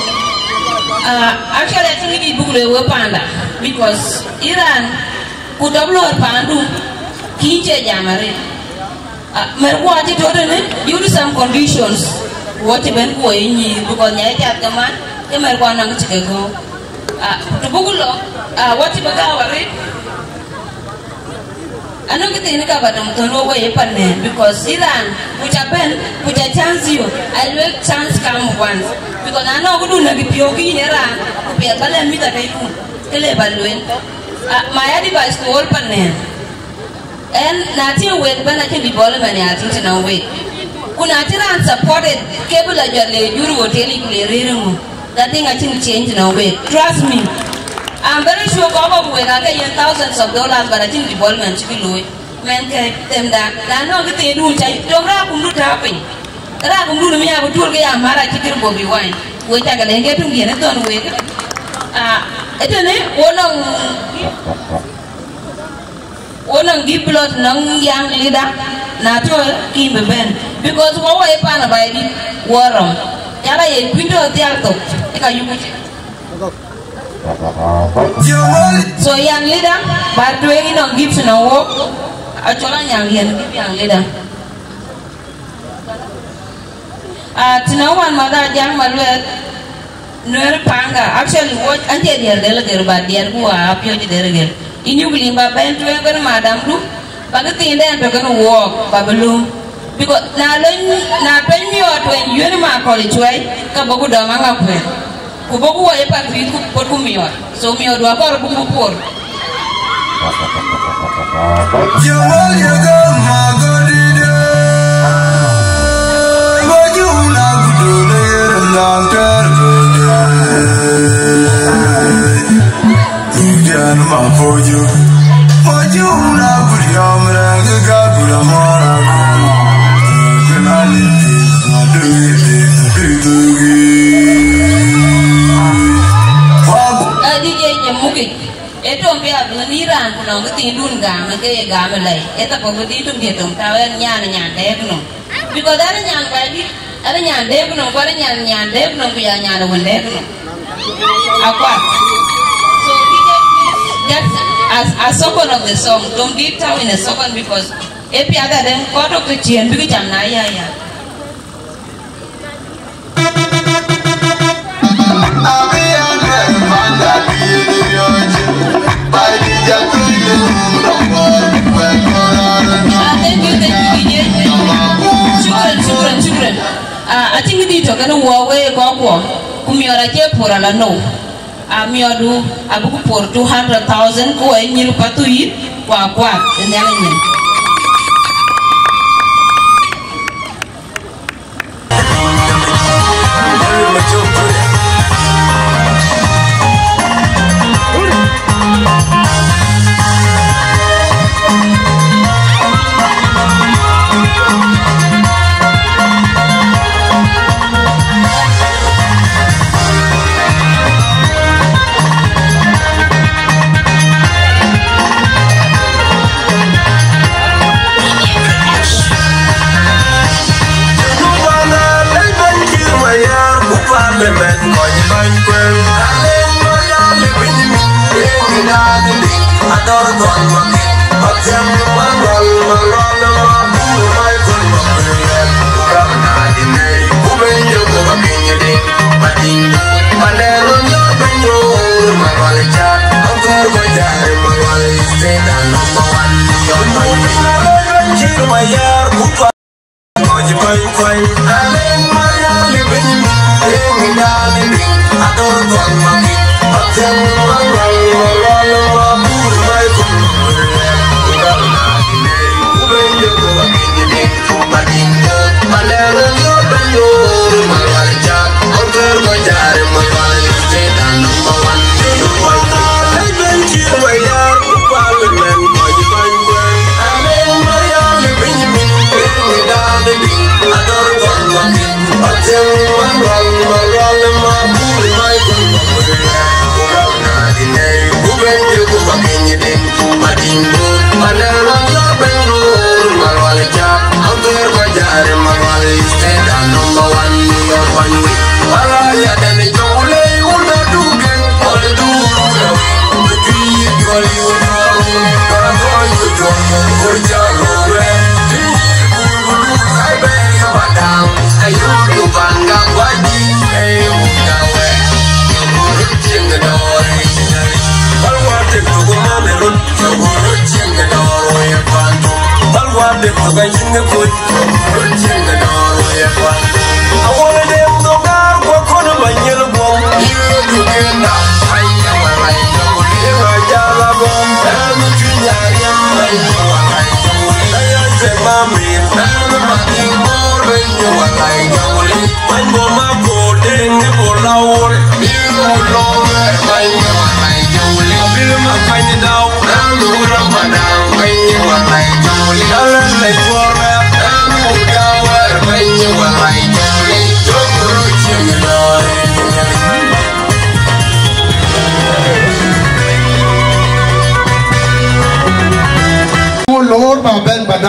Ah, actually, acïn kë dït buk lueel we panda, because yïn raan ku dɔm lɔ̈ɔ̈r pandu, kï cie jam arëët. Ah, mɛ̈rkuɔ acï tɔ̈ tënë, due to some conditions, ku wɔ cï bɛ̈n ku wɔ ye nyïïr, because nyai cath ke man, ke mɛ̈rkuɔ anɔŋ cï ke gɔ̈u. Ah, të buk lɔ, ah, wɔ cï bï gääu arëët. Anɔŋ kë thiin ka ba dɔm thön wɔ wei ë panɛɛn, because yïn raan, ku ca bɛ̈n, ku ca chance yök, a luel chance come once. Because na nɔŋ këdun näk piɔ̈u ke yïn ë raan, ku piɛth ba lɛ̈k mïth atɔ̈ yïn, ke le ba lueel. Ah, my advice to all panɛɛn. Ɛn, na tïŋ wek bɛ̈n acïn development ya tïŋ tënɔŋ wek. Ku na cïn raan supported, ke bï la jɔt le jur hotel yic ku le rëër ŋö. That thing acïn change tënɔŋ wek. Trust me. I'm very sure kɔc kɔ̈k wek ake yen thousands of dollars, but acïn development cï bï looi. Mɛn ke themda, na nɔŋ kë thiin dun ca dom raar kumdu tääu piny. Raak mdun mi abï tuɔl ke ya mär acï kër Bobi Wine. We cak leŋ ke tuŋ diɛn ë thɔn wek. Ah, ëtënë wo nɔŋ, wo nɔŋ dï plot nɔŋ young leader, na tɔ kïn bï bɛ̈n. Because wo wo ë pan abaidït wo rɔm. Yala ye kuïn tɔ dhial thok, ë ka yuku cï. So young leader, ba tueŋ ë nɔŋ gift nɔŋ wok, acɔl anyaŋ yen gift young leader. Ah, tïnɔ wan madha Jaŋ Maluɛth, Nuer Panga, actually, wo, an cie diɛɛr del gel, ba diɛɛr ku wa apiöc del gel. Inyuk lim ba bɛn tueŋ ben madam du, ba ke thiin dɛn tɔ kën wook, ba bï lum. Because na lony, na tueny miɔɔr tueny yuen ma kɔl cuɛi, ka boku dɔm aŋa kuɛn. Ku boku wɔ ye pak pith ku pot ku miɔɔr. So miɔɔr dua kɔr ku ku por. Adi je je mukic. E tom bia dun ni ran ku nɔŋ ke thiin dun gam ke ye gam lei. E ta ko di tum die tom ta wen nyan nyan de ku no. Because ana nyan ba di, ana nyan de ku no, ko ana nyan nyan de ku no, ku ya nyan wun de ku no. Akwa. So D J, please, that's as a second of the song. Tom di tam in a second because e pia da den ko to ke chien bi jam na ya ya. Ah, thank you, thank you, D J. Shukran, shukran, shukran. Ah, I think di to kana wo we ko ko. Ku miɔɔr acie por ala no. Ah, miɔɔrdu abuku por two hundred thousand ku e nyir patu yit kwa kwa. Nyala nyin.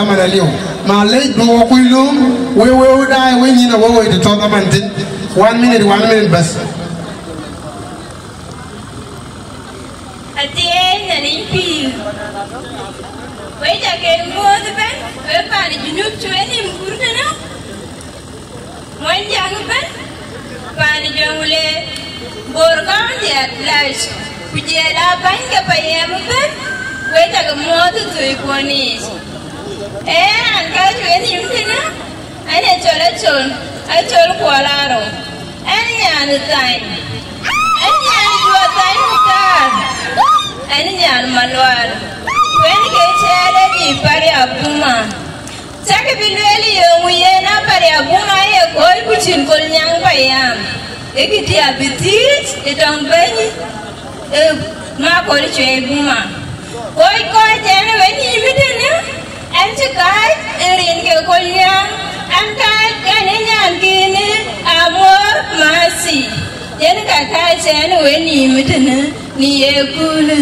Man aliu. Ma lec bï wo kuc lööm, we, we, we daai, we nyïn a we, we të tɔ̈ dhaman thïn. One minute, one minute bas. Athiɛɛny në riny pïïr. We ca ke muɔ̈ɔ̈th ëbɛ̈n, we pan Junub cuɛ nïm kur tënë. Muɔnyjäŋ ëbɛ̈n, pan Jonglei, Bor County at large, ku jɔl aa bäny ke payam ëbɛ̈n, we ca ke muɔ̈ɔ̈th ë thöi kuɔn yiic. Ee, an, ka cuɛ nïm tënë, an, ee cɔl Acol, Acol Kuɔl Arou. Ɛn nyan ë Thany. Ɛn nyan ë Juɔ̈r Thany Muktar. Ɛn nyan Malual. Ku ɛn ke cɛɛl ë dï Pariabuma. Cäkï bï lueel yööŋ yen Apariabuma ye kɔc ku cïn Kolnyaŋ payam. Ee kë diɛ̈ abï thiëëc ë tɔŋ bɛ̈ny. Ee, Makol Cuei Buma. Kɔc kɔc ɛn ë we nïïm ëtënë, ɛn cï kääc ë rin ke Kolnyaŋ, ɛn kääc ɛn ë nyankïnë Amuɔ̈r Masi. Yen ka kääc ɛn ë we nïïm ëtënë në ye köölë.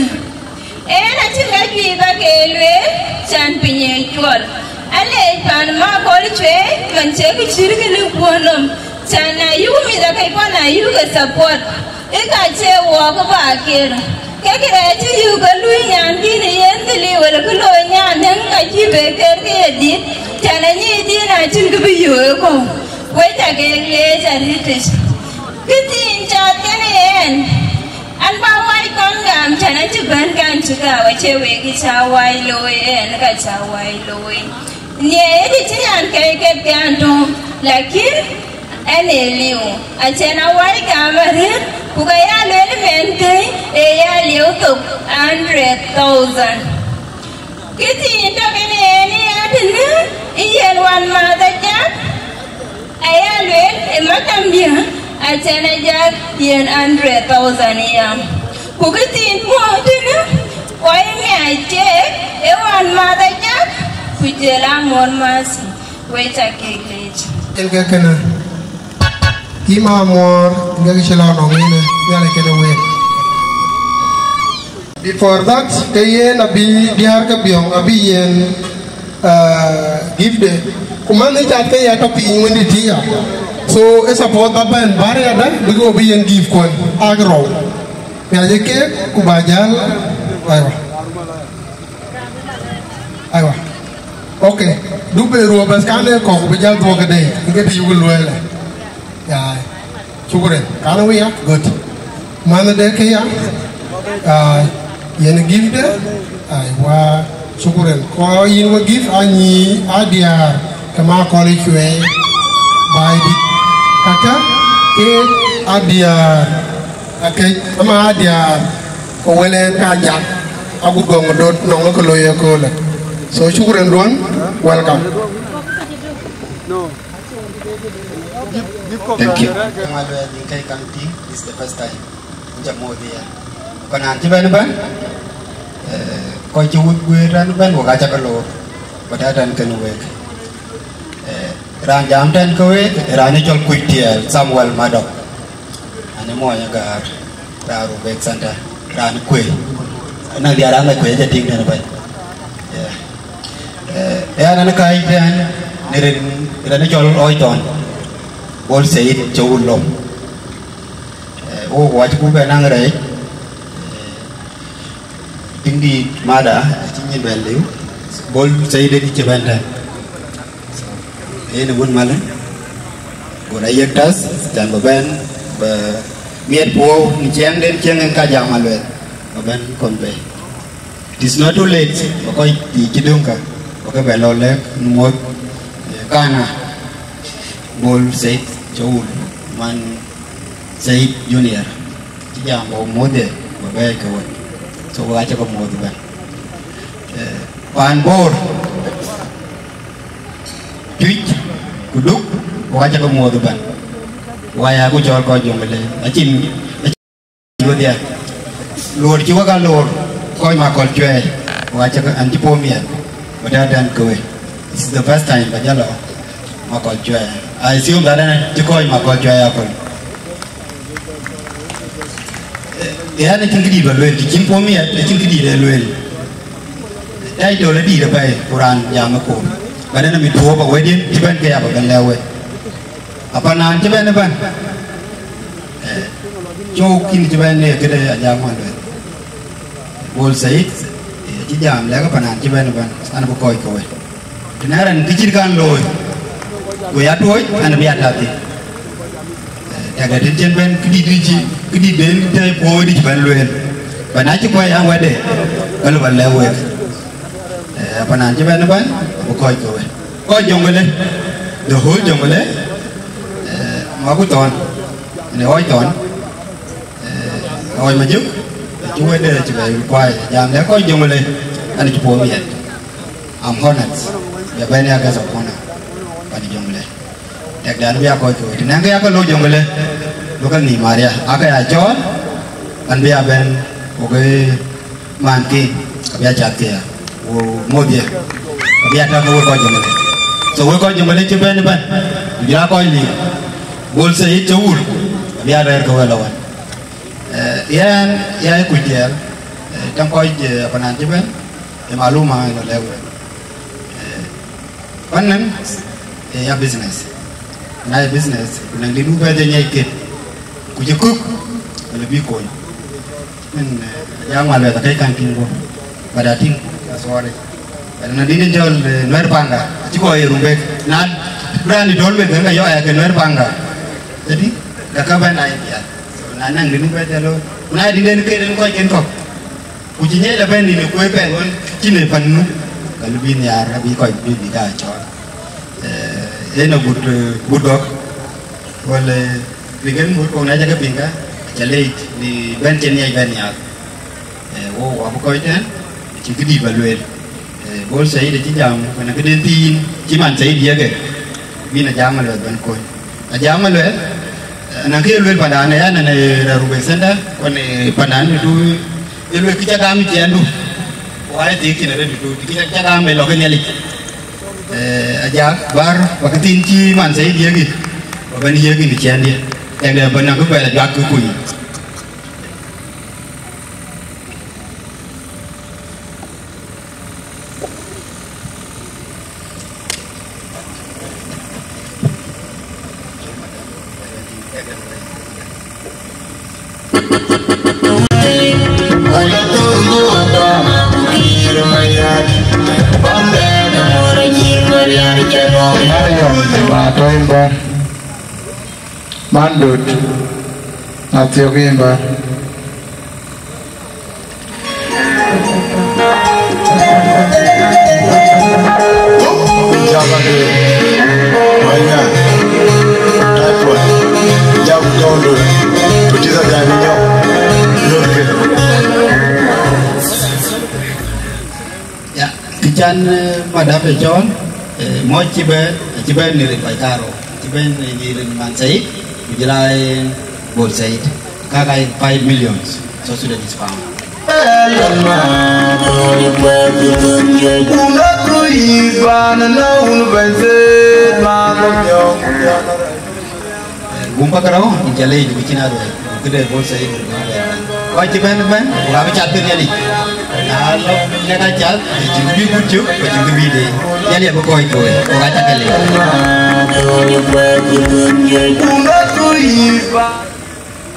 Yen acïn ka juëc ba ke lueel, can piny ë cuɔl. Alec pan Makol Cuei, man cie kë cït kënë kuɔ̈n nɔm, can na yuk mïth akëc kuɔn na yuk ë support. Ë ka cie wɔɔk ë ba ker. Ke kërɛɛc cï yök ke luui nyan kïn ë yen dhil wël kë looi nyan däŋ ka cï be ker ke ye dhiëth, can anyic dhiëth na cïn kë bï yök ë kɔ̈u. We ca ke leec arëtic. Kë thiin cath kɛn ë yen, an, ba wai kɔn gam, can acï bɛ̈n kan cï gam, acie wek kë ca wai looi, yen ka ca wai looi. Nhiëër ë cï nyan kɛ̈i ket ke an töŋ, lakin ɛn ee liu, acïn awai kam arëët, ku ka ya lueel mɛn kɛ̈i ee ya liu thok hundred thousand. Kë thiin tɔ̈ kɛn yen ë ya tënë, ë yen wan math ajak, aya lueel ë makam diɛ̈, acïn ajak yen hundred thousand yam. Ku kë thiin muɔ̈ɔ̈th tënë, kɔc miac keek, ë wan math ajak, ku jël amuɔ̈r math. We ca keek leec. Yen ke kënë, yï ma muɔɔr, yen ke cï lɔ nɔŋ yïn, Nhialic kënë week. Before that, ke yen abï diäär ke biɔŋ, abï yen, uh, gift de. Ku man ë cath ke ya tɔ̈ piny wëndït tï ya. So, ë support ba bɛ̈n, bä riɛɛt dä, bï ke bï yen gift kuɔn, ak rou. Miac ë keek, ku ba jäl, aywa. Aywa. Okay. Du be ruɔ bas kan e kɔk bï jal duɔk de. Nge bi yuk luel. Ya. Shukran. Kan we ya. Good. Man de ke ya. Ah, yen gift de. Aywa. Shukran. Ko yin we gift anyi adia kama kɔli chwe. Bai di. Kaka ke adia. Akëc, ama adiäär, ku wël en ka jak, agut gɔŋ dot nɔŋ ke looi ëköölë. So, shukran duɔn, welcome. Thank you. Ŋa lueel yïn kɛc kaŋ tïŋ, this is the first time. Inca moth ya. Ku naan cï bɛ̈n bɛ̈n, eh, kɔc cï wut guëër tɛ̈n bɛ̈n, wek aca ke loor, ku tɛ̈ tɛ̈n kën wek. Eh, raan jam tɛ̈n ke wek, raan ë cɔl Kuc Tiɛɛl Samuel Madɔk. An ë mony Agaar, raan Rubek Center, raan kuëë. Anɔŋ diäär raan la kuëë, aca tïŋ tɛ̈n bɛ̈n. Yeah. Eh, ɣɛn an kääc tɛ̈n në rin, rin ë cɔl Ɣɔc Thɔn, Bol Said Cɔu Lom. Eh, wo, wo acï ku bɛ̈n naŋ rɛɛc. Eh, tiŋdït mada, acï nyin bɛ̈n liu. Bol Said ë cï bɛ̈n tɛ̈n. So, yen ë wun malë, go rɛc yek täth, can bï bɛ̈n, bï miɛt puɔ̈u në ciɛɛŋden, ciɛɛŋ en ka jam aluel, bï bɛ̈n kɔn bei. It is not too late, bï kɔc yiic cï döŋ ka, bï ke bɛ lɔ lɛ̈k në muɔ̈th, eh, kana, Bol Said Cɔu Lom, man Said Junior. Cï jam bä muɔ̈th de, bä bɛ̈ɛ̈i ke wek. So, wek acä ke muɔ̈th ëbɛ̈n. Eh, paan Bor, Tuic, ku Duk, wek acä ke muɔ̈th ëbɛ̈n. Wek aya ku cɔl kɔc Jonglei. Acïn, acïn wek ya. Luɔɔr cï wek a luɔɔr, kɔc Makɔl Cuɛɛi, wek acä ke, an cï puɔ̈u miɛt, bä tɛ̈ɛ̈n ke wek. This is the first time bä jal lɔ Makɔl Cuɛɛi. I assume that ɛn cï kɔc Makɔl Cuɛɛi aköl. Ɣɛn acïn këdït bä lueel, të cïn puɔ̈u miɛt, acïn këdït ë lueel. Title ë dït apɛi, ku raan jam ë koor. Bɛ̈n ë mit tuɔɔp awɛ̈tdiɛ̈n cï bɛ̈n ke ya bä bɛ̈n lɛ̈k wek. Apanaan cï bɛ̈n ëbɛ̈n, eh, cöök kïn cï bɛ̈n ë këde Ajak Maluel. Bol Said, eh, cï jam lɛ̈k apanaan cï bɛ̈n ëbɛ̈n, an, bï kɔc ke wek. Tënë rɛn kë cït kan looi, ku ya tuɔɔc, an, bï ya tak thïn. Eh, tɛ̈kdɛ tën cïn bɛ̈n këdït dï cï, këdït den tɛ̈ puɔ̈u dï cï bɛ̈n lueel. Bɛ̈n acï kuɛc an, wɛ̈tde, ka lë bä lɛ̈k wek. Eh, apanaan cï bɛ̈n ëbɛ̈n, abï kɔc ke wek. Kɔc Jonglei, the whole Jonglei, eh, maku thɔn, në ɣɔc thɔn, eh, ɣɔc Majök, cï wɛ̈tde cï bɛ kuai, jam lɛ̈k kɔc Jonglei, an cï puɔ̈u miɛt. I'm honored, bɛ bɛ̈n ya guest of honor, pan Jonglei. Tɛ̈kdan bï ya kɔc ke wek. Tënë ke ya ke lɔ Jonglei, bï ke nhïïm maria, ake ya cɔɔl, an bï ya bɛ̈n, wok ë man kin, ka bï ya cath ke ya, wo moth ye, ka bï ya tak ke wek kɔc Jonglei. So wek kɔc Jonglei cï bɛ̈n ëbɛ̈n, ku jɔl a kɔc liu, Bol Said cï wur, ka bï ya rɛ̈ɛ̈r ke wek lɔ wän. Eh, yɛn, ya kuc tiɛɛl, eh, tënë kɔc, eh, apanaan cï bɛ̈n, ë maluma ë lɔ lɛ̈k wek. Eh, Pannan, eh, ya business. Na ya business, ku naŋ dït wun bɛ jɔ nyiɛc ket. Ku cï kök, wala bï kony. Min, eh, ya ŋuan luɛth akëc kan tïŋ bɔ̈. But I think, uh, sorry. But na dït en jɔl, eh, Nuɛ̈r Panda, acï kɔc ye rumbek. Na bï raan dït tɔ̈l wek, ka yɔ ya ke Nuɛ̈r Panda. Jadi, ka ka bɛ̈n na ye piath. So, na naŋ dït wun bɛ jɔ lo. Ku na dït en ke den kɔc ken kɔ̈k. Ku cï nyiɛc la bɛ̈n nïn ë kuëë pɛɛth ɣön cïn ë pan nu, ka lë bï nhiaar, abï kɔc bï bï ka cɔɔl. Eh, en agut, eh, gut gɔ̈k, wala, eh, rik en mut kɔ̈k na cä ke piŋ ka, aca leec bï bɛ̈n cïn nyiɛc bɛ̈n nhiaar. Eh, wo, wa bï kɔc tɛ̈n, acïn këdït bä lueel. Eh, Bol Said acï jam, ku na këden thiin, cï man Said yeke, bïn Ajak Maluel bɛ̈n kony. Ajak Maluel, eh, na kë ye lueel pandan, ya nɛn, eh, rɛ̈ɛ̈r Ruben Center, ku në pandan tëdu, ye lueel kë cä gam ë ciɛɛndu. Ku aa ye thiëëk cïn arëët tëdu, kë cä, cä gam ë lɔ ke Nhialic. Eh, Ajak, bär, bä kë thiin cï man Said yiëk yic, bä bɛ̈n yiëk yïn ë ciɛɛndiɛ̈. Tɛ̈kdɛ bä nɔŋ kë bɛ̈ɛ̈r Ajak kë kuc. Marion, ma tɔ̈ yïn bär. Man döt, na thiɔ̈k yïn bär. Jaba de, Maina, Typhoid, Jab Dondo, Putiza Dani Nyok, Nurke. Ya, kë can, eh, madam de cɔɔl, eh, mɔc cï bɛ̈n, cï bɛ̈n në rin kɔc karou, cï bɛ̈n në rin man Said, ku jɔl a, eh, Bol Said. Kaka five million South Sudanese pound. Eh, gum pakarou, in ca leec, ku cïn aruɛl, ku këde Bol Said, ku cïn aruɛl. Kɔc cï bɛ̈n bɛ̈n, ku ka bï cath ke Nhialic. Na lɔ, lɛ̈k acath, acïn kë bï kut cök, ku acïn kë bï deec. Nhialic abï kɔc ke wek, ku ka cä ke leec.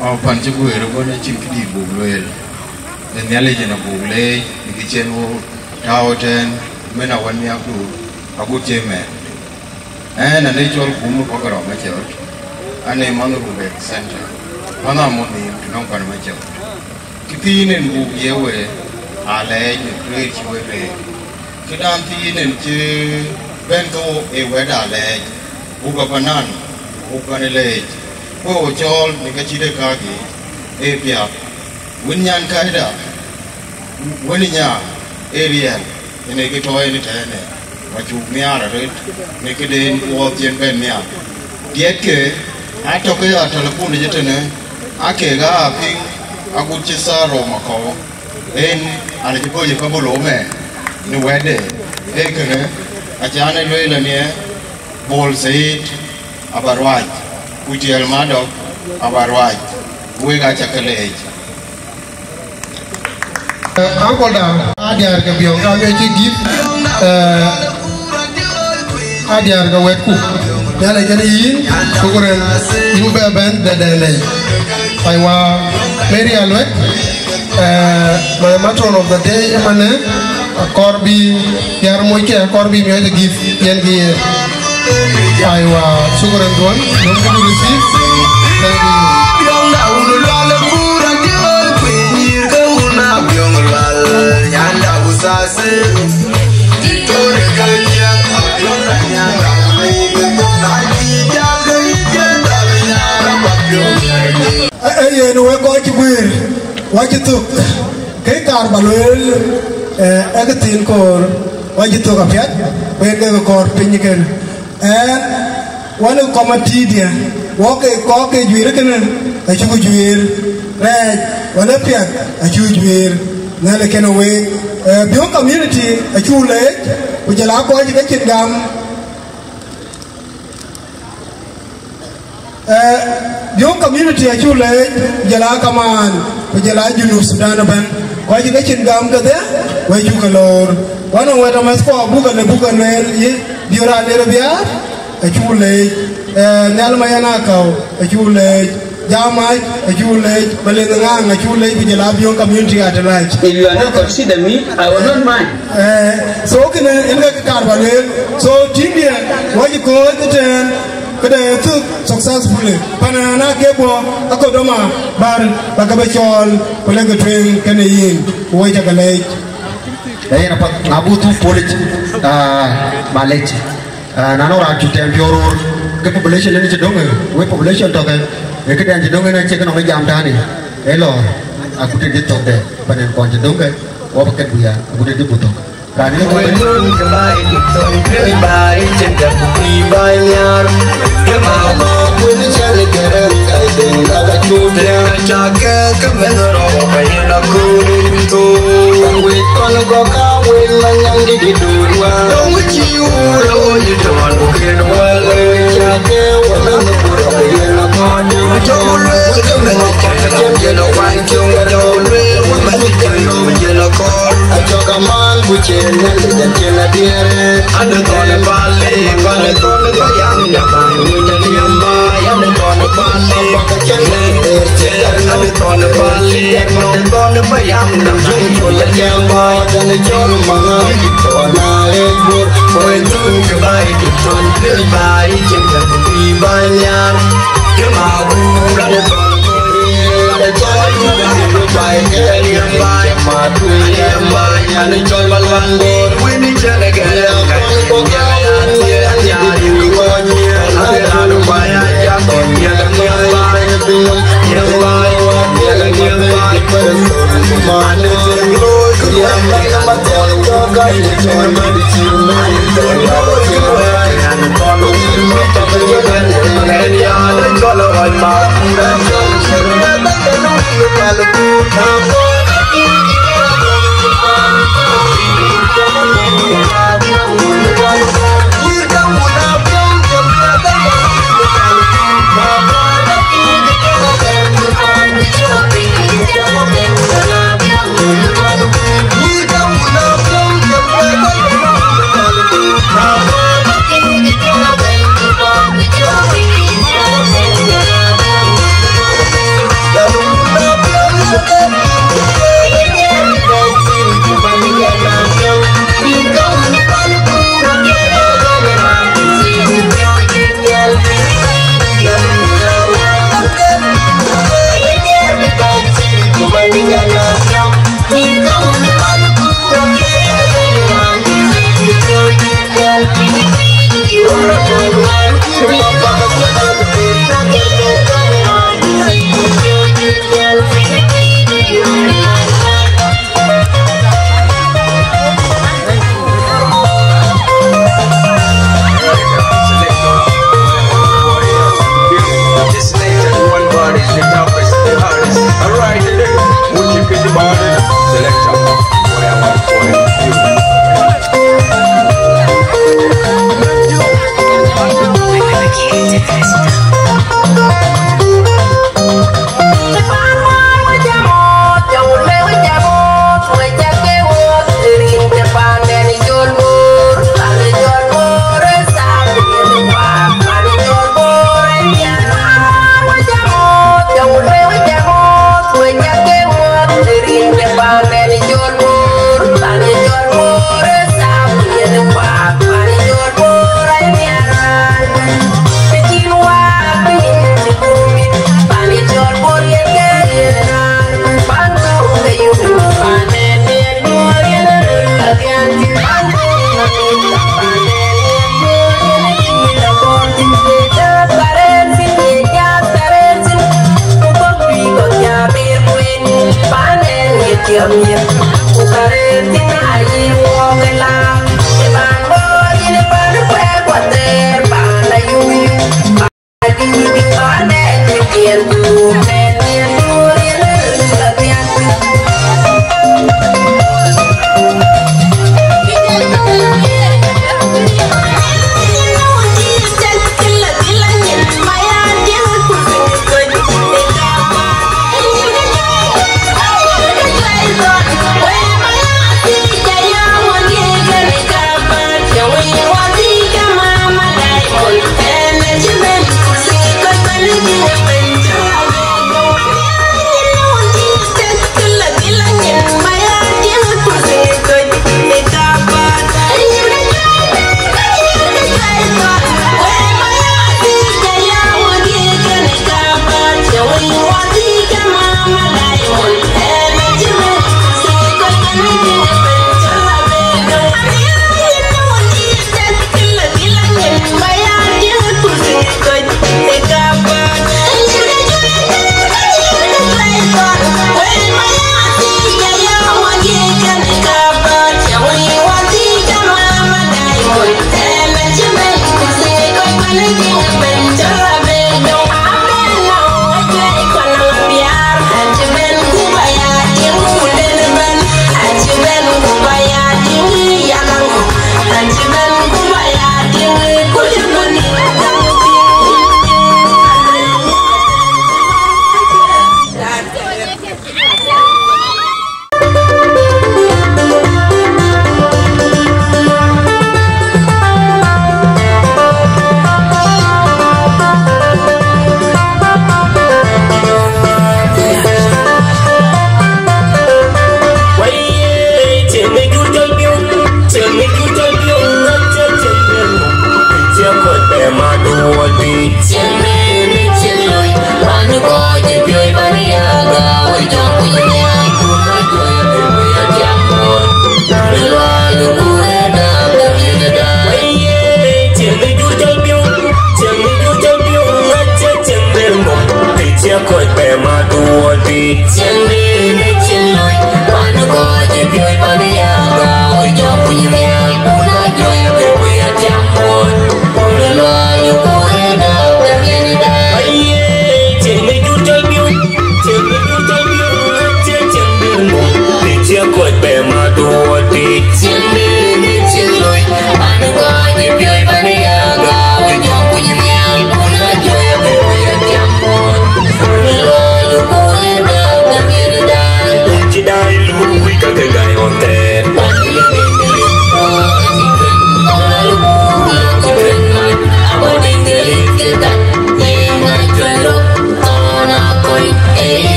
Ɔ, pan cï guëër ëbɔ̈, acïn këdït buk lueel. Në Nhialic en abuk leec, në kë cïn wo tääu ëtɛ̈ɛ̈n, mën awän nhiäkdu, agut cï mɛɛn. Ɛn, anë cɔl Gum Pakarou Macɔt, anë manh Rumbek Center, manh amɔ̈ nhïïm të nɔŋ pan Macɔt. Kë thiin en buk ye we, alɛɛc në rëër cï we rëër. Këdan thiin en cï bɛ̈n ke wo ë wɛ̈t alɛɛc, buk apanan, buk pan ë leec, ku wo cɔɔl në ka cït ë kääc yiic, ë piath. Wën nyan kääcda, wën ë nya, ë riɛl, yen ë kë tɔ̈ en ëtɛ̈ɛ̈në, ku acuk nhiaar arëët në këden wuɔɔth cï en bɛ̈n nhiaar. Diɛtke, atɔ̈ ke ya telephone yic ëtënë, aa kek aa piŋ agut cï thaa rou makɔ̈u. En, an, acï bɔ̈ ye ka bï lɔ mɛɛn në wɛ̈tde, ee kënë, acan ë lueel aniɛ, Bol Said aba ruac, ku Tiɛɛl Madɔk aba ruac, wek aca ke leec. Eh, uncle da, a diäär ke Biɔŋ, ka ŋiɛc cï gift, eh, Adiäär ke wɛ̈tku, Nhialic kenë yïn, shukran, yïn bï bɛ̈n dɛ̈dɛ̈nde. Aywa, Mary Aluet, eh, my matron of the day ëmënë, akɔɔr bï diäär moc ke, akɔɔr bï miɔɔc gift yen ke yen. Aywa, shukran duɔ̈n, don't be receive. Thank you. Ee yen, wek kɔc cï guëër, wɔ cï thök, kë kaar ba lueel, eh, ee kë thiin koor, wɔ cï thök apiɛth, ku yen ke kɔɔr piny kënë. Ɛn, wën ë kɔmitiidiɛ̈, wɔ ke kɔc ke juëër kënë, acuk juëër, rɛɛc, wën ë piɛth, acuk juëër, Nhialic kenë week. Eh, Biöŋ community, acuk leec, ku jɔl aa kɔc ke cïn gam. Eh, Biöŋ community acuk leec, ku jɔl aa kamaan, ku jɔl aa Junub Sudan ëbɛ̈n. Kɔc ke cïn gam kedhie, wek cuk ke loor. Wën ë wɛ̈t amathkuɔ buk ke le buk ke lueel, ye, Biöŋ raan de rɔt biäär, acuk leec. Eh, Nhial Mayen Akau, acuk leec. Jamac, acuk leec. Malith Ŋaŋ, acuk leec, ku jɔl aa Biöŋ community at large. If you are not consider me, I will not mind. Eh, so kënë yen ke kaar ba lueel. So team diɛ̈, wɔ cï kɔ̈ɔ̈c ëtɛ̈ɛ̈n, këde thök successfully. Pan ë raan ake bɔ̈, aköl dɔm aa bär, ba ke bï cɔɔl, ku lek ke tueŋ kenë yïn, ku wek ca ke leec. Ee yen apath, na buk thuk puɔ̈l yic, ah, malec. Ah, na nɔŋ raan cuk tɛm piɔ̈u röör, ke population ënë cï döŋ, eh, wek population tɔ̈ ke, ee këdɛn cï döŋ ënë acie kë nɔŋ ë jam tënë, ee lɔɔr, agut ë dï thökde, pan ë kɔn cï döŋ ke, wɔ bï ket guiya, agut ë dï buk thök. Raan ë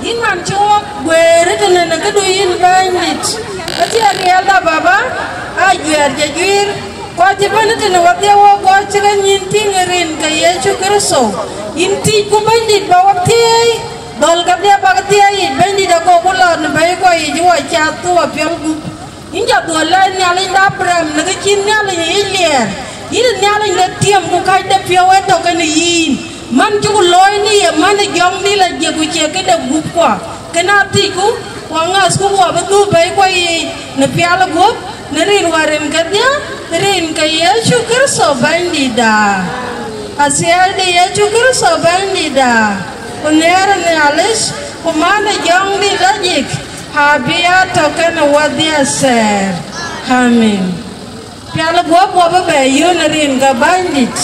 Yïn man cï wok guëër ëtënë në këdu yïn Bɛ̈nydït, athiɛɛn riɛlda Baba, ajuɛɛr jɛ juiir, kɔc cï bɛ̈n ëtënë wadhie wok gɔ̈ɔ̈r cï ke nyïn tïŋ ë rin ke Yecu Kërtho, yïn tiicku Bɛ̈nydït ba wa thiëëi, dhɔ̈l kedhie bak thiëëi yic Bɛ̈nydït agoku lɔ në bɛ̈ikuɔ yic wɔ cath ku wa piɔl gup. Yïn ca dhuɔ̈l lɛɛc Nhialic de Abraɣam në kë cï Nhialic yic liɛɛr. Yïn Nhialic de tiëm ku kacdepiɔ̈u ë tɔ̈ kenë yïn. Man cïku looi në ye man ë jɔŋdït la jiëk ku cie këde gupkuɔ. Kënë athiëcku, ku aŋäthku ku abï dhuk bɛ̈ikuɔ yiic në pial guɔ̈p, në rin Wä rin kedhie, rin ke Yecu Kërtho Bɛ̈nydïtda. Athiɛɛi de Yecu Kërtho Bɛ̈nydïtda, ku nhiëër ë Nhialic, ku man ë jɔŋdït la jik, abï ya tɔ̈ kenë wadhie thɛɛr. Amen. Pial guɔ̈p wɔ bï bɛ yöön rin ke Bɛ̈nydït.